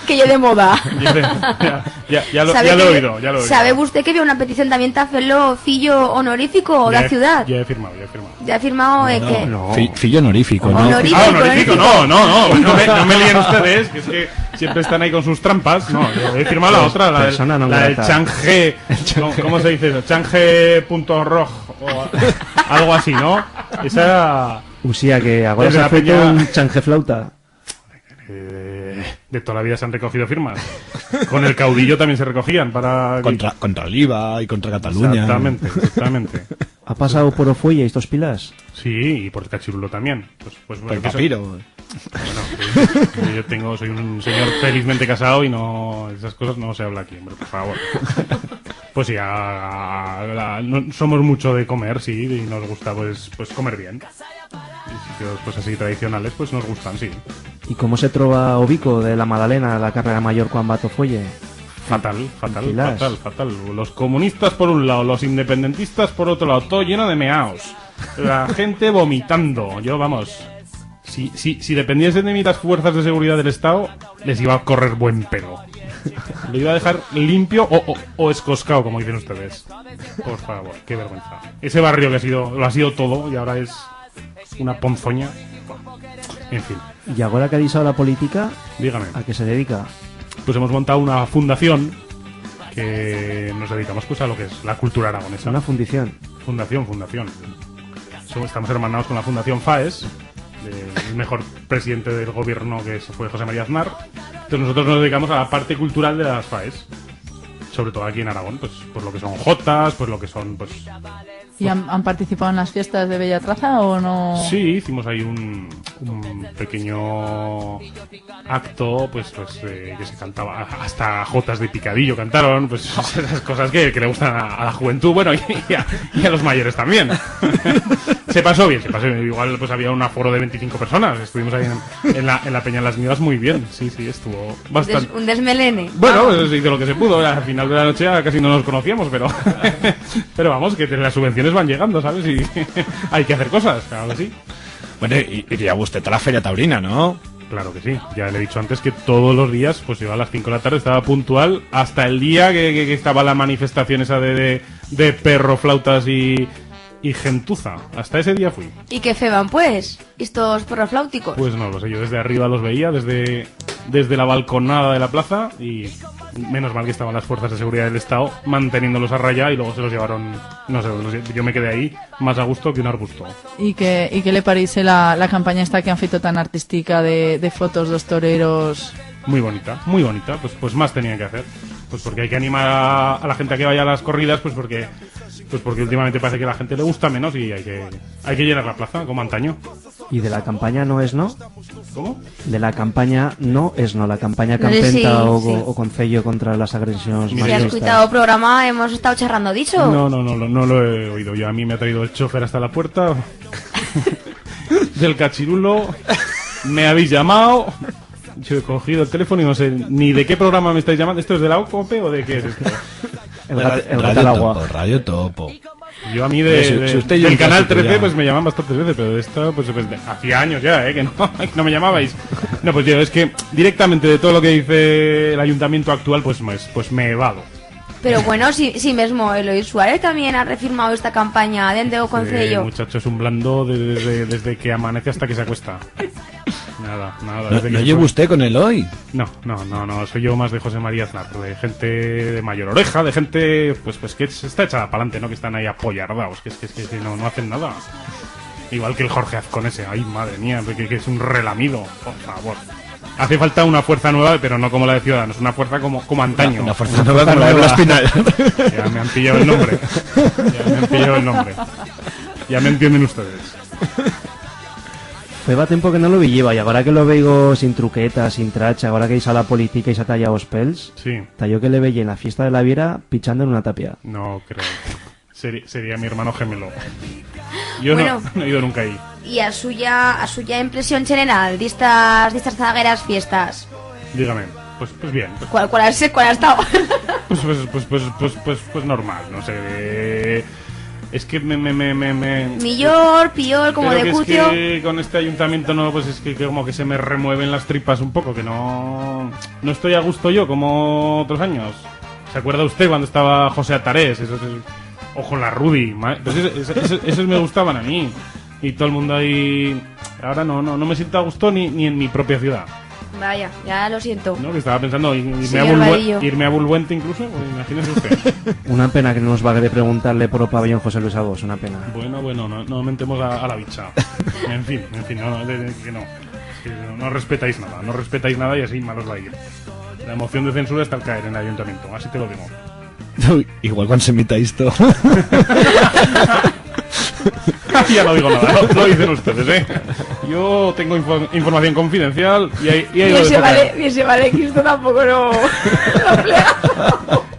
Que ye de moda. Ya, ya, ya lo, ya lo he oído, ya lo he oído. ¿Sabe usted que había una petición también ta fer-lo fillo honorífico de la ciudad? Ya he firmado, ya he firmado. Ya he firmado, eh, que... No, no. Fi-, fillo honorífico, ¿no? Honorífico, ah, honorífico, honorífico. No, no, no, no me, no me líen ustedes, que es que siempre están ahí con sus trampas. No, yo he firmado la otra, la del, la del change, ¿cómo, cómo se dice eso? Change punto rog o algo así, ¿no? Esa... Usía que agora se ha feito un change flauta. Eh, de toda la vida se han recogido firmas. Con el caudillo también se recogían para... Contra, contra l'IVA y contra Cataluña. Exactamente, exactamente. ¿Ha pasado por o fuelle estos Pilars? Sí, y por Cachirulo también. Pues, pues, bueno, por el papiro. Bueno, yo, yo tengo, soy un señor felizmente casado y no, esas cosas no se habla aquí, hombre, por favor. Pues sí, a, a, a, no, somos mucho de comer, sí, y nos gusta, pues, pues comer bien. Y sitios, pues, así tradicionales, pues, nos gustan, sí. ¿Y cómo se troba o Vico de la Madalena, la carrera mayor, cuan va to fuelle? Fatal, fatal, fatal, fatal. Los comunistas por un lado, los independentistas por otro lado, todo lleno de meaos. La gente vomitando. Yo, vamos, si, si, si dependiesen de mí las fuerzas de seguridad del Estado, les iba a correr buen pelo. Lo iba a dejar limpio o, o, o escoscao, como dicen ustedes. Por favor, qué vergüenza. Ese barrio que ha sido, lo ha sido todo y ahora es una ponzoña. En fin. Y agora que ha deixado la política, dígame, ¿a qué se dedica? Pues hemos montado una fundación que nos dedicamos, pues, a lo que es la cultura aragonesa. Una fundición. Fundación, fundación. Somos, estamos hermanados con la Fundación FAES, del mejor presidente del gobierno, que fue José María Aznar. Entonces nosotros nos dedicamos a la parte cultural de las FAES. Sobre todo aquí en Aragón, pues, pues lo que son jotas, pues lo que son, pues... ¿Y han, han participado en las fiestas de Bella Traza o no? Sí, hicimos ahí un, un pequeño acto, pues, pues, eh, que se cantaba, hasta jotas de picadillo cantaron, pues, esas cosas que, que le gustan a, a la juventud, bueno, y, y a, y a los mayores también. Se pasó bien, se pasó bien. Igual, pues, había un aforo de veinticinco personas, estuvimos ahí en, en la, en la Peña Las Migas muy bien, sí, sí, estuvo bastante... Un des-, un desmelene. Bueno, pues, se hizo lo que se pudo, al final de la noche ya casi no nos conocíamos, pero, pero vamos, que las subvenciones van llegando, ¿sabes? Y hay que hacer cosas, claro que sí. Bueno, y, y ya usted está la Feria Taurina, ¿no? Claro que sí. Ya le he dicho antes que todos los días, pues yo a las cinco de la tarde estaba puntual hasta el día que, que, que estaba la manifestación esa de, de, de perroflautas y, y gentuza. Hasta ese día fui. Y qué feban, pues, estos perroflauticos? Pues no lo sé, yo desde arriba los veía, desde, desde la balconada de la plaza, y menos mal que estaban las fuerzas de seguridad del Estado manteniéndolos a raya y luego se los llevaron, no sé, no sé, yo me quedé ahí más a gusto que un arbusto. Y qué, y qué le parece la, la campaña esta que han feito tan artística de, de fotos d'os toreros? Muy bonita, muy bonita, pues, pues más tenían que hacer. Pues porque hay que animar a, a la gente a que vaya a las corridas, pues porque, pues porque últimamente parece que a la gente le gusta menos y hay que, hay que llenar la plaza, como antaño. Y de la campaña no es no? ¿Cómo? De la campaña no es no, la campaña que han... No sé si, pentado o, sí, o Concello contra las agresiones... Mira, si has escuitado el programa, hemos estado charrando dicho. No, no, no, no, no lo he oído yo. A mí me ha traído el chofer hasta la puerta del Cachirulo. Me habéis llamado. Yo he cogido el teléfono y no sé ni de qué programa me estáis llamando. ¿Esto es de la OCOPE o de qué es esto? El gat-, el gat al agua. Radio Topo, Radio Topo. Yo a mí de, de, del Canal trece, pues me llaman bastantes veces, pero de esta, pues, pues, de, hacía años ya, ¿eh? Que no, que no me llamabais. No, pues yo, es que directamente de todo lo que dice el ayuntamiento actual, pues, pues, pues me evado. Pero bueno, si, si mesmo Eloy Suárez también ha refirmado esta campaña dende o Concello. Sí, muchacho, es un blando de, de, de, desde que amanece hasta que se acuesta. Nada, nada. No, desde que no se fue. ¿No lleva usted con Eloy? No, no, no, no, soy yo más de José María Aznar, de gente de mayor oreja, de gente, pues, pues que se está echada pa'lante, ¿no? Que están ahí apoyardaos, que es que, es que, que no, no hacen nada. Igual que el Jorge Azcón ese, ay, madre mía, que, que es un relamido, por favor. Hace falta una fuerza nueva, pero no como la de Ciudadanos, una fuerza como, como antaño. Una, una fuerza nueva como la de Blas Piñar. Ya me han pillado el nombre. Ya me han pillado el nombre. Ya me entienden ustedes. Feba tiempo que no lo veyeba, y agora que lo veigo sin truqueta, sin tracha, agora que ixa la politica y s'ha tallado os pels, sí, ta yo que le veye en la fiesta de la Viera pichando en una tapia. No creo. Seri-, sería mi hermano gemelo. Yo no, bueno, no he ido nunca ahí. Y a suya, a suya impresión general d'istas, d'istas zagueras fiestas? Dígame. Pues, pues bien. ¿Cuál, cuál ha se-, cuál ha estado? Pues, pues, pues normal, no sé. Es que me, me, me, me, me... Millor, pior, como de cucio. Pero es que con este ayuntamiento no, pues es que, que como que se me remueven las tripas un poco, que no, no estoy a gusto yo como otros años. ¿Se acuerda usted cuando estaba José Atarés? Esos, esos, o con la Rudy, ma-, pues ese-, ese-, ese-, esos me gustaban a mí. Y todo el mundo ahí. Ahora no, no, no me siento a gusto ni, ni en mi propia ciudad. Vaya, ya lo siento. No, que estaba pensando i-, irme a... Señor Bulbue-, Vadillo. Irme a Bulbuente incluso, pues imagínese usted. Una pena que no nos vague de preguntar-le por o pabellón José Luis Abos, una pena. Bueno, bueno, no, no mentemos a, a la bicha. En fin, en fin, no, no, de, de, que no. Es que no, no respetáis nada, no respetáis nada y así mal os va a ir. La moción de censura está al caer en el ayuntamiento, así te lo digo. Ui, igual cuan se mita isto. Ya no digo nada, no, no dicen ustedes, ¿eh? Yo tengo info-, información confidencial y ahí, y ahí lo dejo caer. Bien se vale, bien se vale, que esto tampoco lo, lo emplea.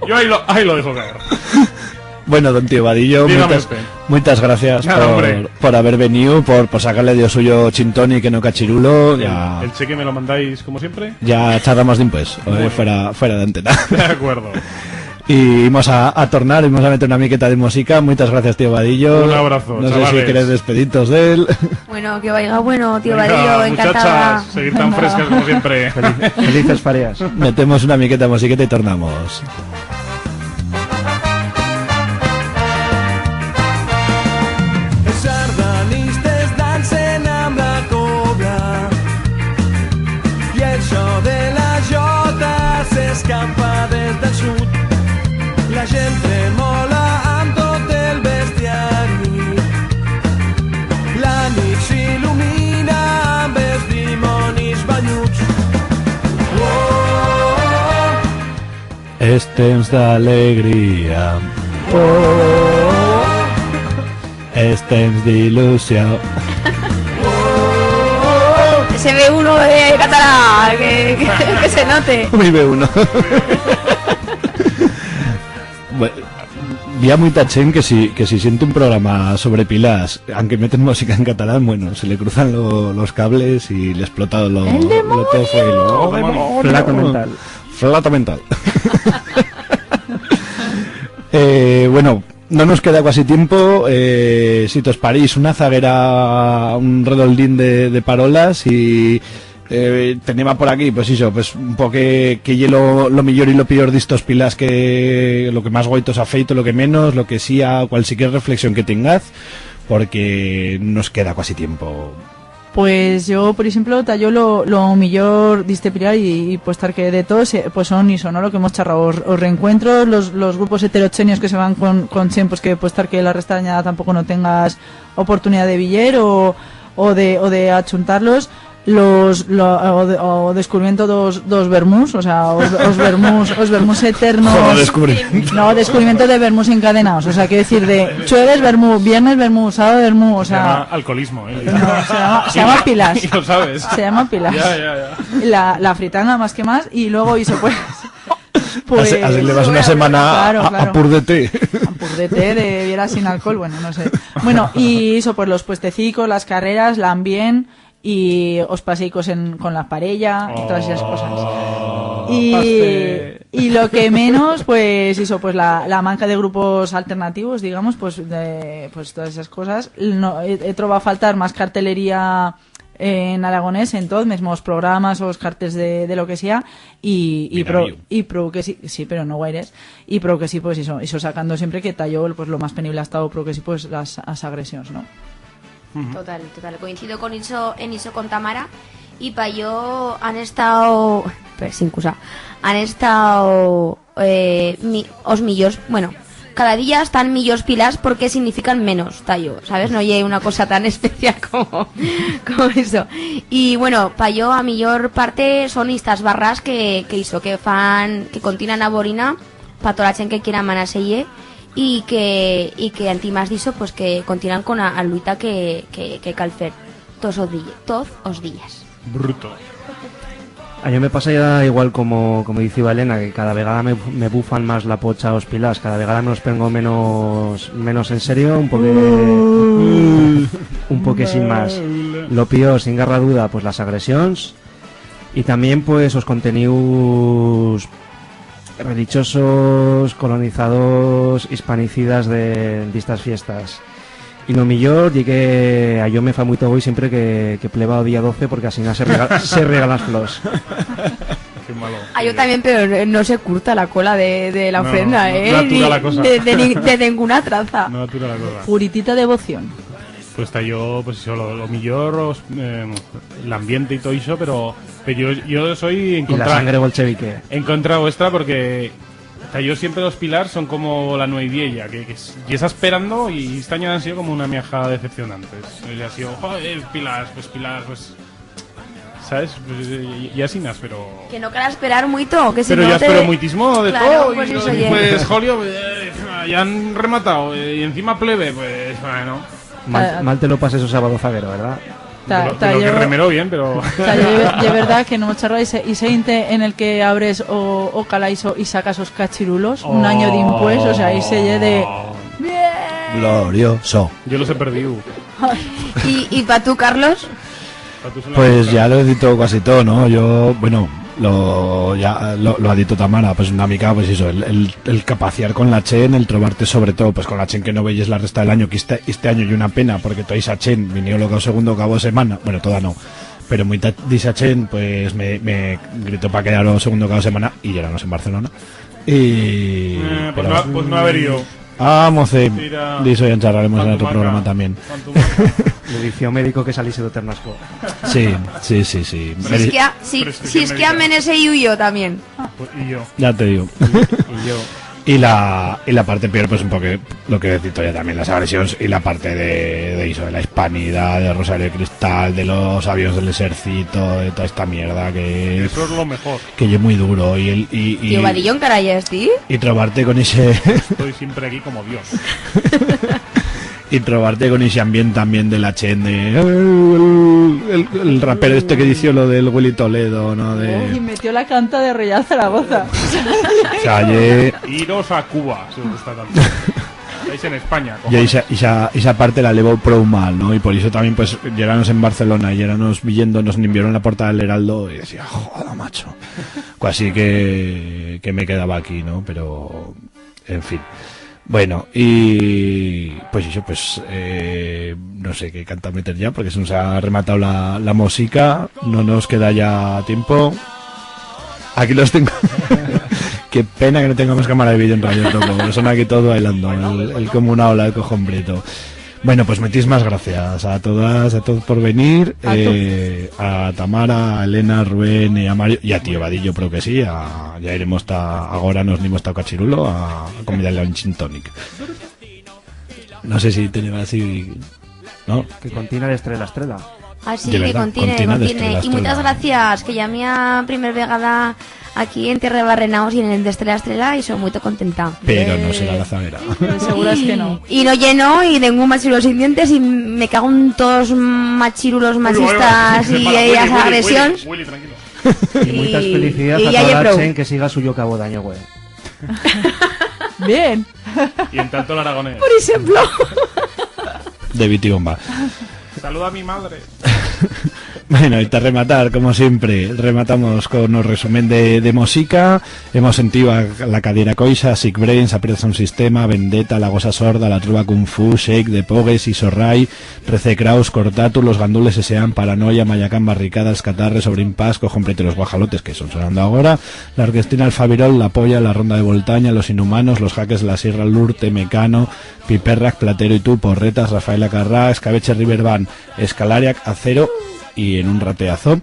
Yo ahí lo, ahí lo dejo caer. Bueno, don Tío Vadillo, dígame usted. Muitas, muitas gracias por, hombre, por haber veniu, por, por sacar-le de o suyo Chintoni que no Cachirulo. El, ya, el cheque me lo mandáis como siempre. Ya charramos dimpués, eh, bueno, fuera, fuera de antena. De acuerdo. Y imos a, a tornar, imos a meter una miqueta de musica. Muitas gracias, Tío Vadillo. Un abrazo, chavales. No sé si queréis despedir-vos de él. Bueno, que vaiga bueno, Tío Vadillo, encantada. Venga, muchachas, seguir tan frescas como siempre. Feliz-, felices fareas. Metemos una miqueta de musiqueta y tornamos. Es sardanistes dansen amb la cobla. Y el so de la jota s'escampa des del sud. La gent tremola amb tot el bestiari. La nit s'il·lumina amb els dimonis banyuts. Oh, oh, oh. És temps d'alegria. Oh, oh, oh. És temps d'il·lusió. Ese B uno de catalán, que, que, que se note. Mi B uno. Bueno, bi ha muita chent que si, que si siente un programa sobre pilars, anque meten música en catalán, bueno, se le cruzan lo, los cables y le explota lo, lo tofo y lo... ¡Oh, demonio! Flato mental. Flato mental. Eh, bueno, no nos queda cuasi tiempo. Eh, si tos pareix una zaguera, un redoldín de, de parolas, y Eh, teneba por aquí, pues ixo, pues un poco que, que ye lo, lo millor y lo pior d'istos pilars, que lo que más guaito s'ha feito, lo que menos, lo que sí, a cualsiquier reflexión que tengaz, porque nos queda cuasi tiempo. Pues yo, por eixemplo, ta yo lo, lo millor d'iste pilar y, y pues tar que de todos, eh, pues son ixo, no? Lo que hemos charrau, os, os reencuentros, los, los grupos heterochenios que se van con, con chent, pues que pues tar que la resta d'añada tampoco no tengas oportunidad de viyer o, o de, o de achuntarlos, los, lo, o, de- o descubrimiento dos, dos vermús, o sea, os, os vermús, os vermús eternos. Joder, descubrimiento. No, descubrimiento de vermús encadenados, o sea, quiero decir, de chueves vermú, viernes vermú, sábado vermú, o sea, se llama alcoholismo, ¿eh? No, se llama, se llama pilas. Y lo sabes. Se llama pilas. Ya, ya, ya. La, la fritanga más que más, y luego hizo pues... Pues, así le vas una semana claro, a, claro. A pur de té. A pur de té, de biera sin alcohol, bueno, no sé. Bueno, y eso, pues los puestecicos, las carreras, l'ambient y os paseicos en, con la parella, y todas esas cosas. Oh, y, pastel. Y lo que menos, pues eso, pues la, la manca de grupos alternativos, digamos, pues, de, pues todas esas cosas. No, he, he trobado faltar más cartelería en aragonés, en tot, mesmos programas o os cartels de, de lo que sea, y, y, de pro, radio. Y pro que sí, sí, pero no guaires, y pro que sí, pues eso, eso sacando siempre que ta yo, pues lo más penible ha estado pro que sí, pues las, las agresiones, ¿no? Ujú. Total, total. Coincido con iso, en iso con Tamara, y pa yo han estado, pero sin cosa, han estado eh, mi, os millors, bueno, cada día están millors pilars porque significan menos, ta yo, ¿sabes? No ye una cosa tan especial como, como eso. Y, bueno, pa yo a millor parte son estas barras que, que iso, que fan, que continan a borina pa toda la chent que quiera manar-se-ie y que, y que antimás d'iso, pues que continan con a, a luita que, que, que cal fer toz os di-, toz os días. Bruto. A yo me pasa ya igual como, como diciba Elena, que cada vegada me, me bufan más la pocha os pilars, cada vegada me los prengo menos, menos en serio, un poque, un poque sin más. Lo pior, sin garra duda, pues las agresions y también, pues, os contenius religiosos, colonizadors, hispanicidas de, d'istas fiestas. Y lo millor ye que a yo me fa muito goi siempre que, que pleva o día doce, porque asina se rega-, se regalan flors. Qué malo. A yo también, pero no, no se curta la cola de, de la ofrenda, ¿eh? No, no, no atura la cosa. Ni de, de ni-, de ninguna traza. No atura la cosa. Puritita devoción. Pues ta yo, pues eso, lo, lo millor, os, eh, l'ambiente y todo eso, pero, pero yo, yo soy en contra, y la sangre bolchevique, en contra vuestra, porque ta yo siempre los pilars son como la nueit viella, que, que s-, y está esperando y este año han sido como una miaja decepcionantes. Y ha sido, joder, pilars, pues pilars, pues, ¿sabes? Pues, eh, y, y asinas, pero... Que no cal esperar muito, que si... Pero no ya te espero muitismo de claro, todo, pues y eso, oye, pues, Julio, eh, ya han rematado, eh, y encima pleve, pues, bueno. Mal, ah, mal te lo pases o sábado zaguero, ¿verdad? Ta, de lo, ta de lo que yo, remeró bien, pero ta yo, ye, ye verdad que no hemos charrado ese, ese inte en el que abres o, o calaiso y sacas os cachirulos, un año dimpués, o sea, ese ye de... Glorioso. Yo los he perdido. Y, y pa tú, Carlos? Pues ya lo he dito cuasi todo, ¿no? Yo, bueno, lo, ya lo, lo ha dito Tamara, pues una mica, pues eso, el, el, el capaciar con la chent, el trobarte sobre todo, pues con la chent que no veyes la resta del año, que este, este año ye una pena, porque toda ixa chent vinió lo cabo segundo cabo de semana, bueno, toda no, pero muita d'ixa chent, pues me, me gritó pa quedar o segundo cabo de semana, y yeranos en Barcelona. Y... Eh, pues pero no, pues no haber ido. Ah, mocet. Tira. D'iso ya en charraremos en otro programa también. Cuanto maca. Le dició médico que saliese d'o ternasco. Sí, sí, sí, sí. Pero es que a, si, pero es que si es que a América. Menese y huyó también. Pues, y yo. Ya te digo. Y yo. Y la, y la parte peor, pues un poco lo que he dicho ya también, las agresiones y la parte de, de eso, de la hispanidad, de Rosario de Cristal, de los aviones del ejército, de toda esta mierda que... Eso es lo mejor. Que ye muy duro y el, y, y... Tío Vadillo, encara yes, ti? Y trobarte con ese... Estoy siempre aquí como Dios. Y trobarte con ese ambiente también de la chent, de, el, el, el rapero este que dició lo del Willy Toledo, ¿no? De... Oh, y metió la canta de Royal Zaragoza. O sea, ye... Iros a Cuba, si os gusta tanto. Estáis en España, cojones. Y esa, esa, esa parte la levó prou mal, ¿no? Y por eso también, pues, yeranos en Barcelona, yeranos viyéndonos en invierno en la Porta del Heraldo, y decía, "Joder, macho". Así que, que me quedaba aquí, ¿no? Pero, en fin. Bueno, y pues eso, pues eh, no sé qué canta meter ya, porque se nos ha rematado la, la música, no nos queda ya tiempo. Aquí los tengo. Qué pena que no tengamos cámara de vídeo en Radio Topo, pero son aquí todos bailando, el, el como una ola, el cojón preto. Bueno, pues muitismas gracias a todas, a todos por venir, a, eh, a Tamara, a Elena, a Rubén y a Mario, y a Tío Vadillo, creo que sí, a, ya iremos ta, agora nos nimos ta Cachirulo a, a convidarle a un gin tonic. No sé si tenemos así, ¿no? Que continúe de estrella a estrella. Así de que verdad, continúe, continúe de estrella a estrella. Y muchas gracias, que ya mi primer vegada aquí en Tierra de Barrenaos y en el de Estrella a Estrella y soy muy contenta. Pero no será la zaguera. Seguro es que no. Y no lleno y tengo un machirulo sin dientes y me cago en todos machirulos machistas y esa agresión. Willy, tranquilo. Y muitas felicidades a toda la chent que siga su yoca bodaño, güey. Bien. Y en tanto el aragonés. Por ejemplo. De Bitibomba. Saluda a mi madre. Bueno, y ta rematar, como siempre, rematamos con o resumen de, de música. Hemos sentido a La Cadira Coixa, Sick Brains, Aprieta un Sistema, Vendetta, La Gosa Sorda, La Truba Kung Fu, Shake, The Pogues, Isorrai, Rececraus, Cortatu, Los Gandules S A, Paranoia, Mayacán, Barricada, Els Catarres, Obrin Pasco, Cómprate los Guajalotes, que son sonando agora, La Orquestina, El Fabirol, La Polla, La Ronda de Voltaña, Los Inhumanos, Los Jaques de la Sierra, Lurte, Mecano, Piperrac, Platero y tú, Porretas, Rafael Acarrá, Escabeche, River Band, Escalariac, Acero y En un rateazo.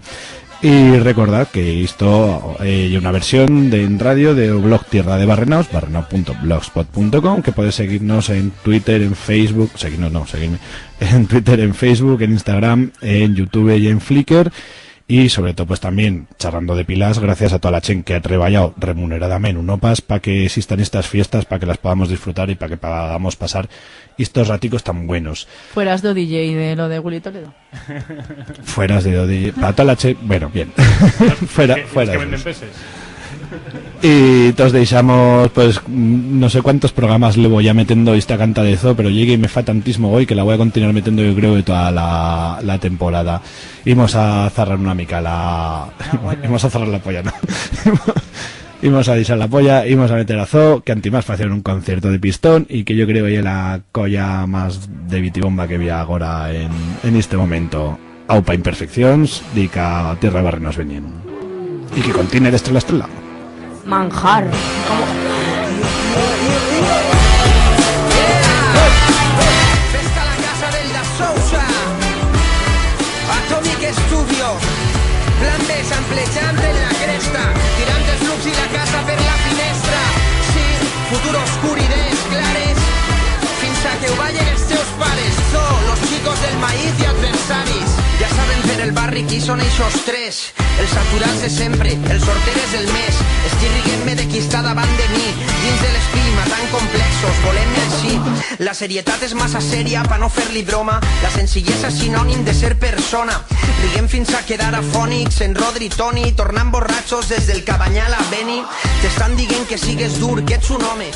Y recordad que esto eh, ye una versión de en radio de o blog Tierra de Barrenaos, barrenao punto blogspot punto com, que podéis seguirnos en Twitter, en Facebook, seguirnos no, seguirme, en Twitter, en Facebook, en Instagram, en YouTube y en Flickr. Y sobre todo, pues también, charrando de pilas, gracias a toda la chent que ha treballau remuneradament uno pas pa que existan estas fiestas, pa que las podamos disfrutar y pa que podamos pasar estos raticos tan buenos. Fueras do D J de lo de Willy Toledo. Fueras de lo de... Pa toda la che... Bueno, bien. Fuera, que, fuera que de venden eso. Peces. Y tos deixamos, pues, no sé cuántos programas le voy a metiendo esta canta de zoo, pero llegue y me fa tantismo hoy que la voy a continuar metiendo, yo creo, de toda la, la temporada. Imos a zarrar una mica la... Ah, bueno. Imos a zarrar la polla, ¿no? Imos a deixar la polla, imos a meter a zoo, que antimás facían un concierto de pistón y que yo creo que ye la colla más de bitibomba que había agora en, en este momento. Aupa imperfeccions, dica Tierra Barrenos venien. Y que contine de estrella a estrella. Manjar. Festa a la casa del Da Sousa. Atomic Studio. Plan B, xamplejant en la cresta. Tirant el flux i la casa per la finestra. Sí, futur oscur, idees clares. Fins a que ho ballen els teus pares. Zoo, los chicos del maíz i adversaris. Ja saben per el barri qui són eixos tres. Els aturats de sempre, els horteres del mes. Estic riguent-me de qui està davant de mi. Dins de l'espill, matant complexos, volem-me així. La serietat és massa sèria pa no fer-li broma. La senzillesa és sinònim de ser persona. Riguem fins a quedar afònics en Rodri Toni, tornant borratxos des del Cabanyal a Beni. T'estan dient que sigues dur, que ets un home.